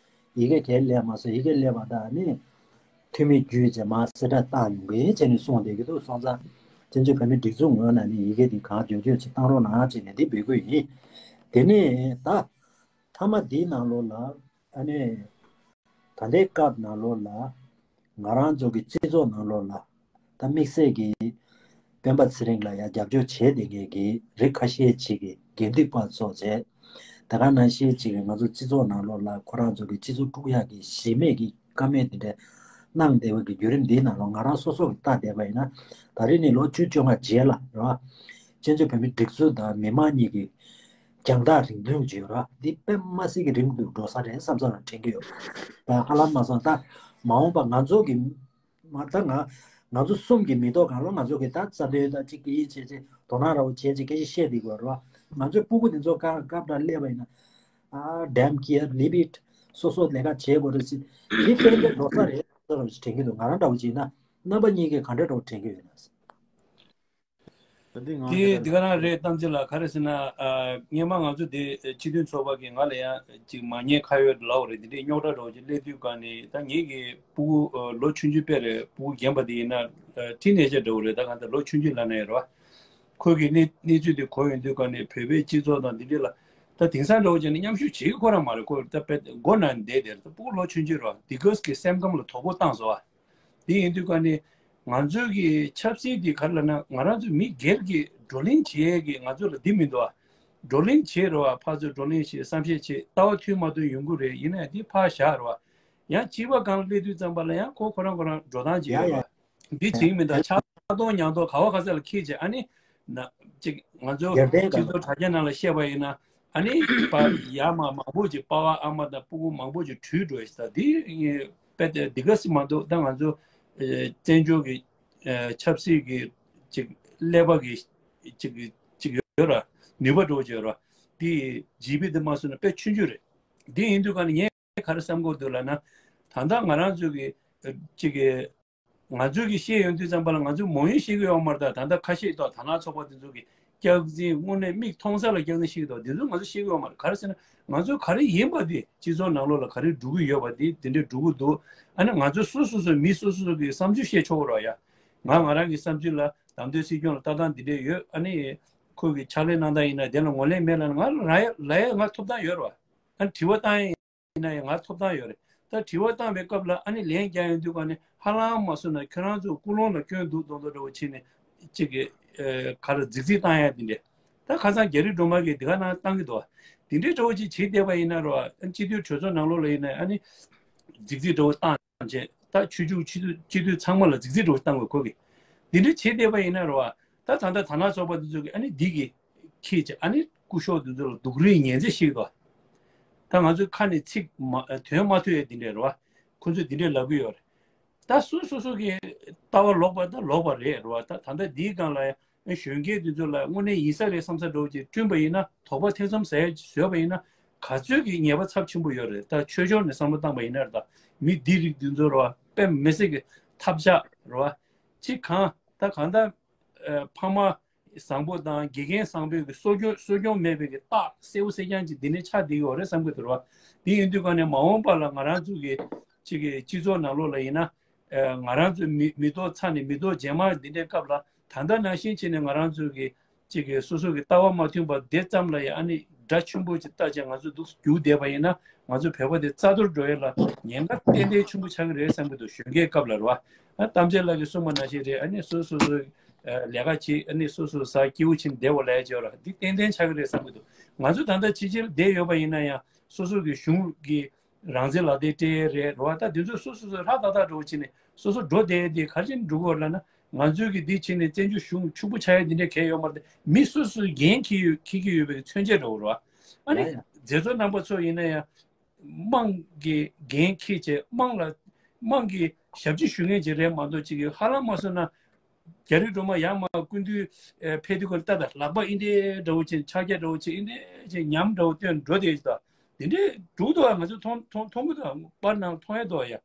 ཡི་གེ་ག་རེ་སླེབས་མ་སོང་། ཡི་གེ་སླེབས་པ་དང་ཨ་ནི་འཐུས་མི་བརྒྱུད་བྱས་མ་གསལ་བསྒྲགས་བཏང་ཡོང་གི་བྱས་ནས་གསུངས་བསྡད་ཀྱི་འདུག་སོང་ཙང་བཙན་བྱོལ་བོད་མིའི་སྒྲིག་འཛུགས་ངོས་ནས་ནི་ཡི་གེ་འདི་གང་མགྱོགས་མགྱོགས་ཅིག་བཏང་རོགས་གནང་བྱས་ནས་འདི་འབོད་སྐུལ་ཡིན། དེ་ནས་ད་མཐའ་མ་འདིའི་ནང་ལོགས་ལ་ཨ་ནི་ད་ལྟའི་སྐབས་ནང་ལོགས་ལ་ང་རང་ཚོ་གི་སྤྱི་ཚོགས་ནང་ལོགས་ལ་ད་དམིགས་བསལ་གྱི་སྤེན་པ་ཚེ་རིང་ལ་ཡང་རྒྱབ་སྐྱོར་བྱས་བསྡད་མཁན་གྱི་རིགས་ཁ་ཤས་ཅིག་གི་འགན་འཁྲི་པ་ཚོ་བྱས། དེ་ག་ནང་བཞིན་ཅིག་གི་ང་ཚོ་སྤྱི་ཚོགས་ནང་ལོགས་ལ་ཁོ་རང་ཚོ་གི་སྤྱི་ཚོགས་དཀྲུག་ཡག་གི་གཞི་མེད་ཀྱི་བཀའ་མོལ་དེ་འདྲ་གནང་བསྡད་པ་གི་བརྒྱུད་རིམ་འདིའི་ནང་ལོགས་ང་རང་སོ་སོ་གི་ལྟ་བསྡད་པ་ཡིན་ན་ད་རེས་ནས་ལོ་བཅུ་བཅོ་ལྔ་རྗེས་ལ་རེད་བ། བཙན་བྱོལ་བོད་མིའི་སྒྲིག་འཛུགས་དང་མི་མང་གཉིས་ཀྱི་རྒྱང་ཐག་རིང་ཐུང་བརྗོད་ར་འདི་དཔེ་མ་སྲིད་ཀྱི་རིང་དུ་འགྲོ་ས་རེད་བསམ་བསམ་ལ་དྲན་གྱི་ཡོད། ད་ཧ་ལམ་མ་སོང་ད་མ་འོངས་པ་ང་ཚོ་གི་མ་ད་ང་ང་ཚོ་གསུམ་གྱི་མི་ཐོག་གང་ལོ་ང་ཚོ་གི་ད་རྩ་དོན་ད་ཅིག་གི་ཡིད་ཆེས་ཆེ་དོ་སྣང་ར་བོ་བྱས་ཅིག་སྐད་ཆ་བཤད་དེ་དགོས་ར་ང་ཚོའི་སྤུ་གུ་དེ་ཚོ་ག་སྐབས་འདྲ་སླེབས་པ་ཡིན་ན་ཨ་damn care leave it སོ་སོ་ལས་ཀ་བྱེད་དགོས་རེད་ཟེར་དེ་དཔེ་འདྲ་འགྲོ་ས་རེད་བསམ་བསམ་ལ་དྲན་གྱི་འདུག་ང་རང་འདྲ་བོ་བྱས་ན་རྣམ་པ་གཉིས་ཀས་ག་འདྲ་འདྲ་བོ་དྲན་གྱི་ཡོད་ན། ད་འདི་ང་དེ་དེ་ག་རང་རེད། གཏམ་ཚེ་ལགས་ག་རེ་ཟེར་ན། ཨ། སྔོན་མ་ང་ཚོ་དེ་སྤྱི་མཐུན་ཚོགས་པ་གི་ང་ལ་ཡང་ཅིག་མ་ཉེས་ཁ་གཡོག་ལབ་པ་རེད། དེ་འདྲའི་རྙོག་དྲ་འདྲ་བོ་ཅིག་སླེབས་དུས་ག་ནས་ད་ངེད་ཀྱི་སྤུ་གུ་ཨ། ལོ་ཆུང་ཆུང་དཔེ་རེད། སྤུ་གུ་རྒན་པ་དེ་ཡིན་ན་ཨ། ཊིན་ཨེ་ཇར་འདྲ་བོ་རེད། ད་གང་ལྟར་ལོ་ཆུང་ཆུང་ལབ་ན་ཡང་རེད་བ། ཁོ་གི་གནས་གནས་ཚུལ་དེ་གོ་ཡོང་དུས་ག་ནས་བོད་པའི་སྤྱི་ཚོགས་དང་འདི་འདྲ་ལ་ད་དེང་སང་འདྲ་བོ་ཅིག་ནས་མཉམ་ཞུགས་བྱེད་ཀྱི་ཁོ་རང་མ་རེད། ཁོ་ད་དཔེ་མགོ་ན་བསྡད་དེ་རེད། ད་སྤུ་གུ་ལོ་ཆུང་ཆུང་རེད་བ། དེ་གས་ཀྱི་སེམས་ཁམས་ལ་དོ་ཕོག་བཏང་སོང་བ། དེ་ཡིན་དུས་ཀ་ནི་ང་ཚོའི་གི་ཆབ་སྲིད་འདི་ག་རེ་ལབ་ན་ང་རང་ཚོ་མི་སྒེར་གྱི་བགྲོ་གླེང་བྱེད་ཡས་ཀྱི་ང་ཚོ་ལ་འདི་མི་འདུག་ཨ། བགྲོ་གླེང་བྱེད་རོགས་ཨ། ཕར་ཚུར་བགྲོ་གླེང་བྱེད། བསམ་ཤེས་བྱེད། ལྟ་བ་མཐུན་མ་མཐུན་ཡོང་གི་རེད། ཡིན་ན་ཡང་འདི་ཕར་བཞག་རོགས་ཨ། ཡང་སྤྱི་པ་སྒང་ལ་སླེབས་དུས་ཙམ་པ་ལ་ཡང་ཁོ་ཁོ་རང་ཁོ་རང་འགྲོ་སྟངས་བྱེད་ཡ་ཡོད་ཡ། རོགས་ཨ། འདི་བྱེད་ཀྱི་མི་འདུག་ཆགས་སྡང་མྱང་འདོགས་ག་བ་ག་ས་ལ་འཁྱེར་བྱས་ཨ་ནི་ན་ཅིག་ང་ཚོ་སྒེར་སྡེ་སྤྱི་ཚོགས་དྲ་རྒྱ་ནང་ལ་བཤད་པ་ཡིན་ན་ཨ་ནི་པ་ཡ་མ་མང་པོ་ཅིག་པ་ཕ་ཨ་མ་དང་སྤུ་གུ་མང་པོ་ཅིག་བྲོས་འགྲོ་ཡ་ཞིག་ད་འདི་དཔེ་དེ་འདི་ག་སྲིད་མ་འདུག་ད་ང་ཚོ་ཨེ་བཙན་བྱོལ་གྱི་ཨེ་ཆབ་སྲིད་ཀྱི་ཅིག་ཀླད་པ་གི་ཅིག་ཅིག་ཡོད་ར་ནུས་པ་འགྲོ་བྱས་ར་འདི་ཇི་བི་འདི་མ་སོང་ན་དཔེ་ཆུང་ཆུང་རེད། འདི་ཡིན་དུས་ག་ནས་ངས་ག་རེ་བསམ་གྱི་འདུག་ལབ་ན་ད་ལྟ་ང་རང་ཚོ་གི་ཅིག་གི་ང་ཚོས་ཀྱི་ཤེས་ཡོང་དུས་ཙམ་པ་ལ་ང་ཚོས་མང་ཡོད་ཤེས་ཀྱི་ཡོད་མ་རེད། ད་ད་ལྟ་ཁ་ཤས་དང་དར་ནག་ཚོགས་པ་དེ་ཚོ་གི་སྐྱག་རྫུན་དངོས་གནས་མིག་མཐོང་ས་ལ་སྐྱག་རྫུན་བཤད་ཀྱི་འདུག་དེ་ཚོ་ང་ཚོ་ཤེས་ཀྱི་ཡོད་མ་རེད། ག་རེ་ཟེར་ན་ང་ཚོ་ག་རེ་ཡིན་པ་དེ་སྤྱི་ཚོགས་ནང་ལོགས་ལ་ག་རེ་འགྲོ་གི་ཡོད་པ་དེ་དེ་འདྲས་འགྲོ་གི་འདུག་ཨ་ནི་ང་ཚོ་སོ་སོ་སོ་མི་སོ་སོ་སོ་གི་བསམ་ཚུལ་བཤད་ཆོག་གི་རེད་ཡ། ང་ང་རང་གི་བསམ་ཚུལ་ལ་བདམས་ཐོན་སྲིད་སྐྱོང་ལ་ལྟ་སྟངས་འདི་འདྲས་ཡོད། ཨ་ནི་ཁོ་གི་ཕྱག་ལས་གནང་སྟངས་ཡིན་ན་དེ་ལ་ངོས་ལེན་མེད་ལབ་ན་ང་ལ་ཡ་ལ་ཡ་ང་ཐོབ་ཐང་ཡོད་རེད་བ། ཨ་ནི་དྲི་བ་བཏང་ཡ་ཡིན་ན་ཡང་ང་ཐོབ་ཐང་ཡོད་རེད། ད་དྲི་བ་བཏང་བའི་སྐབས་ལ་ཨ་ནི་ལན་རྒྱག་ཡོང་དུས་ག་ནས་ཧ་ལམ་མ་སོང་ན་ཁྱོད་རང་ཚོ་ཀུན་སློང་ལ་སྐྱོན་འདུག་མདོག་མདོག་འདྲ་བོ་བྱས་ནས་གཅིག་གི་ཨ་ག་རེ་རྫིག་རྫིག་བཏང་ཡ་དེ་འདྲས། ད་ཁ་སང་རྒྱ་རི་སྒྲོལ་མ་གིས་འདི་ག་ནང་བཏང་གི་འདུག་བ། དེ་འདྲའི་འདྲ་བོ་ཅིག་བྱེད་བསྡད་པ་ཡིན་ན་རོ། ཨ་ནི་སྤྱི་འཐུས་གྲོས་ཚོགས་ནང་ལོགས་ལ་ཡིན་ན་ཨ་ནི་རྫིག་རྫིག་འདྲ་བོ་བཏང་བྱས་ད་ཆོས་ཕྱོགས་སྤྱི་འཐུས་སྤྱི་འཐུས་ཚང་མ་ལ་རྫིག་རྫིག་འདྲ་བོ་བཏང་དགོས་ཁོ་གིས། དེ་འདྲ་བྱེད་བསྡད་པ་ཡིན་ན་རོ། ད་ད་ལྟ་དར་ནག་ཚོགས་པ་འདི་ཚོ་གིས་ཨ་ནི་འདི་གི་ཁྱེད་ཀྱི་ཨ་ནི་སྐུ་ཞབས་འདི་ཚོ་ལ་སྡུག་རུས་ངན་ཚད་ཞིག་དོ། ད་ང་ཚོའི་ཁ་ནས་ཚིག་མ་དོན་མ་ཐོས་ཡ་འདི་འདྲས་རེད་བ། ཁོ་ཚོས་འདི་འདྲས་ལབ་གི་ཡོད་རེད། ད་སོ་སོ་སོ་གི་ལྟ་བ་ལོག་པ་ད་ལོག་པ་རེད་རེད་བ། ད་ད་ལྟ་འདིའི་སྒང་ལ་ཡང་གཞོན་སྐྱེས་འདི་ཚོ་ལ་དངོས་གནས་ཡིན་ས་རེད་བསམ་ས་འདྲ་བོ་ཅིག་བསྐྲུན་པ་ཡིན་ན་དོགས་པ་ཐེ་ཚོམ་ཟ་ཡ་བཟོས་པ་ཡིན་ན་ག་ཚོད་ཀྱི་ཉེས་པ་ཚབས་ཆེན་པོ་ཡོད་རེད། ད་ཆོས་ཕྱོགས་ནས་བསམ་བློ་བཏང་པ་ཡིན་ན་རེད། ད་མི་འདི་རིགས་འདི་ཚོ་རེད་བ་དཔེ་མི་སྲིད་ཀྱི་ཐབས་ཆག་རེད་བ། གཅིག་གང་ད་གང་ད་ཨ་ཕ་མ་བཟང་པོ་དང་དགེ་རྒན་བཟང་པོའི་གི་གསོ་སྐྱོང་གསོ་སྐྱོང་མེད་པའི་གི་རྟགས་གསལ་པོ་གསལ་རྐྱང་ཅིག་འདི་ནས་ཆགས་བསྡད་ཀྱི་ཡོད་རེད་བསམ་གྱི་འདུག་ར། འདི་ཡིན་དུས་ག་ནས་མ་འོངས་པ་ལ་ང་རང་ཚོ་གི་གཅིག་གི་སྤྱི་ཚོགས་ནང་ལོགས་ལ་ཡིན་ན་ཨ་ང་རང་ཚོ་མི་མི་ཐོག་ཚ་ནས་མི་ཐོག་རྗེས་མ་འདི་འདྲའི་སྐབས་ལ་ད་ལྟ་ནང་བཞིན་བྱས་ནས་ང་རང་ཚོ་གི་གཅིག་གི་སོ་སོ་གི་ལྟ་བ་མ་མཐུན་པ་དེ་ཙམ་ལ་ཡང་ཨ་ནི་སྒྲ་ཆེན་པོ་ཅིག་བཏགས་བྱས་ང་ཚོ་འདུག་རྒྱུག་བསྡད་པ་ཡིན་ན་ང་ཚོ་བོད་པ་དེ་རྩ་གཏོར་འགྲོ་ཡས་ལ་ཉེན་ཁ་ཏན་ཏན་ཆེན་པོ་ཆགས་ཀྱི་རེད་བསམ་གྱི་འདུག་གཞོན་སྐྱེས་སྐབས་ལ་རེད་བ། ཨ་གཏམ་བྱ་ལགས་ཀྱིས་གསུངས་པ་ནང་བཞིན་རེད། ཨ་ནི་སོ་སོ་སོ་ལས་ཀ་བྱེད། ཨ་ནི་སོ་སོ་ཟ་སྐྱིད་པོ་བྱེད་བསྡད་པ་ལས་བྱས་ར་འདི་ཏན་ཏན་ཆགས་ཀྱི་རེད་བསམ་གྱི་འདུག་ང་ཚོ་ད་ལྟ་ཕྱི་རྒྱལ་བསྡད་ཡོད་པ་ཡིན་ན་ཡང་སོ་སོ་གི་གཞུང་གི་ རང་བཙན་ལག་དེབ་སྤྲད་ཡས་རེད། རེད་བ། ད་དེ་ཚོ་སོ་སོ་སོ་ཧྲ་ཏག་ཏག་འགྲོ་བ་བྱས་ནས་སོ་སོ་འགྲོ་བསྡད་ཡས་དེ་ག་རེ་བྱས་ནས་འགྲོ་གི་ཡོད་རེད་ལབ་ན། ང་ཚོའི་གི་འདི་བྱས་ནས་བཙན་བྱོལ་གཞུང་ཕྱུག་པོ་ཆགས་ཡས་འདི་འདྲ་གང་ཡང་ཡོད་མ་རེད། མི་སོ་སོས་འགན་འཁྱེར་ཡོད་འཁྱེར་གྱི་ཡོད་པའི་མཚོན་བྱེད་འདྲ་བོ་རེད་བ། ཨ་ནི་ཡ་ཡ། མཛད་གཙོ་རྣམ་པ་ཚོ་ཡིན་ན་ཡང་། དམངས་ཀྱི་འགན་འཁྱེར་བྱས། དམངས་ལ་དམངས་ཀྱི་ཞབས་ཕྱི་ཞུ་མཁན་ཅིག་རེད་མ་གཏོགས། ཅིག་གིས་ཧ་ལམ་མ་སོང་ན་རྒྱ་རིགས་སྒྲོལ་མ་ཡར་མར་སྐུ་མདུན་ཨེ་ཕེབས་དུས་སྐབས་ལ་ལྟ་ད། ལག་པ་ཨིན་དེ་འདྲ་བོ་བྱས། ཕྱག་རྒྱ་འདྲ་བོ་བྱས། ཨིན་དེ་བྱས། ཉམས་འདྲ་བོ་སྟོན་འགྲོ་བསྡད་ཡོད་ད། དེ་འདྲའི་འགྲོ་འདུག་ཨ། ང་ཚོ་མཐོང་མཐོང་མཐོང་གི་འདུག་ཨ། པར་ནང་མཐོང་ཡས་འདུག་ཨ། ཡ།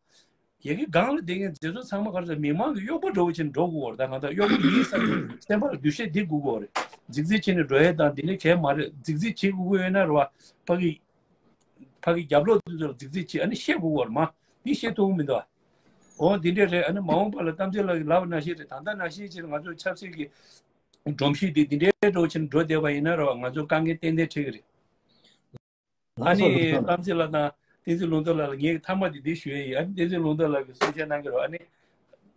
ཡ་གི་སྒང་ལ་བསྡད་མཁན་མཛད་གཙོ་ཚང་མ་ག་རེ་ཟེར། མི་མང་གི་གཡོག་པོ་འདྲ་བོ་བྱས་ནས་འགྲོ་དགོས་པ་རེད། ད་ང་ད་གཡོག་པོ་ཡིན་བསམ་ནས་སེམས་པ་ལ་འདུ་ཤེས་འདི་དགོས་ཀྱི་ཡོད་རེད། རྫིག་རྫིག་བྱས་ནས་འགྲོ་ཡས་དང་འདི་འདྲ་གང་ཡང་མ་རེད། རྫིག་རྫིག་བྱེད་དགོས་ཀྱི་ཡོད་ན་རེད་བ། ཕ་གི་ཕ་གི་རྒྱབ་ལོགས་དེ་ཚོ་ལ་རྫིག་རྫིག་བྱེད། ཨ་ནི་བཤད་དགོས་ཀྱི་ཡོད་རེད་མ། འདི་བཤད་ཐུབ་ཀྱི་མི་འདུག་ཨ། འོ་འདི་འདྲ་རེད། ཨ་ནི་མ་འོངས་པ་ལ་གཏམ་ཚེ་ལགས་ཀྱིས་ལབ་པ་ནང་བཞིན་རེད། ད་ལྟ་ནང་བཞིན་བྱས་ནས་ང་ཚོ་ཆབ་སྲིད་ཀྱི་སྒྲོམ་གཞི་འདི་འདི་འདྲའི་འདྲ་བོ་བྱས་ནས་འགྲོ་བསྡད་པ་ཡིན་ན་རེད་བ། ང་ཚོ་དཀའ་ངལ་ཏན་ཏན་འཕྲད་ཀྱི་རེད། ཨ་ལགས་སོ། ནི་ལགས་སོ། གཏམ་ཚེ་ལགས་དང་བསྟན་འཛིན་ལུང་རྟོགས་ལགས་ལ་ངས་མཐའ་མ་དེ་འདི་ཞུ་ཡས་ཡིན། ཨ་ནི་བསྟན་འཛིན་ལུང་རྟོགས་ལགས་ཀྱིས་གསུང་བཤད་གནང་གི་རེད། ཨ་ནི་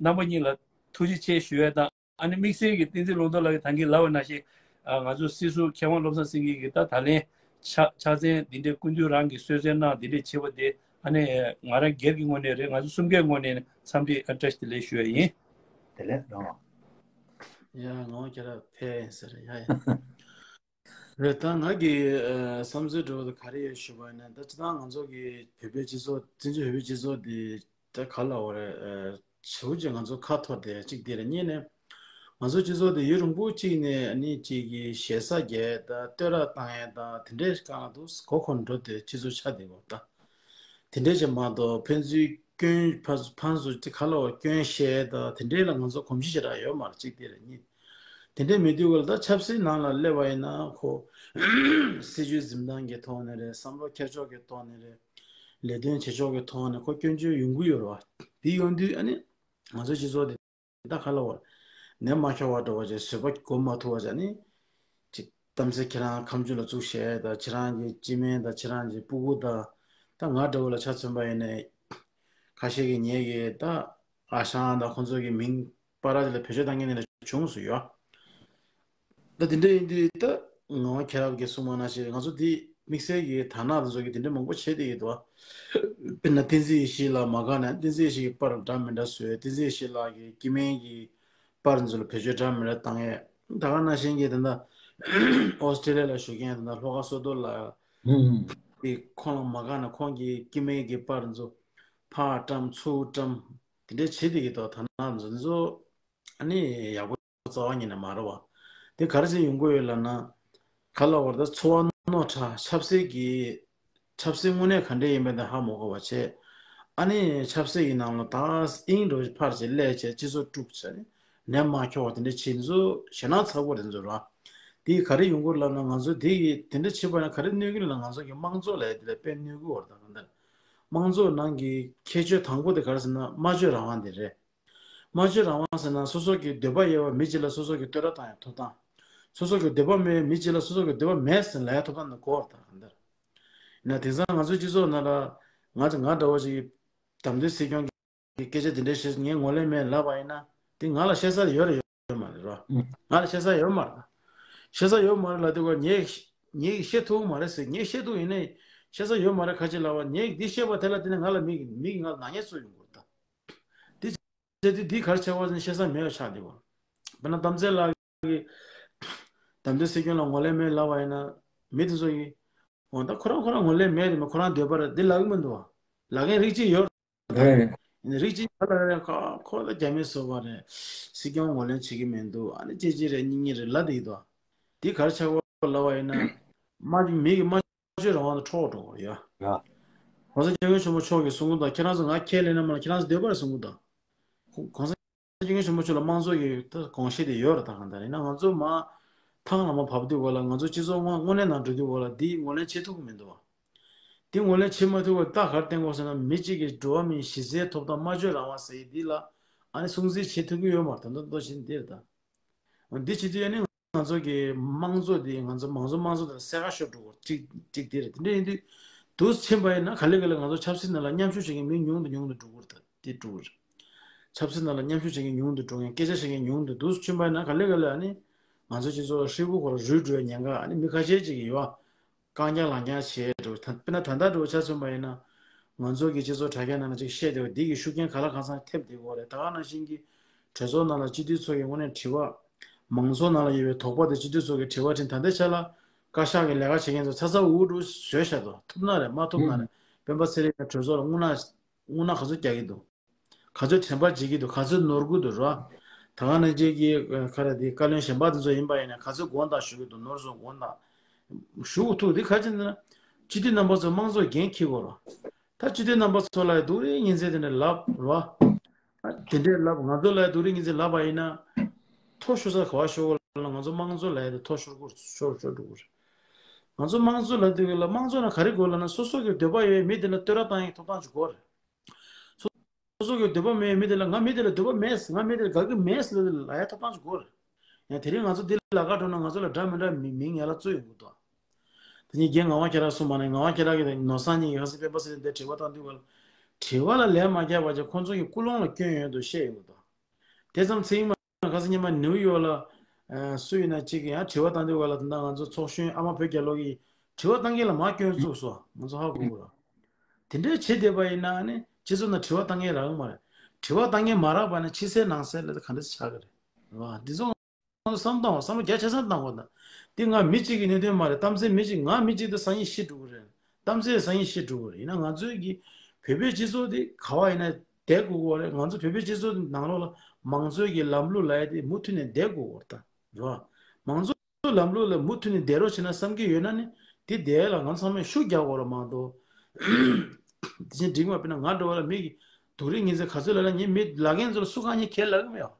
རྣམ་པ་གཉིས་ལ་ཐུགས་རྗེ་ཆེ་ཞུ་ཡས་དང་། ཨ་ནི་དམིགས་བསལ་གྱིས་བསྟན་འཛིན་ལུང་རྟོགས་ལགས་ཀྱིས་ད་གིན་ལབ་པ་ནང་བཞིན། ཨ། ང་ཚོ་སྲིད་ཟུར་མཁས་དབང་བློ་བཟང་སེང་གེ་གིས་ད་ད་ལན་ཕྱག་ཕྱག་འཚལ་འདི་འདྲའི་སྐུ་མདུན་རང་གིས་གསོལ་སྩལ་གནང་འདི་འདྲས་བྱས་པ་དེ། ཨ་ནི་ང་རང་སྒེར་གྱི་ངོས་ནས་རེད། ང་ཚོ་གསུམ་ཀའི་ངོས་ནས་འཚམས་འདྲི་ཨ་བཀྲ་ཤིས་བདེ་ལེགས་ཞུ་ཡས་ཡིན། བདེ་ལེགས་རང་དབང་། ཡ། ངོ་ཁྱེད་རང་ཕེབས་ཡིན་ཟེར། ཡ་ཡ། རེད། ད་ང་གི་ཨ་བསམ་ཚུལ་འདྲ་བོ་དེ་ག་རེ་ཡོད་ཞུས་པ་ཡིན་ན། ད་སྤྱིར་བཏང་ང་ཚོ་གི་བོད་པའི་སྤྱི་ཚོགས། བཙན་བྱོལ་བོད་པའི་སྤྱི་ཚོགས་འདི་ད་ག་ལབ་དགོས་རེད། ཨ་བྱིའུ་ཅིག་ང་ཚོ་ཁ་འཐོར་བསྡད་ཅིག་དེ་རེད། གཉིས་ནས་ང་ཚོ་སྤྱི་ཚོགས་འདི་ཡུན་རིང་པོ་ཅིག་ནས་ཨ་ནི་ཅིག་གི་ཞེ་ས་རྒྱག་ཡས་དང་བསྟོད་ར་བཏང་ཡས་དང་དེ་འདྲའི་སྒང་ལ་འདུག་མགོ་འཁོར་འགྲོ་བསྡད་སྤྱི་ཚོགས་ཆགས་བསྡད་ཡོད་རེད་ད། དེ་འདྲས་ཅིག་མ་གཏོགས་ཕན་ཚུན་སྐྱོན་ཕར་ཚུར་ཕར་ཚུར་ཅིག་ག་ལབ་དགོས། སྐྱོན་བཤད་དང་དེ་འདྲས་ལ་ང་ཚོ་གོམས་གཤིས་ཞེ་དྲག་ཡོད་མ་རེད། གཅིག་དེ་རེད། གཉིས། དེ་འདྲས་མེད་དུས་སྐབས་ལ་ད་ཆབ་སྲིད་ནང་ལ་སླེབས་པ་ཡིན་ན་ཁོ་སྲིད་ཇུས་འཛིན་སྟངས་ཀྱི་ཐོག་ནས་རེད། བསམ་བློ་འཁྱེར་ཕྱོགས་ཀྱི་ཐོག་ནས་རེད། ལས་དོན་བྱེད་ཕྱོགས་ཀྱི་ཐོག་ནས་ཁོ་སྐྱོན་བརྗོད་ཡོང་གི་ཡོད་རེད་བ། དེ་ཡོང་དུས་ཨ་ནི་ང་ཚོ་སྤྱི་ཚོགས་དེ་ད་ག་ལབ་དགོས། ནད་མ་ཁྱོག་པ་འདྲ་བོ་ཅིག་བཟོད་པ་སྒོམ་མ་ཐུབ་པ་ཅིག་ཨ་ནི་ཅིག་གཏམ་ཚེ་ཁྱེད་རང་ཁ་མཆུ་ལ་བཙུགས་བཤད་དང་། ཁྱེད་རང་གི་སྤྱི་སྨན་དང་། ཁྱེད་རང་གི་སྤུ་གུ་དང་། ད་ང་འདྲ་བོ་ལ་ཆ་མཚོན་པ་ཡིན་ནའི་ཁ་ཤས་ཀྱིས་ངེད་ཀྱི་ད་ཨ་ཞང་དང་ཁོང་ཚོ་གི་མིང་པར་དེ་ལ་བེད་སྤྱོད་བཏང་མཁན་དེ་འདྲ་བྱུང་སོང་ཡོད། ད་དེ་འདྲ་ཡིན་དུས་ད་ངོ་ཁྱེད་རང་གིས་གསུངས་པ་ནང་བཞིན་ང་ཚོ་འདི་དམིགས་བསལ་གྱི་དར་ནག་དེ་ཚོ་གིས་དེ་འདྲ་མང་པོ་བྱས་བསྡད་ཀྱི་འདུག་དཔེར་ན་བསྟན་འཛིན་ཡེ་ཤེས་ལགས་མ་དགའ་ན་བསྟན་འཛིན་ཡེ་ཤེས་ཀྱི་པར་འདྲ་མི་འདྲ་བཟོས། བསྟན་འཛིན་ཡེ་ཤེས་ལགས་ཀྱི་སྐྱེ་དམན་གྱི་པར་ཚོ་ལ་བེད་སྤྱོད་འདྲ་མི་འདྲ་བཏང་ཡས། ད་ག་ནང་བཞིན་གྱི་ད་ལྟ་ཨོ་སི་ཀྲི་ལི་ཡ་ལ་བཞུགས་མཁན་ད་ལྟ་ལྷོ་ཁ་བསོད་རྡོར་ལགས་ཀྱིས་ཁོང་ལ་མ་དགའ་ན་ཁོང་གི་སྐྱེ་དམན་གྱི་པར་ཚོ་ཕར་བཀྲམ་ཚུར་བཀྲམ་དེ་འདྲ་བྱེད་བསྡད་ཀྱི་འདུག་དར་ནག་ཚོ་འདི་ཚོ་ཨ་ནི་ཡག་པོ་རྩ་བ་ཉིད་ནས་མ་རེད་བ། དེ་ག་རེ་བྱས་ཡོང་གི་ཡོད་ལབ་ན། ག་ལབ་དགོས་རེད། ད་ཚོར་བ་རྣོ་དྲགས། ཆབ་སྲིད་ཀྱི་ཆབ་སྲིད་དངོས་གནས་ག་འདྲས་ཡིན་པ་དེ་ཧ་མ་གོ་བ་བྱས། ཨ་ནི་ཆབ་སྲིད་ཀྱི་ནང་ལ་ད་དབྱིངས་འགྲོ་ཕར་བྱས་སླེབས་བྱས་སྤྱི་ཚོགས་དཀྲུགས་བྱས་ནས་ནད་མ་ཁྱོག་པ་དེ་འདྲ་བྱས། འདི་ཚོ་ཞེད་སྣང་ཚ་པོ་རེད། འདི་ཚོ་ར། དེ་ག་རེ་ཡོང་གི་ཡོད་ལབ་ན། ང་ཚོ་དེ་གི་དེ་འདྲ་བྱས་པ་ན་ག་རེ་གནོད་ཀྱི་ལབ་ན། ང་ཚོ་གི་དམངས་གཙོ་ལབ་ཡ་དེ་ལ་དཔེ་གནོད་ཀྱི་ཡོད་རེད། ད་གང་ལྟར་དམངས་གཙོ་ནང་གི་ཁྱད་ཆོས་དང་པོ་དེ་ག་རེ་ཟེར་ན་སྨྲ་བརྗོད་རང་དབང་དེ་རེད། སྨྲ་བརྗོད་རང་དབང་ཟེར་ན་སོ་སོ་གི་འདོད་པ་ཡོད་པ་མི་གཅིག་ལ་སོ་སོ་གི་བསྟོད་ར་བཏང་ཡ་ཐོབ་ཐང་། སོ་སོ་གི་འདོད་པ་མེད་པའི་མི་གཅིག་ལ་སོ་སོ་གི་འདོད་པ་མེད་ཟེར་ལབ་ཡ་ཐོབ་ཐང་དེ་དགོས་པ་རེད། ད་གང་ལྟར་ཡིན་ན་དེང་སང་ང་ཚོའི་སྤྱི་ཚོགས་ནང་ལ་ང་ཚོ་ང་འདྲ་བོ་ཞིག་གདམ་དོན་སྲིད་སྐྱོང་གི་སྐད་ཆ་དེ་འདྲ་བཤད། ངས་ངོས་ལེན་མེད་ལབ་པ་ཡིན་ན་དེ་ང་ལ་བཤད་ས་ཡོད་རེད་ཡོད་མ་རེད་རོ། ང་ལ་བཤད་ས་ཡོད་མ་རེད། བཤད་ས་ཡོད་མ་རེད་ལབ་དུས་ངས་ངས་བཤད་ཐུབ་མ་རེད་ཟེར། ངས་བཤད་ཐུབ་ཡིན་ནའི་བཤད་ས་ཡོད་མ་རེད། ཁ་ཅིག་ལབ་པ། ངས་འདི་བཤད་པ་དེ་ལ་བརྟེན་ནས་ང་ལ་མི་གིས་མི་གིས་ང་ལ་ནག་ཉེས་བཙུགས་ཡོང་གི་རེད་ད། དེ་བྱས་དུས་འདི་ག་རེ་ཆགས་པ་ཟེར་ན་བཤད་ས་མེད་པ་ཆགས་བསྡད་པ། དཔེར་ན་གཏམ་ཚེ་ལགས་ཀྱིས་གདམ་དོན་སྲིད་སྐྱོང་ལ་ངོས་ལེན་མེད་ལབ་པ་ཡིན་ན་མི་དེ་ཚོ་གིས་འོ་ད་ཁོ་རང་ཁོ་རང་ངོས་ལེན་མེད་རེད་མ། ཁོ་རང་འདོད་པ་རེད་འདི་ལབ་ཀྱི་མི་འདུག་བ། ལབ་མཁན་རིགས་གཅིག་ཡོད་རེད། ཡིན་ནའི་རིགས་གཅིག་ག་ལ་རེད། ཁོ་ཁོ་ད་རྒྱ་མི་བཟོ་བ་རེད། སྲིད་སྐྱོང་ངོས་ལེན་བྱེད་ཀྱི་མི་འདུག་ཨ་ནི་ཅི་ཅི་རེད་གཉིས་གཉིས་རེད་ལབ་བསྡད་ཀྱི་འདུག་བ། འདི་ག་རེ་ཆགས་པ་ལབ་པ་ཡིན་ན། མ་མི་གི་མ་བརྗོད་རང་དབང་དང་འཕྲོག་འགྲོ་གི་ཡོད། ཡ། གོང་ས་སྐྱབས་མགོན་ཆེན་པོ་མཆོག་གིས་གསུང་གི་འདུག་ཁྱེད་རང་ཚོ་ང་ཁས་ལེན་ན་མ་ལེན་ཁྱེད་རང་ཚོ་འདོད་པ་རེད་གསུང་གི་འདུག་གོང་ས་སྐྱབས་མགོན་ཆེན་པོ་མཆོག་ལ་དམངས་གཙོ་གི་ད་དགོངས་བཞེད་དེ་ཡོད་རེད། ད་གང་ལྟར་ཡིན་ན་ང་ཚོ་མ་ཐང་ལ་མ་བབས་དུས་སྐབས་ལ་ང་ཚོ་སྤྱི་ཚོགས་དངོས་དངོས་གནས་ནང་འགྲོ་དུས་སྐབས་ལ་འདི་ངོས་ལེན་བྱེད་ཐུབ་ཀྱི་མི་འདུག་བ། འདི་ངོས་ལེན་བྱེད་མ་ཐུབ་པར་ད་ག་རེ་བསྟན་དགོས་ཟེར་ན་མི་གཅིག་གི་འགྲོ་བ་མིའི་གཞི་རྩའི་ཐོབ་ཐང་སྨྲ་བརྗོད་རང་དབང་ཟེར་ཡས་འདི་ལ་ཨ་ནི་སྲུང་བརྩི་བྱེད་ཐུབ་ཀྱི་ཡོད་མ་རེད། ད་ལྟ་ལྟ་བཞིན་འདི་རེད་ད། འདི་བྱེད་དུས་ཨ་ནི་ང་ཚོ་གི་དམངས་གཙོ་དེ་ང་ཚོ་མང་གཙོ་དམངས་གཙོ་དང་སེ་ཁ་ཤོར་འགྲོ་གི་ཡོད་རེད། གཅིག་གཅིག་དེ་རེད། དེ་འདྲ་ཡིན་དུས་འདུག་ཕྱིན་པ་ཡིན་ན་ག་ལེ་ག་ལེ་ང་ཚོ་ཆབ་སྲིད་ནང་ལ་མཉམ་ཞུགས་བྱེད་མཁན་མི་ཉུང་དུ་ཉུང་དུ་འགྲོ་གི་ཡོད་རེད། ད་དེ་འགྲོ་གི་རེད། ཆབ་སྲིད་ནང་ལ་མཉམ་ཞུགས་བྱེད་མཁན་ཉུང་དུ་འགྲོ་མཁན། སྐད་ཆ་བཤད་མཁན་ཉུང་དུ། འདུག་ཕྱིན་པ་ཡིན་ན་ག་ལེ་ག་ལེ་ཨ་ནི་ང་ཚོ་སྤྱི་ཚོགས་ལ་ཧྲིལ་པོ་ཁོ་རང་རུལ་འགྲོ་བའི་ཉེན་ཁ། ཨ་ནི་མི་ཁ་ཤས་ཅིག་གིས་ཡོད། རྐང་རྐྱང་ལག་རྐྱང་བྱས་འགྲོ། ད་དཔེར་ན་ད་ལྟ་འདྲ་བོ་ཆ་མཚོན་པ་ཡིན་ན། ང་ཚོ་གི་སྤྱི་ཚོགས་དྲ་རྒྱ་ནང་ལ་ཅིག་བཤད་བསྡད་པ་འདི་གི་ཤུགས་རྐྱེན་ག་ལ་གང་འཚམ་ཐེབས་བསྡད་ཀྱི་ཡོད་རེད། ད་ག་ནང་བཞིན་གྱི་གྲོས་ཚོགས་ནང་ལ་སྤྱི་འཐུས་ཚོ་གི་དངོས་གནས་དྲི་བ། མང་ཚོགས་ནང་ལ་ཡོད་པའི་དོགས་པ་དེ་སྤྱི་འཐུས་ཚོ་གི་དྲི་བ་དྲིས། ད་ལྟའི་ཆ་ལ་བཀའ་ཤག་གི་ལས་ཀ་བྱེད་མཁན་ཚོ་ཚ་ཚ་འུར་འུར་བཟོས་བཞག་འདུག་ཐུབ་ན་རེད། མ་ཐུབ་ན་རེད། སྤེན་པ་ཚེ་རིང་གི་གྲོས་ཚོགས་ལ་དངོས་གནས་དངོས་གནས་ག་ཚོད་རྒྱག་གི་འདུག་ག་ཚོད་དྲན་པ་བརྗེད་ཀྱི་འདུག་ག་ཚོད་ནོར་གྱི་འདུག་ར། ད་ག་ནང་བཞིན་གྱི་ཁ་ར་དེ་བཀའ་བློན་གཞན་པ་དེ་ཚོ་ཡིན་པ་ཡིན་ན་ག་ཚོད་དགོངས་དག་ཞུ་གི་འདུག་ནོར་སོང་དགོངས་དག་ཞུ་ཐུབ། དེ་ག་ཅི་ན། སྤྱི་འཐུས་རྣམ་པ་ཚོ་དམངས་གཙོ་འགན་འཁྱེར་དགོས་ར། ད་སྤྱི་འཐུས་རྣམ་པ་ཚོ་ལ་སྡུག་རུས་ངན་ཚད་དེ་འདྲ་ལབ་ར། དེ་འདྲས་ལབ། ང་ཚོ་ལ་སྡུག་རུས་ངན་ཚད་ལབ་པ་ཡིན་ན། མཐོ་ཤོས་ས་ག་བ་ཤོར་གོ་ལ། ང་ཚོ་དམངས་གཙོ་ལ་དེ་མཐོ་ཤོར་གོ་ཤོར་ཤོར་འགྲོ་གོ་རེད། ང་ཚོ་དམངས་གཙོ་ལ་དུས་ལ་དམངས་གཙོ་ན་ག་རེ་དགོས་ལབ་ན། སོ་སོ་གི་འདོད་པ་ཡོད་མི་དེ་ལ་བསྟོད་ར་བཏང་ཡའི་ཐོབ་ཐང་ཅིག་དགོས་རེད། སོ་སོ་གི་འདོད་པ་མེད་མི་དེ་ལ། ང་མི་དེ་ལ་འདོད་པ་མེད། ང་མི་དེ་ལ་དགའ་གི་མེད་ཟེར་ལབ་ཡ་ཐོབ་ཐང་ཅིག་དགོས་རེད། ཡང་དེ་རིང་ང་ཚོ་འདི་ལ་ལ་ཁ་འགྲོ་ན་ང་ཚོ་ལ་འདྲ་མི་འདྲ་མི་མིང་ཡར་ལ་བཙུགས་ཡོང་གི་འདུག་དེ་ཉིད་རྒན་ངག་དབང་ཁྱེད་རང་གསུངས་པ་ནས། ངག་དབང་ཁྱེད་རང་གི་ནོར་བཟང་གཉིས་ཀྱི་ཧ་སི་སྤེན་པ་ཚེ་རིང་འདི་དྲི་བ་བཏང་དུས་སྐབས་ལ། དྲི་བ་ལ་ལན་མ་རྒྱག་པ་བྱས་ཁོང་ཚོ་གི་ཀུན་སློང་ལ་སྐྱོན་ཡོད་འདུག་བཤད་ཡོང་གི་འདུག་དེ་ཙམ་ཚེ་རིང་མ་ཁ་སང་ཉི་མ་ནིའུ་ཡོག་ལ་ཨ་སུ་ཡིན་ན་གཅིག་གིས་ཡང་དྲི་བ་བཏང་དུས་སྐབས་ལ། ད་ལྟ་ང་ཚོ་ཚོགས་གཞོན་ཨ་མ་བོད་རྒྱལ་ལོ་གིས་དྲི་བ་བཏང་མཁན་ལ་མར་སྐྱོན་བཙུགས་སོང་། ང་ཚོ་ཧ་གོ་དགོས་ར། དེ་འདྲའི་བྱེད་བསྡད་པ་ཡིན་ན་ནི་སྤྱི་ཚོགས་ནང་དྲི་བ་བཏང་མཁན་རག་གི་མ་རེད། དྲི་བ་བཏང་མཁན་མ་རག་པ་ན་ཕྱི་གསལ་ནང་གསལ་ལ་ག་འདྲ་ཆགས་ཀྱི་རེད། རེད་བ། འདི་ཚོ་ང་ཚོ་བསམ་བཏང་བ། བསམ་བློ་རྒྱ་ཆེ་ས་བཏང་དགོས་ད། འདི་ང་མི་གཅིག་གི་གནད་དོན་མ་རེད། གཏམ་ཚེ་མི་གཅིག་ང་མི་གཅིག་དང་སང་ཉིན་ཤི་འགྲོ་གི་རེད། གཏམ་ཚེ་སང་ཉིན་ཤི་འགྲོ་གི་རེད། ཡིན་ན་ང་ཚོའི་གི་བོད་པའི་སྤྱི་ཚོགས་འདི་ག་བ་ཡིན་ན་བསྡད་དགོས་ཀྱི་རེད། ང་ཚོ་བོད་པའི་སྤྱི་ཚོགས་ནང་ལོགས་ལ་མང་གཙོའི་གི་ལམ་ལུགས་ལབ་ཡ་དེ་མུ་མཐུད་ནས་བསྡད་དགོས་ཀྱི་རེད་ད། རེད་བ། མང་གཙོ་ལམ་ལུགས་ལ་མུ་མཐུད་ནས་བསྡད་རོགས་བྱེད་ན་བསམ་གྱི་ཡོད་ན་ནི། དེ་བསྡད་ཡ་ལ་ང་ཚང་མས་ཤུགས་རྒྱག་དགོས་རེད་མ་གཏོགས། དེ་བཞིན་འགྲིག་མ་དཔེར་ན་ང་འདྲ་བ་ལ་མི་གི་སྡུག་རུས་ངན་ཚད་ག་ཚོད་ལབ་ན། ངའི་མི་ལབ་མཁན་ཚོ་ལ་སུ་གང་ཉིད་ཁས་ལབ་གི་མེད་བ།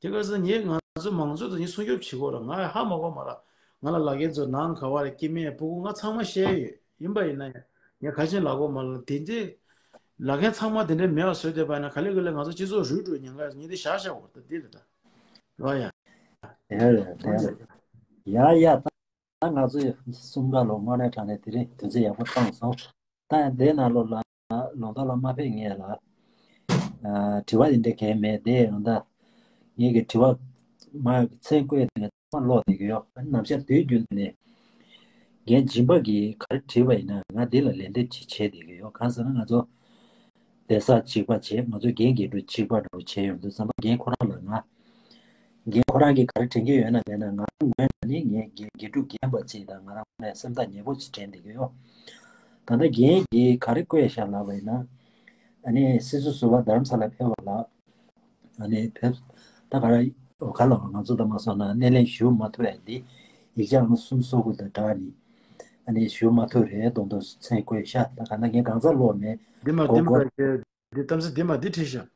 དེ་ག་ཚོད་ངས་ང་ཚོ་མང་གཙོ་དང་ངས་སྲུང་སྐྱོབ་བྱེད་དགོས་རེད། ང་ཧ་མ་གོ་མ་ར། ང་ལ་ལབ་མཁན་ཚོ་ནང་ག་བ་རེད། སྐྱེ་དམན་སྤུ་གུ་ང་ཚང་མ་ཤེས་ཡོད། ཡིན་པ་ཡིན་ན་ཡང་ངས་ག་ཅིན་ལབ་གོ་མ་ལ། དེ་འདྲའི་ལབ་མཁན་ཚང་མ་དེ་འདྲའི་མེད་པ་བཟོས་བསྡད་པ་ཡིན་ན་ག་ལེ་ག་ལེ་ང་ཚོ་སྤྱི་ཚོགས་རུལ་འགྲོ་ཉེན་ཁ་ཡོད། ངས་དེ་བཞག་བཞག་གོ་ད་འདི་རེད་ད། རོ་ཡ། དེ་རེད་དེ་རེད། ཡ་ཡ། ད་ང་ཚོས་གསུམ་ཀ་ལོ་དངོས་གནས་དྲང་གནས་དེ་རིང་དུས་ཚོད་ཡག་པོ་བཏང་སོང་། ད་འདི་ནང་ལོགས་ལ་ལུང་ཐོག་ལ་མ་ཕེབས་ངེས་ལ། ཨ། དྲི་བ་དེ་འདྲ་གང་མེད་དེ་ཡང་ད། ངེད་ཀྱི་དྲི་བ་མ་མཚན་བཀོད་དེ་ཚང་མ་ཀློག་བསྡད་ཀྱི་ཡོད། ཨ་ནི་ནམ་ཞག་དུས་རྒྱུན་དུ་ནས་རྒན་སྦྱིན་པ་གིས་ག་རེ་བྲིས་པ་ཡིན་ན་ང་འདི་ལ་ལན་འདེབས་ཅིག་བྱས་བསྡད་ཀྱི་ཡོད། གང་ཟེར་ན་ང་ཚོ་སྡོད་ས་གཅིག་པ་བྱས། ང་ཚོ་རྒན་དགེ་ཕྲུག་གཅིག་པ་འདྲ་བོ་བྱས་ཡོང་དུས་ཙམ་པ་རྒན་ཁོ་རང་ལ་ང་རྒན་ཁོ་རང་གིས་ག་རེ་དྲན་གྱི་ཡོད་ན་མེད་ན། ང་ངོས་ནས་ནི་ངའི་རྒན་དགེ་ཕྲུག་རྒན་པ་གཅིག་དང་ང་རང་ངོས་ནས་སེམས་ཐག་ཉེ་པོ་ཅིག་དྲན་བསྡད་ཀྱི་ཡོད། ད་ལྟ་རྒན་གྱིས་ག་རེ་བཀོད་བཞག་ལབ་པ་ཡིན་ན། ཨ་ནི་སྲིད་ཟུར་ཟུར་པ་རྡ་རམ་ས་ལ་ཕེབས་པ་ལ། ཨ་ནི་ཕེབས། ད་ག་ར་འོ་ག་ལ་ང་ཚོ་ད་མ་སོང་ན་སྣེ་ལེན་ཞུ་མ་ཐུབ་ཡ་འདི་ཡིག་ཆ་ཨང་གསུམ་སོ་དགུ་དང་སྦྲགས་ནས་ཨ་ནི་ཞུ་མ་ཐུབ་རེད་མདོག་མདོག་མཚན་བཀོད་ཤག་ད་ག་ན་ངས་གང་ཟག་ཀློག་མེད། འདི་མ་གོ་འདི་མ་གོ། འདི་གཏམ་ཚེ་འདི་མ་འདི་བྲིས་ཤག་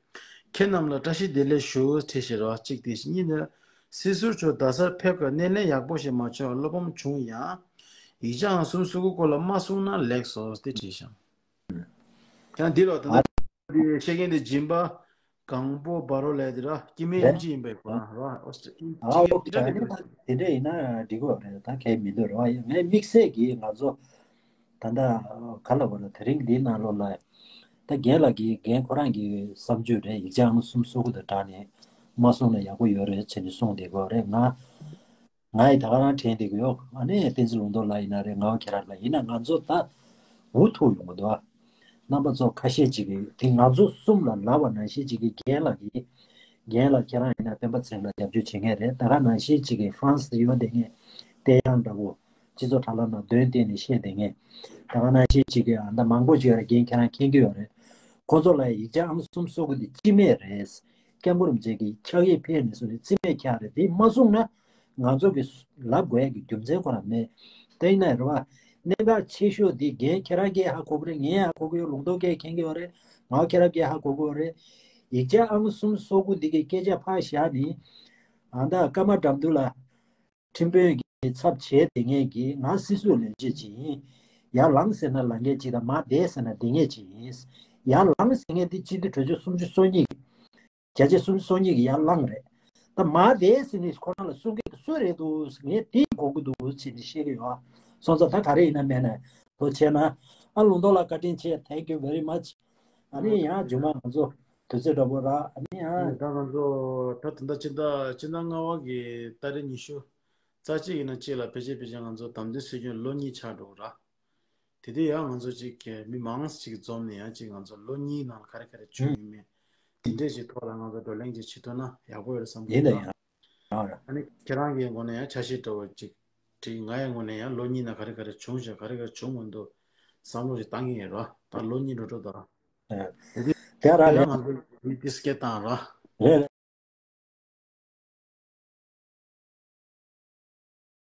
ཁྱེད་རྣམས་ལ་བཀྲ་ཤིས་བདེ་ལེགས་ཞུ་བྲིས་ཤག་རོ། གཅིག་དེ་གཉིས་ནི་སྲིད་ཟུར་མཆོག་རྡ་སར་ཕེབས་སྐབས་སྣེ་ལེན་ཡག་པོ་ཞིག་མ་བྱུང་བར་བློ་ཕམ་བྱུང་ཡང་། ཡིག་ཆ་ཨང་གསུམ་སོ་དགུ་སྐོར་ལ་མ་གསུངས་ན་ལེགས་སོ་དེ་བྲིས་ཤག་ཡང་འདི་ལོ་ད་ལྟ་འདི་བཤད་མཁན་འདི་སྦྱིན་པ་གང་པོ་བ་རོ་ལས་འདི་ར་སྐྱེ་དམན་ཨེམ་ཆི་ཡིན་པའི་སྐོར་ར་ར་ཨོ་སི་ཨ་ཨོ་ཁེ་ཨ་ནི་ད་དེ་འདྲ་ཡིན་ན་འགྲིག་གི་རེད། ད་གལ་མི་འདུག་ར་བ། ཡ་ངའི་དམིགས་བསལ་གྱིས་ང་ཚོ་ད་ལྟ་ག་ལ་བ་ར་དེ་རིང་འདིའི་ནང་ལོགས་ལ་ད་རྒན་ལགས་ཀྱིས་རྒན་ཁོ་རང་གི་བསམ་ཚུལ་རེད། ཡིག་ཆ་ཨང་གསུམ་སོ་དགུ་དང་སྦྲགས་ནས་མ་གསུངས་ན་ཡག་པོ་ཡོད་རེད་ཟེར་ནས་གསུངས་བསྡད་ཀྱི་ཡོད་རེད། ང་ང་ཡི་ད་ག་རང་དྲན་བསྡད་ཀྱི་ཡོད། ཨ་ནི་བསྟན་འཛིན་ལུང་རྟོགས་ལགས་ཡིན་ན་རེད། ངག་དབང་ཁྱེད་རང་ལ་ཡིན་ན་ང་ཚོ་ད་འུ་ཐུག་ཡོང་གི་འདུག་ཨ། རྣམ་པ་ཚོ་ཁ་ཤས་ཅིག་གིས་དེ་ང་ཚོ་གསུམ་ལ་ལབ་པ་ནང་བཞིན་ཅིག་གིས་རྒན་ལགས་ཀྱིས་རྒན་ལགས་ཁྱེད་རང་ཡིན་ན་སྤེན་པ་ཚེ་རིང་ལ་རྒྱབ་སྐྱོར་བྱེད་མཁན་རེད། ད་ག་ནང་བཞིན་ཅིག་གིས་ཧྥ་རན་སི་ཡོད་བསྡད་མཁན་བསྟན་དབྱངས་འདྲ་བོ་སྤྱི་ཚོགས་དྲ་ལམ་ནང་འདོན་བསྡད་ནས་བཤད་བསྡད་མཁན་ད་ག་ནང་བཞིན་ཅིག་གིས་ཨ་ད་མང་པོ་ཅིག་ཡོད་རེད། རྒན་ཁྱེད་རང་མཁྱེན་གྱི་ཡོད་རེད། ཁོ་ཚོ་ལ་ཡིག་ཆ་ཨང་གསུམ་སོ་དགུ་དེ་སྤྱི་མེད་རེད། སྐྱབས་མགོན་རིན་པོ་ཆེ་གི་ཕྱག་ཡིག་ཕེབས་ནས་བཟུང་ནས་རྩིས་མེད་ཁྱག་རེད། དེ་མ་གསུངས་ན་ང་ཚོ་གི་ལབ་དགོས་ཡ་གི་རྒྱུ་མཚན་ཁོ་རང་མེད། དེ་ཡིན་ན་རེད་བ། གནད་འགག་ཆེ་ཤོས་འདི་རྒན་ཁྱེད་རང་གིས་ཧ་གོ་གི་རེད། ངས་ཧ་གོ་གི་ཡོད། ལུང་རྟོགས་སྐད་མཁྱེན་གྱི་ཡོད་རེད། ང་ཁྱེད་རང་གིས་ཧ་གོ་གི་ཡོད་རེད། ཡིག་ཆ་ཨང་གསུམ་སོ་དགུ་འདི་གི་སྐད་ཆ་ཕར་བཞག་ནི། ཨ་ད་ཀརྨ་དགྲ་འདུལ་ལ་ཁྲིམས་དཔོན་གྱི་ཚབ་བྱས་བསྡད་མཁན་གྱི་ང་སྲིད་ཟུར་ལས་བྱེད་ཅིག་ཡིན། ཡར་ལངས་ཟེར་ན་ལངས་མཁན་ཅིག་དང་མར་བསྡད་ཟེར་ན་བསྡད་མཁན་ཅིག་ཡིན། ཡར་ལངས་ཟེར་མཁན་འདི་སྤྱི་འཐུས་གྲོས་ཆོད་སུམ་ཅུ་སོ་གཉིས་ཀྱི་བརྒྱ་ཆ་སུམ་ཅུ་སོ་གཉིས་ཀྱི་ཡར་ལངས་རེད། ད་མར་བསྡད་ཟེར་ནས་ཁོ་རང་ལ་གསུང་མཁན་སུ་རེད་འདུག་ངས་དེ་གོ་གི་འདུག་ཟེར་ནས་བཤད་ཀྱི་ཡོད། སོང་ཙང་ད་ག་རེ་ཡིན་ན་མེད་ན་ལོ་བྱས་ན་ཨ་ལུང་རྟོགས་ལགས་བཀའ་དྲིན་ཆེ། Thank you very much། ཨ་ནི་ཡང་རྗེས་མ་ང་ཚོ་དུས་ཚོད་འདྲ་པོ་རག་ཨ་ནི་ཡང་ད་ང་ཚོ་ད་ད་ལྟ་ཕྱི་ཟླ་ཕྱི་ཟླ་ལྔ་པ་གི་ཏ་རིག་ཉི་ཤུ་རྩ་གཅིག་ཡིན་ན་གཅིག་ལ་ཕལ་ཆེར་ཕལ་ཆེར་ང་ཚོ་དམ་འཛིན་སྲིད་སྐྱོང་ལོ་གཉིས་ཆགས་འགྲོ་གི་ར། དེ་དུས་ཡང་ང་ཚོ་ཅིག་གི་མི་མང་ཅིག་འཛོམས་ནས་ཡང་ཅིག་ང་ཚོ་ལོ་གཉིས་ནང་ལ་ག་རེ་ག་རེ་བྱུང་ཡིན་མིན་དེ་འདྲས་ཅིག་ཐོག་ལ་ང་ཚོ་བགྲོ་གླེང་ཅིག་བྱེད་ཐུབ་ན་ཡག་པོ་ཡོད་བསམ་གི་ཡིན་ད་ཡིན། ཡང་ར། ཨ་ནི་ཁྱེད་རང་གི་ངོས་ནས་ཡང་འཆར་གཞི་འདྲ་བོ་ཅིག་བྲིས། ང་ཡི་ངོས་ནས་ཡང་ལོ་གཉིས་ནང་ག་རེ་ག་རེ་བྱུང་ཞིང་ག་རེ་ག་རེ་བྱུང་མི་འདུག་བསམ་བློ་ཞིག་བཏང་གི་ཡིན་ར། ད་ལོ་གཉིས་འགྲོ་འགྲོ་ད། ཨ། དེ་དུས་དེ་ར་ཡང་ལས། ང་ཚོ་ཡིད་དེ་སྐད་བཏང་ར། རེད་རེད།